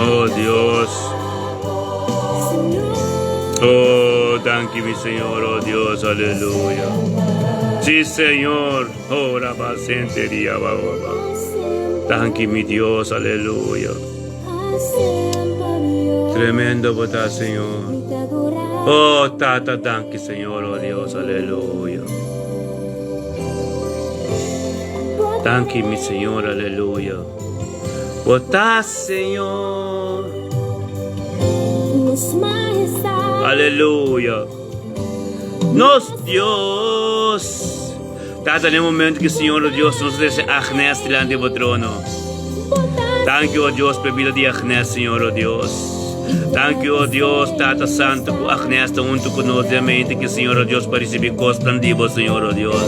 Oh Dios. Oh, danki mi Señor, oh Dios, aleluya. Sí, Señor. Oh, rabasenteria, ba, ba, ba. Danki mi Dios, aleluya. Tremendo bo ta, Señor. Oh, Tata, danki, Señor, oh Dios, aleluya. Danki mi Señor, aleluya. Bo ta Señor. Aleluya. Nos Dios. Tata, den momento que Señor oh Dios nos trece Agnes delante de bo trono. Thank you, oh Dios, pa e bida di Agnes, Señor, oh Dios. Thank you, oh Dios, Tata Santo, ku Agnes ta hunto ku nos den mente ki, Señor, oh Dios, pa ricibi cosnan di bo, Señor, oh Dios.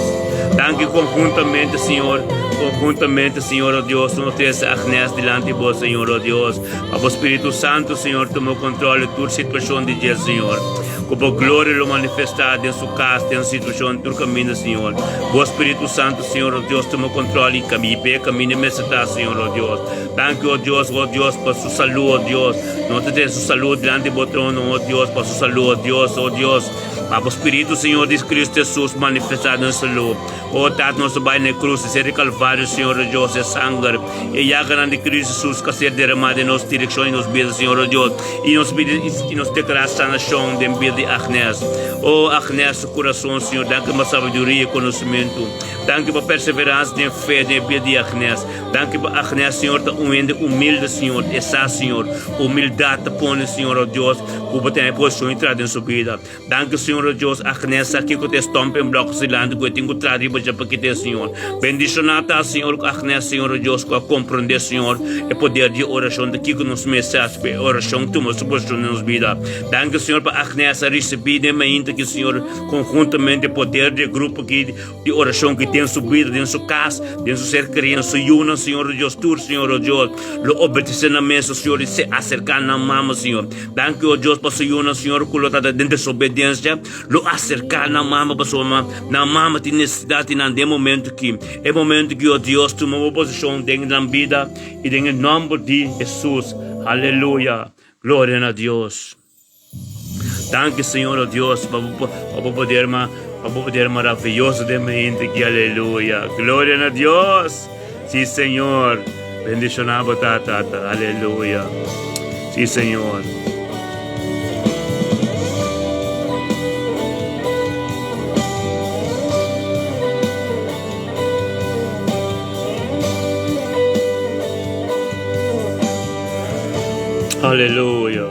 Thank you conjuntamente, Señor, conjuntamente, Señor, oh Dios, nos trece Agnes dilanti bo, Señor, oh Dios. Pa bo Spiritu Santo, Señor, tuma control di tur situacion di dje, Señor. Ku bo gloria lo manifestá den su kas, den su situashon, tur kaminda, Señor. Bo Spiritu Santu, Señor, o Dios, tuma kontrol i kami i p'e kaminda mester ta, Señor, o Dios. Danki, o Dios, o Dios, pa su salú, o Dios. No ta trese su salú dilanti bo trono, o Dios, pa su salú, o Dios, o Dios. Pa bo Spiritu, Señor, di Cristo Jesus manifestá den su salú. O Tata, nos ta bai na e krus, e ser di Kalvario, Señor, o Dios, e sanger, e yaganan di Cristo Jesus ka ser deramá den nos direkshon i nos bida, Señor, o Dios. I nos pidi i nos deklará sanashon den bida di Agnes. O Agnes su kurason, Señor, dan ke mas sabiduria i konosementu. Danki pa perseveransia den fe den e bida di Agnes. Danki pa Agnes, Señor, ta un hende humilde, Señor. E sa, Señor, humildad ta pone, Señor, oh Dios, ku bo tene e posishon di traha den su bida. Danki, Señor, oh Dios, Agnes sa kiko ta e stomping blok dilanti ku e tin ku traha riba dje pa kit'é, Señor. Bendishoná ta, Señor, ku Agnes, Señor, oh Dios, ku a komprondé, Señor, e poder di e orashon ta kiko nos mester hasi pa e orashon tuma su posishon den nos bida. Danki, Señor, pa Agnes a risibí den mainta aki, Señor, konhuntamente e poder di e grupo aki, Di orashon ki den su bida, den su kas, den su ser kerí, den su yunan, Señor o Dios, tur, Señor o Dios, lo obedesé nan mes, o Señor, i se aserká nan mama, Señor. Danki, o Dios, pa su yunan, Señor, ku lo ta den desobedensia, lo aserká nan mama, pasobra nan mama tin nesesidat di nan den e momentu aki. E momentu aki, o Dios, tuma bo posishon den nan bida i den e nòmber di Hesus. Aleluya. Gloria na Dios. Danki Señor o Dios pa bo pa bo poder ma pa bo poder maravilloso den mi hende ki aleluya. Gloria na Dios. Si Señor. Bendiciona bo tata tata. Aleluya. Si Señor. Aleluya.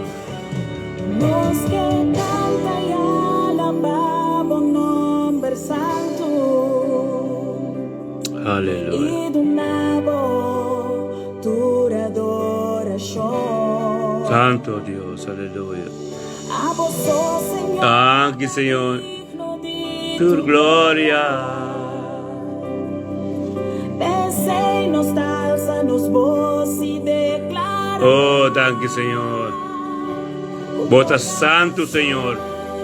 Nos ke kanta i alabá bo nòmber santu. Aleluya. I duna bo tur adorashon. Santo Dios, aleluya. Abo so, Señor. Danki, Señor. Digno di Tur gloria. P'esei nos ta alsa nos bos i deklará. Oh, danki, Señor. Bo ta santu, Señor.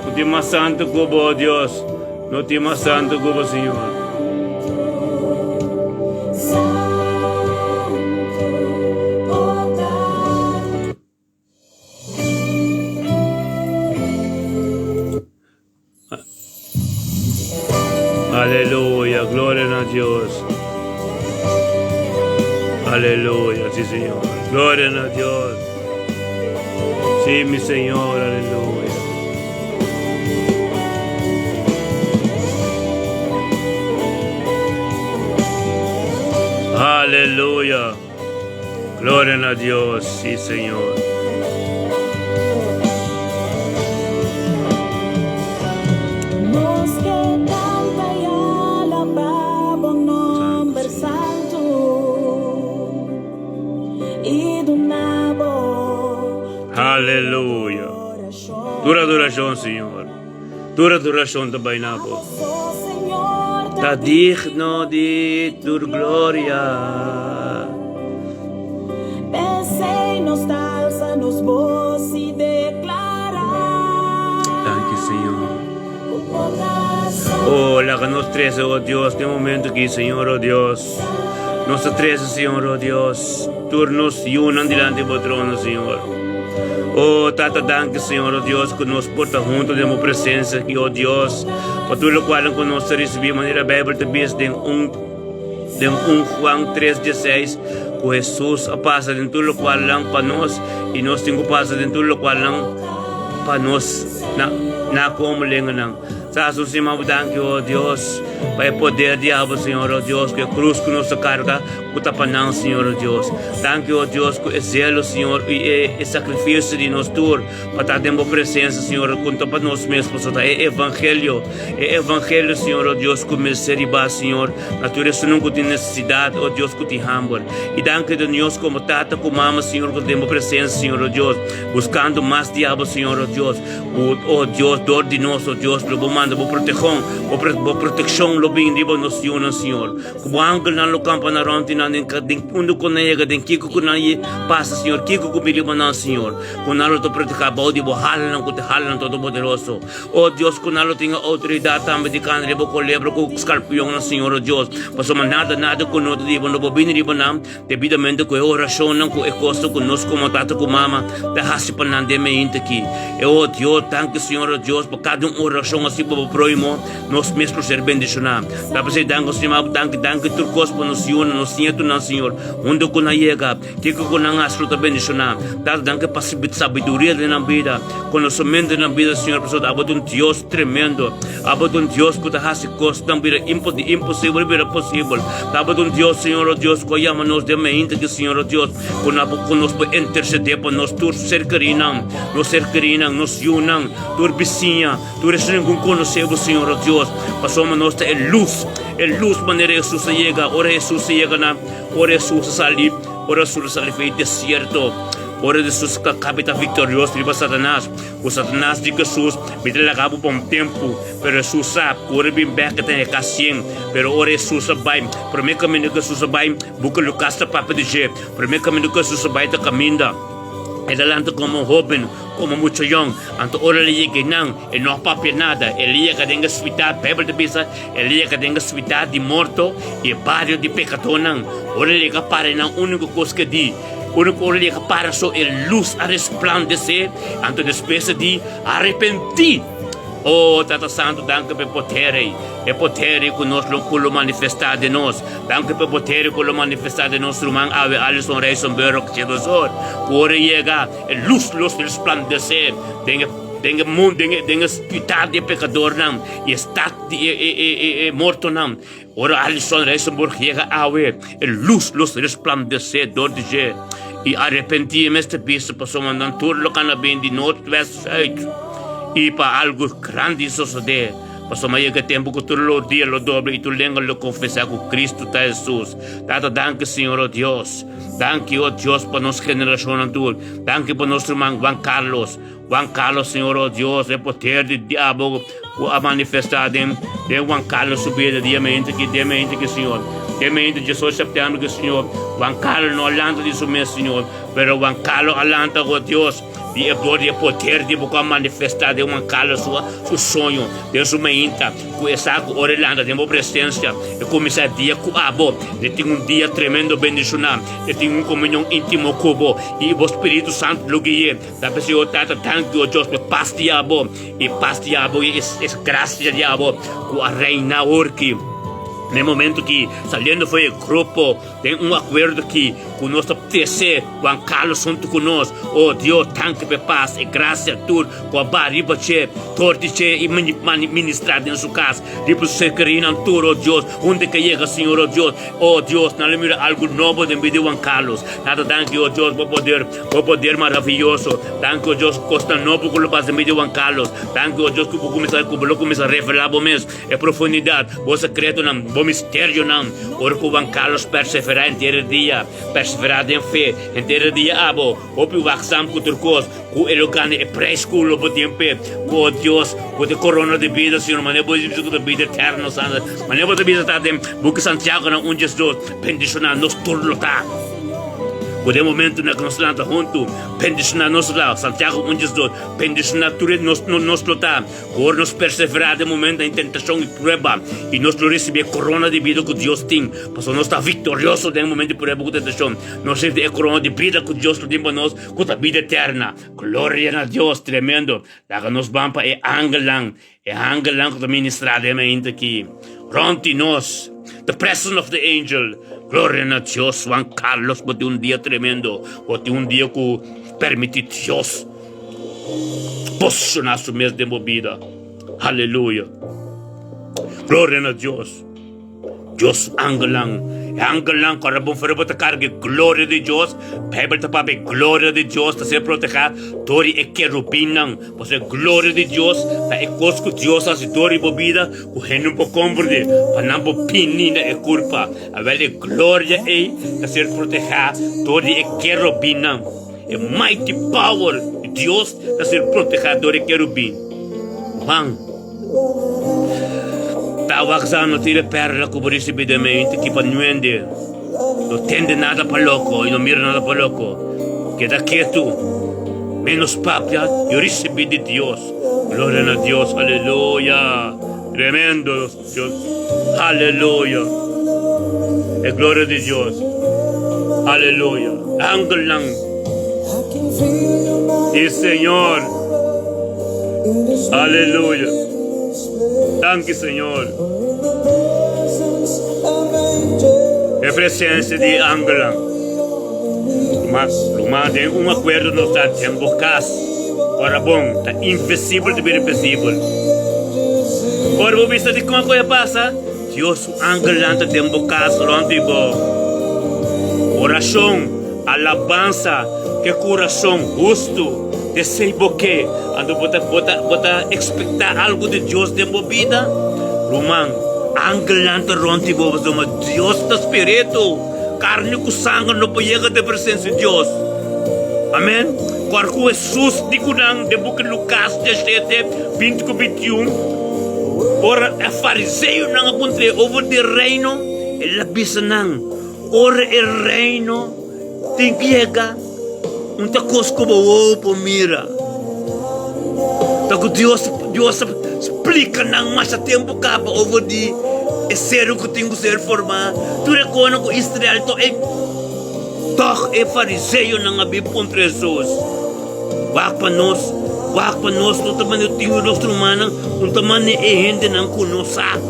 No tin mas santu ku bo, Dios. No tin mas santu ku bo, Señor. Aleluya, gloria na Dios. Aleluya, sí, Señor. Gloria na Dios. Sí, mi Señor, aleluya. Aleluya. Gloria na Dios, sí, Señor. Nos ke kanta i alabá bo nòmber santu i duna bo tur Aleluya. adorashon. Tur adorashon, Señor. Tur adorashon ta bai na bo. Abo so, Señor, Ta ta digno digno di di tur tur gloria. gloria. P'esei nos ta alsa nos bos i deklará. Danki, Señor. Ku bo ta Oh, laga nos trese, oh Dios, den momento aki, Señor, oh Dios. Nos ta trese, Señor, oh Dios, tur nos yunan dilanti bo trono, Señor. Oh, Tata, danki, Señor, oh Dios, ku nos por ta hunto den bo presensia aki, oh Dios, pa tur lokual ku nos ta risibí, manera Beibel ta bisa den un den un Juan 3, 16, ku Hesus a pasa den tur lokualnan pa nos, i nos tin ku pasa den tur lokualnan pa nos na na komo lenganan. Sa su sima bo danki, oh Dios, pa e poder di abo, Señor, oh Dios, ku e krus ku nos ta karga, ku ta pa nan, Señor, oh Dios. Danki, oh Dios, ku e zelo, Señor, i e, e sakrifisio di nos tur pa ta den bo presensia, Señor, ku ta pa nos mes, pasobra ta e evangelio, e evangelio, Señor, oh Dios, ku mester riba, Señor, na tur esunnan ku tin nesesidat, oh Dios, ku tin hamber. I danki di nos komo tata ku mama, Señor, ku ta den bo presensia, Señor, oh Dios, buskando mas di abo, Señor, oh Dios. Ku, o Dios, dor di nos, o Dios, lo bo manda bo protegon, bo, bo protekshon lo bin riba nos yunan, Señor. Ku bo angelnan lo kampa na rònt di nan, den, den unda ku nan yega, den kiko ku nan ye pasa, Señor, kiko ku bin riba nan, Señor. Ku nan lo ta protegá bou di bo halanan ku ta halanan todopoderoso. O Dios, ku nan lo tin e outoridat tambe di kana riba kolebra ku skarpionnan, Señor, o Dios. Pasobra nada, nada ku no ta di bo no por bini riba nan. Debidamente ku e orashonnan ku e kosnan ku nos komo tata ku mama ta hasi pa nan den meinta aki. E o Dios, danki Señor o Dios pa kada un orashon hasi pa bo prohimo, nos mes lo ser bendishoná. bendishoná. Ta p'esei danki nos yama bo danki, danki tur kos pa nos yunan, nos nietunan, Señor, huntu ku nan yega, kiko ku nan hasi lo ta bendishoná. Tata, danki pa sabiduria den nan bida, konosementu den nan bida, Señor, pasobra abo ta un Dios tremendo, abo ta un Dios ku ta hasi kosnan bira di imposibel bira posibel. Abo ta un Dios, Señor, o Dios, ku a yama nos den mainta aki, Señor, o Dios, ku na ku nos por intersedé pa nos tur ser kerinan, nos ser kerinan, nos yunan, tur bisiña, tur esun ku konosé bo, Señor, o Dios, pasobra nos ta e lus, e lus manera Hesus a yega, ora Hesus a yega na, ora Hesus a sali, ora Hesus a sali for e desierto, ora Hesus a kabe ta viktorioso riba Satanas, ku Satanas di Hesus, Mi ta laga bo pa un tempu, pero Hesus sa ku ora e bin bèk e ta heka sien, pero ora Hesus a bai, promé kaminda ku Hesus a bai, Buki Lukas ta papia di dje, Promé kaminda ku Hesus a bai ta kaminda, el a lanta komo un hóben, komo mucha yòn. Anto ora el a yega einan, e no a papia nada. El a yega den e suidat, Beibel ta bisa, el a yega den e suidat di morto i e bario di pekadónan. Ora el yega para einan, úniko kos ku e di, úniko ora el yega para so e lus a resplandesé. Anto despues e di, Arepentí! O Tata Santu, danki pa e poder ei, e poder ei ku nos lo ku lo manifestá den nos. Danki pa e poder ei ku lo manifestá den nos ruman awe Alison Rijsenburg Chedosor, ku ora e yega, e lus lo resplandesé den e den e mundu, den e den e siudat di e pekadornan i e stat di e e e e mortonan. Ora Alison Rijsenburg yega awe, e lus lo resplandesé dor di dje. I arepentí e mester bisa pasobra nan tur lo kana bin di noord, west, zuid i pa algu grandi sosodé, pasobra yega e tempu ku tur rodia lo dobla i tur lenga lo konfesá ku Kristu ta Hesus. Tata, danki Señor, o Dios. Danki, o Dios, pa nos generashonnan tur. Danki pa nos ruman Juan Carlos. Juan Carlos, Señor, o Dios, e poder di diablo ku a manifestá den den Juan Carlos su bida dia mente ki, dia mente ki, Señor. Dia mente 18 septiembre ki, Señor, Juan Carlos no a lanta di su mes, Señor, pero Juan Carlos a lanta, o Dios, di e dor di e poder di bo ku a manifestá den Juan Carlos su su soño, den su meinta, ku e sa ku ora e lanta den bo presensia, e kuminsá e dia ku abo, e tin un dia tremendo bendishoná, e tin un komunion íntimo ku bo, i bo Spiritu Santu lo gui'é. Ta p'esei, o Tata, danki, o Dios, p'e pas di abo, e pas di abo i e grasia di abo ku a reina awor ki. Na e momento ki saliendo for e grupo den un akuerdo ki ku nos ta trese Juan Carlos huntu ku nos, o Dios, danki p'e pas, e grasia tur ku a baha riba dje, tor di dje i ministra den su kas, riba su serkerinan tur, o Dios, hunde ke yega, Señor, o Dios, o Dios, nan lo mira algu nobo den bida di Juan Carlos. Tata, danki, o Dios, bo poder. Bo poder maraviyoso. Danki, o Dios, ku kosnan nobo ku lo pasa den medio di Juan Carlos. Danki, o Dios, ku bo kuminsá, ku bo lo kuminsá revelá bo mes, e profundidat, bo sekretonan, bo misterionan. Ora ku Juan Carlos perseverá henter e dia, perseverá den fe, henter e dia abo, hopi waksam ku tur kos, ku e lo gana e prijs ku lo bo tin p'e. Ku, o Dios, ku ta e korona di bida, Señor, manera bo bisa ku ta bida eterno, Santa, manera bo ta bisa ta den buki Santiago nan un diesdos, bendishoná nos tur lo ta. Ku den momentunan ku nos lanta huntu, bendishoná nos lo ta. Santiago un diesdos, Bendishoná tur e nos nos lo ta, ku ora nos perseverá den momentunan di tentashon i prueba, i nos lo risibí e korona di bida ku Dios tin, pasobra nos ta viktorioso den e momentu di prueba ku tentashon. Nos risibí e korona di bida ku Dios lo tin pa nos, ku ta bida eterna. Gloria na Dios! Tremendo! Laga nos ban pa e angelnan, E angelnan ku ta ministrá den mainta aki rònt di nos, the presence of the angel. Gloria na Dios. Juan Carlos, bo tin un dia tremendo. Bo tin un dia ku permití Dios posishoná su mes den bo bida. Aleluya. Gloria na Dios. Dios su angelnan, e angelnan ku ora bon fuera bo ta karga e gloria di Dios. Beibel ta papia e gloria di Dios ta ser protehá dor di e kerubinnan. Pasobra e gloria di Dios ta e kos ku Dios hasi dor di bo bida ku hende no por komprendé, pa nan por bini na e kurpa. Awèl e gloria ei ta ser protehá dor di e kerubinnan. E mighty power di Dios ta ser protehá dor di e kerubin. Juan. Ta waksa no tira perla ku bo risibi den mente ki pa nuende. No tende nada pa loko i no mira nada pa loko. Keda ketu, menos papia i risibi di Dios. Gloria na Dios, aleluya. Tremendo Dios, aleluya. E gloria di Dios, aleluya. Angelnan di Señor. Aleluya. Danki Señor. E presencia di angelnan. Mas ruman den un acuerdo nos ta den bo cas. Ora bon, ta invisibel ta bira visibel. Ora bo bisa dikon ku e pasa, Dios su angelnan ta den bo cas rond di bo. Oracion, alabansa, ke curason hustu, Esei bo ke? Anto bo ta bo ta bo ta ekspektá algu di Dios den bo bida? Ruman, angelnan ta rònt di bo pasobra Dios ta spiritu. Karni ku sanger no por yega den presensia di Dios. Amen. Kòrda ku Hesus di ku nan den buki Lukas diashete, 20 ku 21, ora e fariseonan a puntr'é over di reino, el a bisa nan, Ora e reino tin ku yega, Un ta kos ku bo wowo por mira. Ta ku Dios, Dios a splika nan masha tempu kaba over di e seru ku tin ku ser formá. Tur e konan ku Israel to e tòg e fariseonan a bin puntra Hesus, Wak pa nos, wak pa nos, no ta mane tin nos rumannan, no ta mane e hendenan ku no sa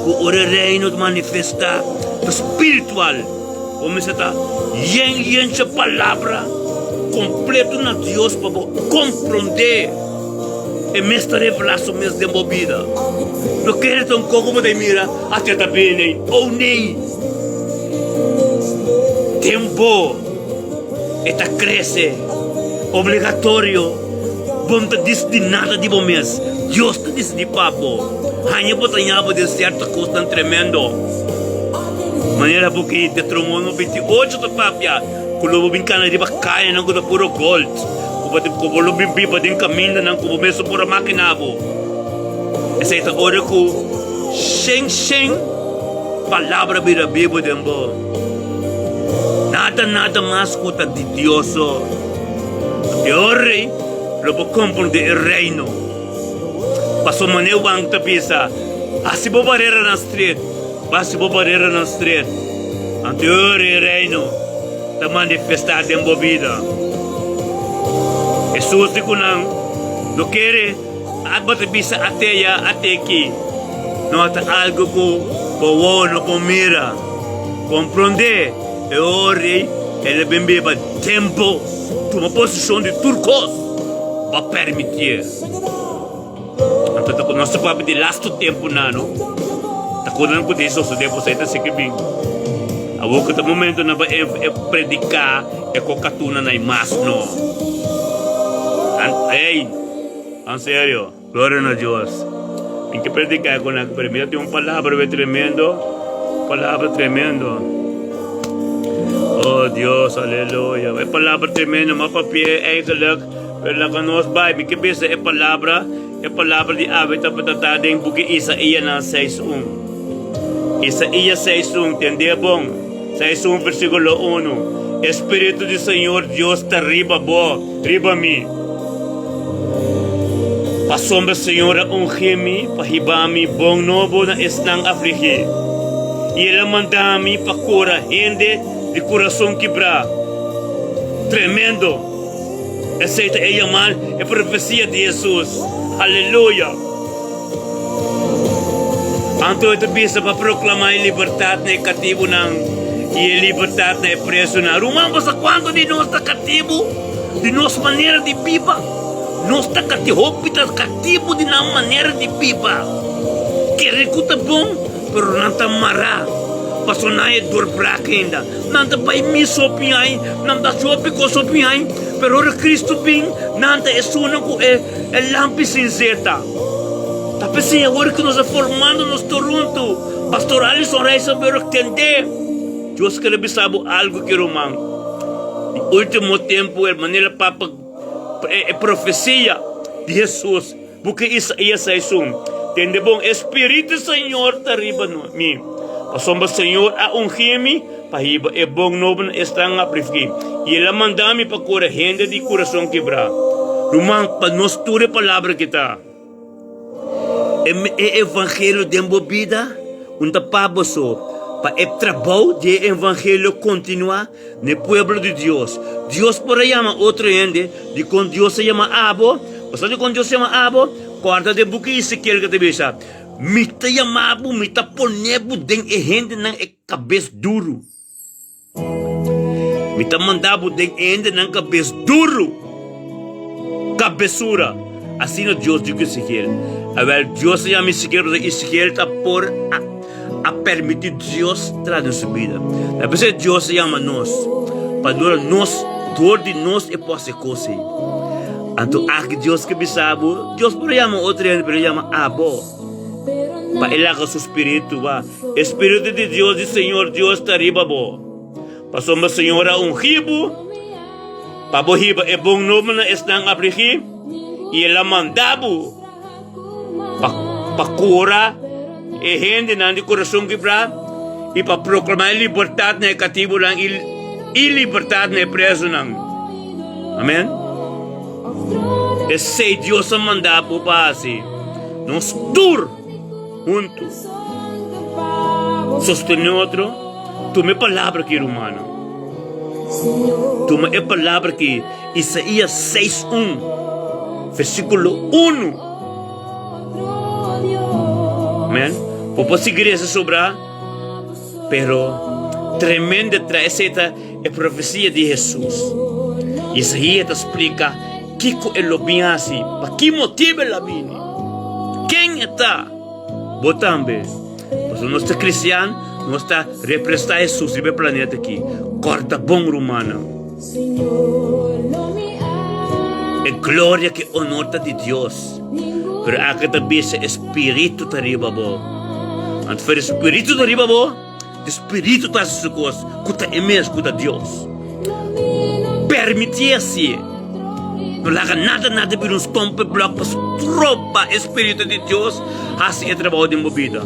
ku ora e reino ta manifestá ta spiritual. Bo mester ta yen yen dje palabra kompleto na Dios pa bo komprondé e mes ta revelá su mes den bo bida. No kere ta un koko bo ta mira ate ta bini ou nei. Den bo e ta krese obligatorio bo no ta disidí nada di bo mes. Dios ta disidí pa bo. Haña bo ta ña bo den sierto kosnan tremendo. Manera bo ki Deuteronomio 28 ta papia ku lo bo bin kana riba kayanan ku ta puro gold, ku bo ku bo lo bin biba den kamindanan ku bo mes no por a makina bo. Esei ta ora ku shen shen palabra bira bibu den bo. Nada nada mas ku ta di Dios so. E ora ei lo bo komprondé e reino. Pasobra manera Juan ta bisa, Hasi bo bareranan stret. Basi bo bareranan stret, anto e ora e Reino ta manifestá den bo bida. Hesus di ku nan, No kere abo ta bisa ateya ateki, no ta algu ku bo wowo no por mira. Komprondé e ora ei el a bin biba den bo, tuma posishon di tur kos bo a permitié. Anto ta ku nos ta papia di lastu tempunan no. Ta konan ku tin sosodé por sa e ta siki bin. Awor ku ta momentonan pa e e prediká e kokatuna na e mas no. Ey, en serio, gloria na Dios. Mi ke prediká e konan aki pero mi ta tin un palabra be tremendo, palabra tremendo. Oh Dios, aleluya. E palabra tremendo, m'a papia eigenlijk. Pero laga nos bai, mi ke bisa e palabra, e palabra di awe tabata ta den buki Isaíanan seis un. Isaías seis un, tendé bon, seis un versíkulo unu, E Spiritu di Señor Dios ta riba bo, riba mi, pasobra Señor a ungí mi pa hiba mi bon nobo na esnan afligí, i El a manda mi pa kura hende di kurason kibrá. Tremendo! Esei ta e yamá e profesia di Hesus. Aleluya! Anto e ta bisa pa proklamá e libertat na e katibunan i e libertat na e presunan. Ruman, bo sa kuantu di nos ta katibu di nos manera di biba? Nos ta katibu, hopi ta katibu di nan manera di biba. Kere ku ta bon, pero nan ta mará pasobra nan e dorbrak ainda. Nan ta bai misa hopi ai, nan ta haci hopi cos hopi ai, pero ora Cristo bin, nan ta esunnan cu e e lampi sin zeta. Ta p'esei awor cu nos a formando nos tur hunto, Pastor Alison Rijsselberg tende, Dios kere bisa bo algo ki ruman. Di ultimo tempo, e manera Papa e profecia di Jesus. Buki Isaías a esun, Tende bon, e Spiritu di Señor ta riba mi, pasobra Señor a ungí mi pa hiba e bon nobo na esnan afligí, i El a manda mi pa kura hende di kurason kibrá. Ruman, pa nos tur e palabra ki ta e evangelio den bo bida, un ta pa boso, pa e trabou di e evangelio kontinuá Na e pueblo di Dios. Dios por a yama otro hende. Dikon Dios a yama abo? Bo sa dikon Dios a yama abo? Kòrda den buki Ezekiel ku ta bisa, Mi ta yama bo, mi ta pone bo den e hendenan e kabes duru. Mi ta manda bo den e hendenan kabes duru, kabesura. Asina Dios di ku Ezekiel. Awel, Dios a yama Ezekiel pasobra Ezekiel ta por a a permití Dios traha den su bida. Ta p'esei Dios a yama nos, pa dura nos, dor di nos e por hasi e kos ei. Anto aki Dios ke bisa bo, Dios por a yama otro hende, pero el yama abo, pa e laga su spiritu ba. E spiritu di Dios, di Señor Dios ta riba bo, pasobra Señor a ungí bo pa bo hiba e bon nobo na esnan afligí, i el a manda bo pa pa kura e hendenan di kurason kibrá i pa proklamá e libertat na e katibunan i i libertat na e prezunan. Amèn. Esei Dios a manda bo pa hasi. Nos tur huntu sostené otro. Tuma e palabra aki, rumannan. Tuma e palabra aki. Isaías 6 un, versíkulo unu. Amén. Bo por sigui resa sobra, pero tremendo tra esei ta e profesia di Hesus. Isaías ta splika kiko e lo bin hasi, pa ki motibu el a bini, ken e ta. Bo tambe. Pasobra nos ta kristian, nos ta representá Hesus riba e planeta aki. Kòrda bon, rumannan. E gloria ku e onor ta di Dios, pero aki ta bisa e spiritu ta riba bo. Anto for e spiritu ta riba bo, e spiritu ta hasi su kos, ku ta e mes ku ta Dios. Permití asi, no laga nada nada bira un stompenblok pa stroba e spiritu di Dios hasi e trabou den bo bida.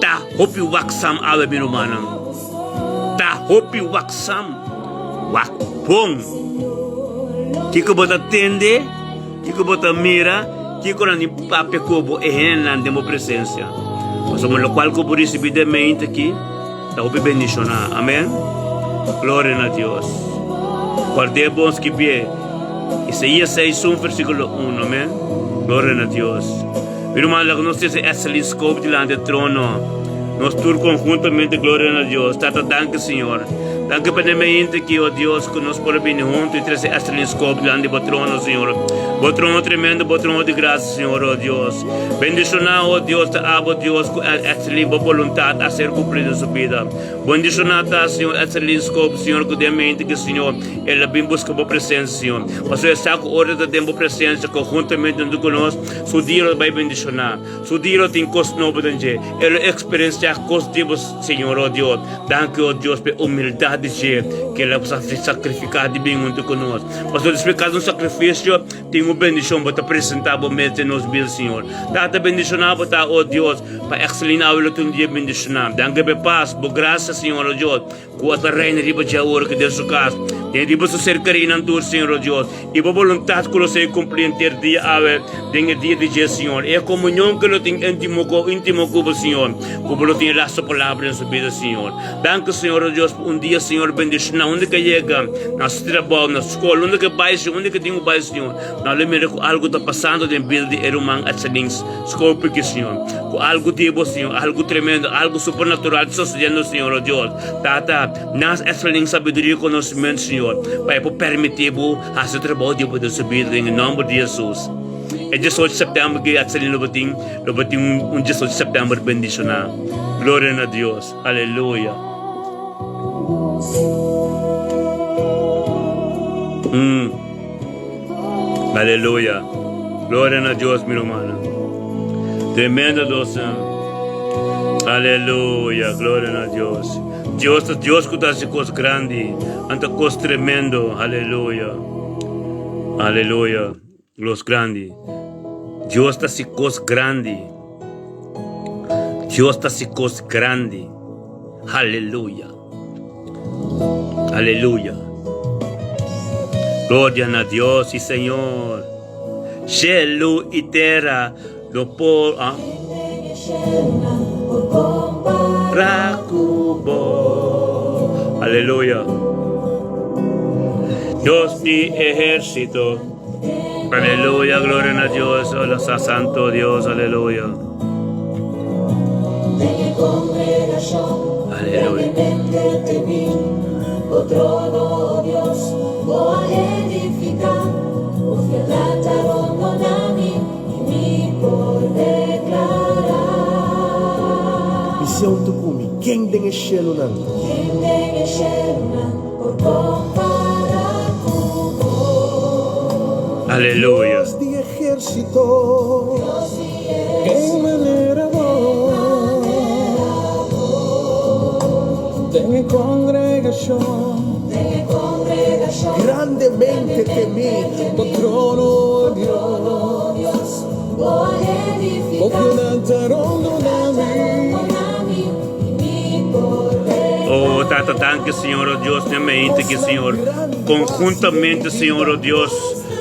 Ta hopi waksam awe mi rumannan. Ta hopi waksam, wak bon. Kiko bo ta tende, kiko bo ta mira, kiko nan di papia ku bo e hendenan den bo presensia. Pasobra lokual ku bo risibí den mente aki ta hopi bendishoná. Amen. Gloria na Dios. Guard'é bon skibié. Isaías 6 un versíkulo 1. Amen. Gloria na Dios. Mi ruman, laga nos trese Estelin Scope dilanti e trono. Nos tur conhuntamente gloria na Dios. Tata, danki Señor. Danki pa den mente aki, oh Dios, cu nos por a bini hunto y trese Estelin Scope dilanti bo trono, Señor. Bo trono tremendo, bo trono di gracia, Señor, oh Dios. Bendiciona, oh Dios, ta abo, Dios, cu Estelin bo boluntad a ser cumpli den su bida. Bendiciona ta, Señor, Estelin Scope, Señor, cu den mente aki, Señor, el a bin busca bo presencia, Señor. Pasobra e sa cu ora e ta den bo presencia conhuntamente hunto cu nos, Su dia lo bai bendishoná. Su dia lo tin kos nobo den dje. E lo eksperensiá kos di bo, Señor, o Dios. Danki, o Dios, pa e humildat di dje ku el a sakrifiká di bin huntu ku nos. Pasobra despues kada un sakrifisio tin un bendishon. Bo ta presentá bo mes den nos bida, Señor. Tata, bendishoná bo ta, o Dios, pa Exelina awe lo tin un dia bendishoná. Danki pa e pas, bo grasia, Señor, o Dios. Ku a ta reina riba dje awor ku den su kas, den riba su serkerinan tur, Señor, o Dios, i bo boluntat ku lo ser kumplí henter dia awe, den e dia di dje, Señor. E komunion ku lo tin íntimo ku íntimo ku bo, Señor, ku bo lo tin e lastu palabra den su bida, Señor. Danki, Señor, o Dios, pa un dia, Señor, bendishoná unda ke yega, na su trabou, na skol, unda ke bai, Señor, unda ke tin ku bai, Señor. Nan lo mira ku algu ta pasando den bida di e ruman Etselings. Scope ki, Señor, ku algu di Bo, Señor, algu tremendo, algu supernatural ta sosediendo, Señor, oh Dios. Tata, nas Etselings sabiduria i konosementu, Señor, pa e por permití Bo hasi e trabou di Bo den su bida, den e nomber di Jesus. E diesocho sèptèmber ki Etselin lo bo tin, lo bo tin un diesocho sèptèmber bendishoná. Gloria na Dios. Aleluya. Mm. Aleluya. Gloria na Dios, mi hermana. Tremendo dos. Aleluya. Gloria na Dios. Dios ta Dios ku ta hasi kos grandi. Anta kos tremendo. Aleluya. Aleluya. Los grandi. Dios ta hasi kos grandi. Dios ta hasi kos grandi. Aleluya. Aleluya. Gloria na Dios y Señor. Cielo y tierra lo por ah. Racubo. Aleluya. Dios di ejército. Aleluya, gloria na Dios, hola santo Dios, aleluya. Aleluya. Bis'é huntu ku mi, Ken den e shelunan? Aleluya. Dios di ehérsito, ken manera bo? Den e kongregashon. Grandemente temí. Bo trono, o Dios. Bo fieldat ta rondoná mi. Oh, Tata, danki, Señor, oh Dios, den mente ki, Señor, conjuntamente, Señor, oh Dios,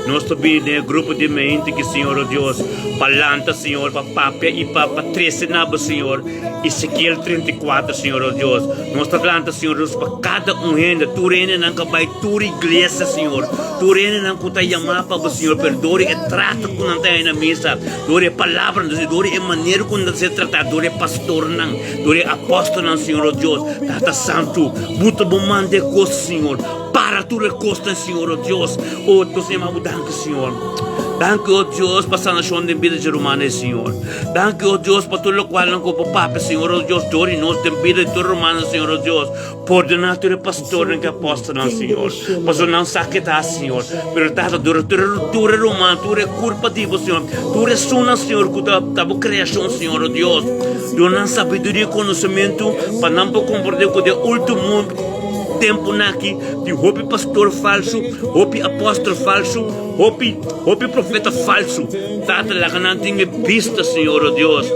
nos ta bini den e grupo di mente ki, Señor, oh Dios, pa lanta, Señor, pa papia y pa pa trece na bo, Señor, Ezequiel 34, Señor, oh Dios. Nos ta lanta, Señor, Dios, pa cada un hende, tur hendenan ka bai tur iglesia, Señor, tur hendenan ku ta yama pa bo, Señor, pero dor e trato ku nan ta haña na misa, dor e palabranan, dor e manera ku nan ta ser tratá, dor e pastornan, Dor e apòstelnan, Señor, o Dios, Tata Santu, Bu ta bo manda e kos, Señor. Para tur e kosnan, Señor, o Dios. O, nos ta yama Bo danki, Señor. Danki, o Dios, pa sanashon den bida dje rumannan, Señor. Danki, o Dios, pa tur lokualnan ku Bo papia, Señor, o Dios, dor di nos den bida di tur rumannan, Señor, o Dios. Pordoná tur e pastornan ku e apòstelnan, Señor, pasobra nan sa ke ta hasi, Señor. Pero, Tata, dura tur tur e ruman, tur e kurpa di Bo, Señor, tur esunnan, Señor, ku ta ta Bo kreashon, Señor, o Dios, duna nan sabiduria i konosementu pa nan por komprendé ku den último tempunan aki tin hopi pastor falsu, hopi apòstel falsu, hopi, hopi profeta falsu. Tata, laga nan tin e bista, Señor, o Dios,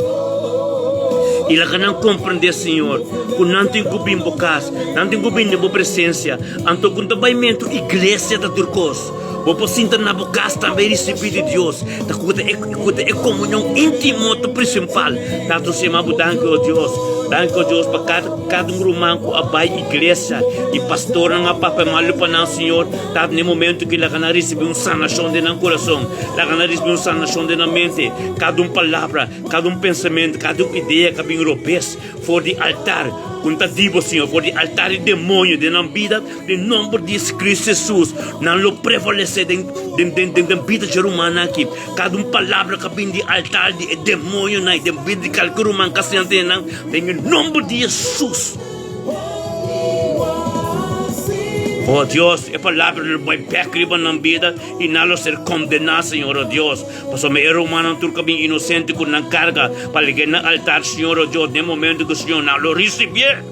i laga nan komprendé, Señor, ku nan tin ku bin bo kas, nan tin ku bin den bo presensia. Anto ku ta bai mentu iglesia ta tur kos. Bo por sinta na bo kas tambe i risibí di Dios. Ta ku ta e ku ta e komunion íntimo ta prinsipal. Tata nos yama bo danki, o Dios. Danki, o Dios, pa kada kada un ruman ku a bai iglesia i pastornan a papia malu pa nan, Señor. Tata, na e momento ki laga nan risibí un sanashon den nan kurason, laga nan risibí un sanashon den nan mente. Kada un palabra, kada un pensamentu, kada un idea ku a bin robes for di altar ku no ta di bo, Señor, for di altar di demoño den nan bida, den nomber di Cristo Jesus, nan lo prevalesé den den den den den bida dje rumannan aki. Kada un palabra ku a bin di altar di e demoñonan i den bida di kalke ruman ku a siña den nan, den e nomber di Jesus. Oh Dios, e palabra lo bai bek riba nan bida i nan lo ser kondená, Señor, oh Dios. Pasobra e rumannan tur ku a bin inosente ku nan karga pa lege na altar, Señor, oh Dios, den momento ku Señor nan lo risibié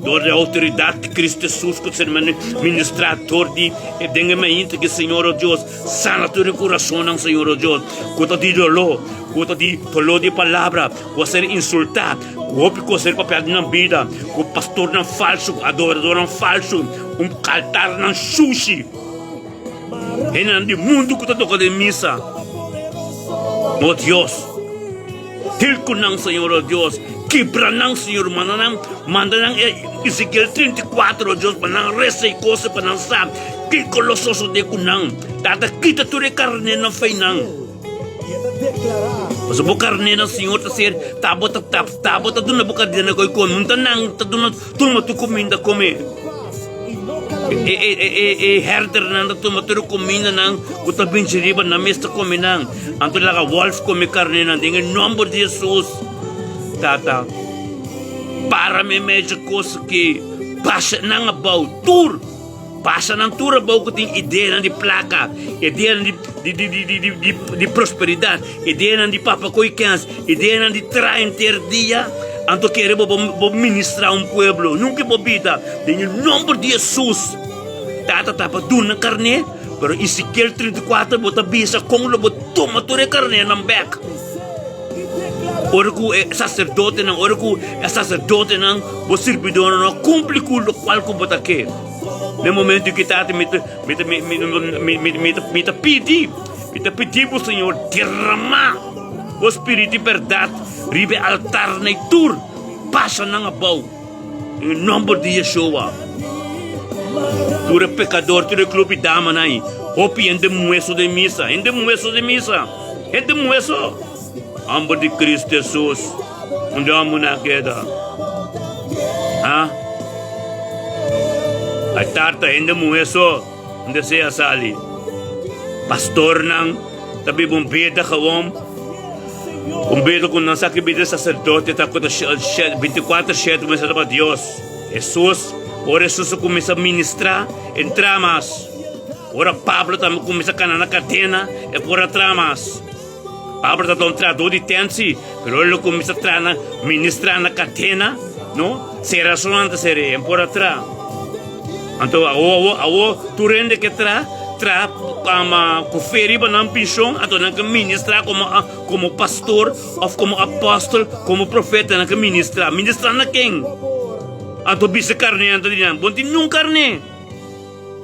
dor di e outoridat di Cristo Jesus ku ta ser ministrá dor di e den e mainta ki, Señor, oh Dios, sana tur e kurasonnan, Señor, oh Dios, ku ta di doló, ku ta di doló di palabra, ku a ser insultá. Ku hopi kos el papia di nan bida, ku pastornan falsu, ku adoradornan falsu, un altarnan shushi, hendenan di mundu ku ta toka den misa. O Dios, dil ku nan, Señor, o Dios, kibra nan, Señor, manda nan, manda nan e Ezekiel 34, o Dios, pa nan resa i kose, pa nan sa kiko lo sosode ku nan. Tata, kita tur e karnenan fei nan. Pasobra bo karnénan, Señor, ta ser, ta bo ta, ta, ta bo ta duna bo karnénan koe kome, un ta nan ta duna tuma tur kuminda kome. E, e, e, e, e herdernan ta tuma tur e kumindanan ku ta binchi riba nan mes ta kome nan. Anto laga wòlf kome karnénan den e nòmber di Hesus. Tata, para meimei dje kos aki, basha nan abou tur. Pasa nan tur abou ku tin ideanan di plaka, ideanan di di di di di di di prosperidat, ideanan di papa koi kens, ideanan di traha henter dia, anto kere bo bo ministra un pueblo. Nunka bo bida den e nomber di Hesus. Tata ta pa duna karné, pero Ezekiel 34 bo ta bisa kon lo bo tuma tur e karnénan bek. Ora ku e saserdotenan, ora ku e saserdotenan, bo sirbidónan no a kumpli ku lokual ku bo ta ke. Na e momentu ki Tata, mi ta, mi ta, mi, mi, mi, mi, mi ta, mi ta pidi, mi ta pidi bo, Señor, derramá bo Spiritu di bèrdat riba e altarnan i tur pasa nan abou, den e nòmber di Yeshua. Tur e pekador, tur e klup di damanan ei, hopi hende muhé so den misa, hende muhé so den misa. Hende muhe so. Amber di Cristo Jesus. Unda hòmber nan a keda? Ha? A tarta hende muhé so, unda esei a sali? Pastornan ta biba un bida gewoon, un bida ku nan sa ki bida saserdote ta ku ta bintikuater shete mester ta pa Dios. Hesus, ora Hesus a kuminsá ministrá, e ntra mas. Ora Pablo tambe kuminsá kana na kadena, e por a tra mas. Pablo tabata un trahadó di tent, sí, pero ora el a kuminsá traha na, ministrá na kadena, no, sera su nan ta ser'é, e por a traha. Anto awo, awo, awo tur hende ke traha, traha ku fe riba nan penshon, anto nan ke ministrá komo, komo pastor òf komo apòstel, komo profeta, nan ke ministrá. Ministrá na ken? Anto bisa karné anto di nan, Bo no tin niun karné.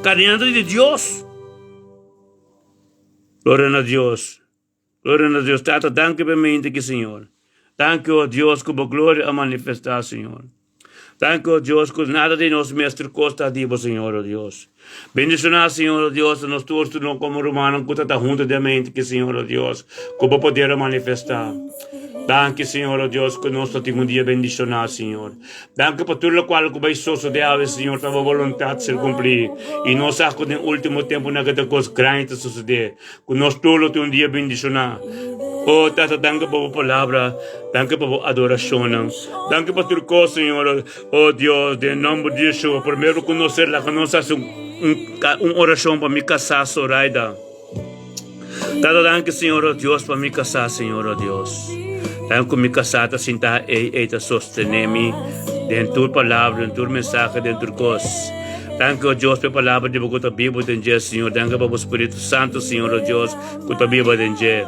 Karné anto di Dios. Gloria na Dios. Gloria na Dios. Tata, danki pa e mente aki, Señor. Danki, o Dios, ku bo gloria a manifestá, Señor. Danki, o Dios, ku nada di nos mester kosta di bo, Señor, o Dios. Bendishoná, Señor, o Dios, nos tur tur komo rumannan ku ta ta huntu den mente aki, Señor, o Dios, ku bo poder a manifestá. Danki, Señor, o Dios, ku nos ta tin un dia bendishoná, Señor. Danki pa tur lokual ku bai sosodé awe, Señor, ta bo boluntat ser kumplí. I nos sa ku den último tempunan ku ta kos grandi ta sosodé, ku nos tur lo tin un dia bendishoná. O Tata, danki pa bo palabra, danki pa bo adorashonnan, danki pa tur kos, Señor. O Dios, den nòmber di Yeshua, primero ku nos ser laga nos hasi un orashon pa mi kasá Soraida. Tata danki Señor o Dios pa mi kasá Señor o Dios. Danki ku mi kasá ta sintá ei ei ta sostené mi den tur palabra den tur mensahe den tur kos. Danki o Dios pa e palabra di bo ku ta biba den dje Señor. Danki pa bo Spiritu Santu Señor o Dios ku ta biba den dje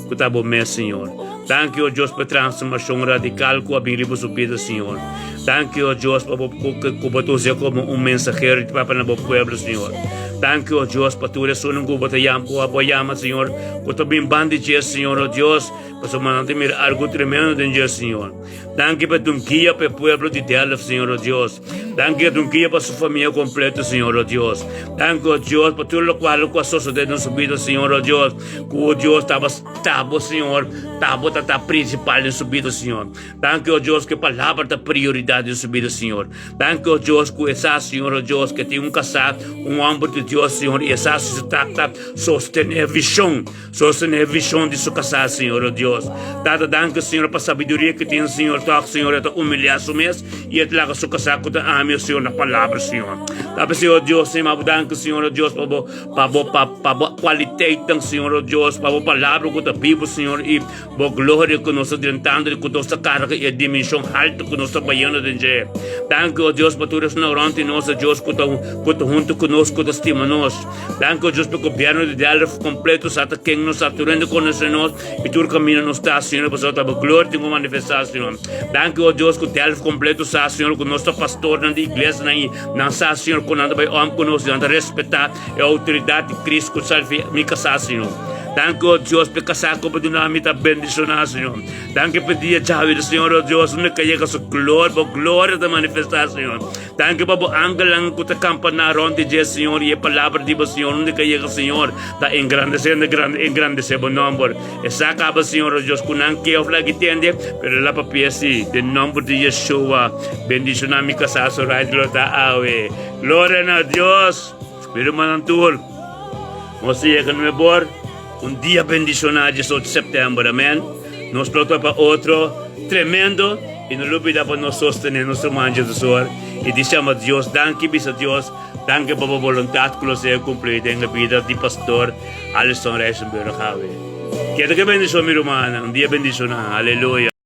ku ta bo mes Señor. Danki o Dios pa e transformashon radikal ku a bin riba su bida Señor. Danki o Dios pa bo ku bo ta usa komo un mensahero di papia na bo pueblo Señor. Danki o Dios pa tur esunnan ku bo ta yama ku bo a yama Señor ku ta bin ban di dje Señor o Dios pasobra nan ta mira algu tremendo den dje Señor. Danki pa ta un guia pa e pueblo di Delft Señor o Dios. Danki pa ta un guia pa su famia kompleto Señor o Dios. Danki o Dios pa tur lokual ku a sosode den su bida Señor o Dios ku o Dios taba ta bo Señor ta bo ta ta prinsipal den su bida Señor. Danki, o Dios, ku e palabra ta prioridat den su bida, Señor. Danki, o Dios, ku e sa, Señor, o Dios, ku e tin un kasá, un hòmber di Dios, Señor, i e sa si su tata sostené e vishon, sostené e vishon di su kasá, Señor, o Dios. Tata, danki, Señor, pa sabiduria ku e tin, Señor, tòg, Señor, e ta humiliá su mes i e ta laga su kasá ku ta ami, o Señor, na palabra, Señor. Ta p'esei, o Dios, Señor, danki, Señor, o Dios, pa bo, pa bo, pa, pa bo kualiteitnan, Señor, o Dios, pa bo palabra ku ta bibu, Señor, i. Bo gloria ku nos ta drentando i ku nos ta karga i e dimenshon haltu ku nos ta bayendo den dje. Danki, o Dios, pa tur esnan rònt di nos, o Dios, ku ta ku ta huntu ku nos, ku ta stima nos. Danki, o Dios, pa e gobièrnu di Delft kompleto sa ta ken nos ta, tur hende konosé nos i tur kaminda nos ta, Señor, pasobra ta bo gloria tin ku manifestá, Señor. Danki, o Dios, ku Delft kompleto sa, Señor, ku nos ta pastornan di iglesianan i nan sa, Señor, ku nan ta bai òm ku nos i nan ta respetá e outoridat di Cristo ku salvi mi kasá, Señor. Danki, o Dios, p'e kasá ku bo duna mi ta bendishoná, Señor. Danki p'e dia djawe, Señor, o Dios, unda ka yega su gloria, bo gloria ta manifestá, Señor. Danki pa bo angelnan ku ta kampaná rònt di dje, Señor, i e palabra di bo, Señor, unda ka yega, Señor, ta engrandesé, engrandesé bo nòmber. E sa kaba, Señor, o Dios, ku nan ke òf lagi tende, pero el a papia sí, den nòmber di Yeshua. Bendishoná mi kasá, Soraya, lo ta awe. Gloria na Dios! Mi rumannan tur, nos ta yega nuebor, un dia bendishoná diesocho sèptèmber, amèn. Nos lo topa otro tremendo i no lubidá pa nos sostené nos ruman Jesusor i di shama Dios danki, bisa Dios danki pa bo boluntat ku lo sea kumplí den e bida di pastor Alison Rijsenburg awe. Keda ke bendishon mi rumannan, un dia bendishoná, aleluya.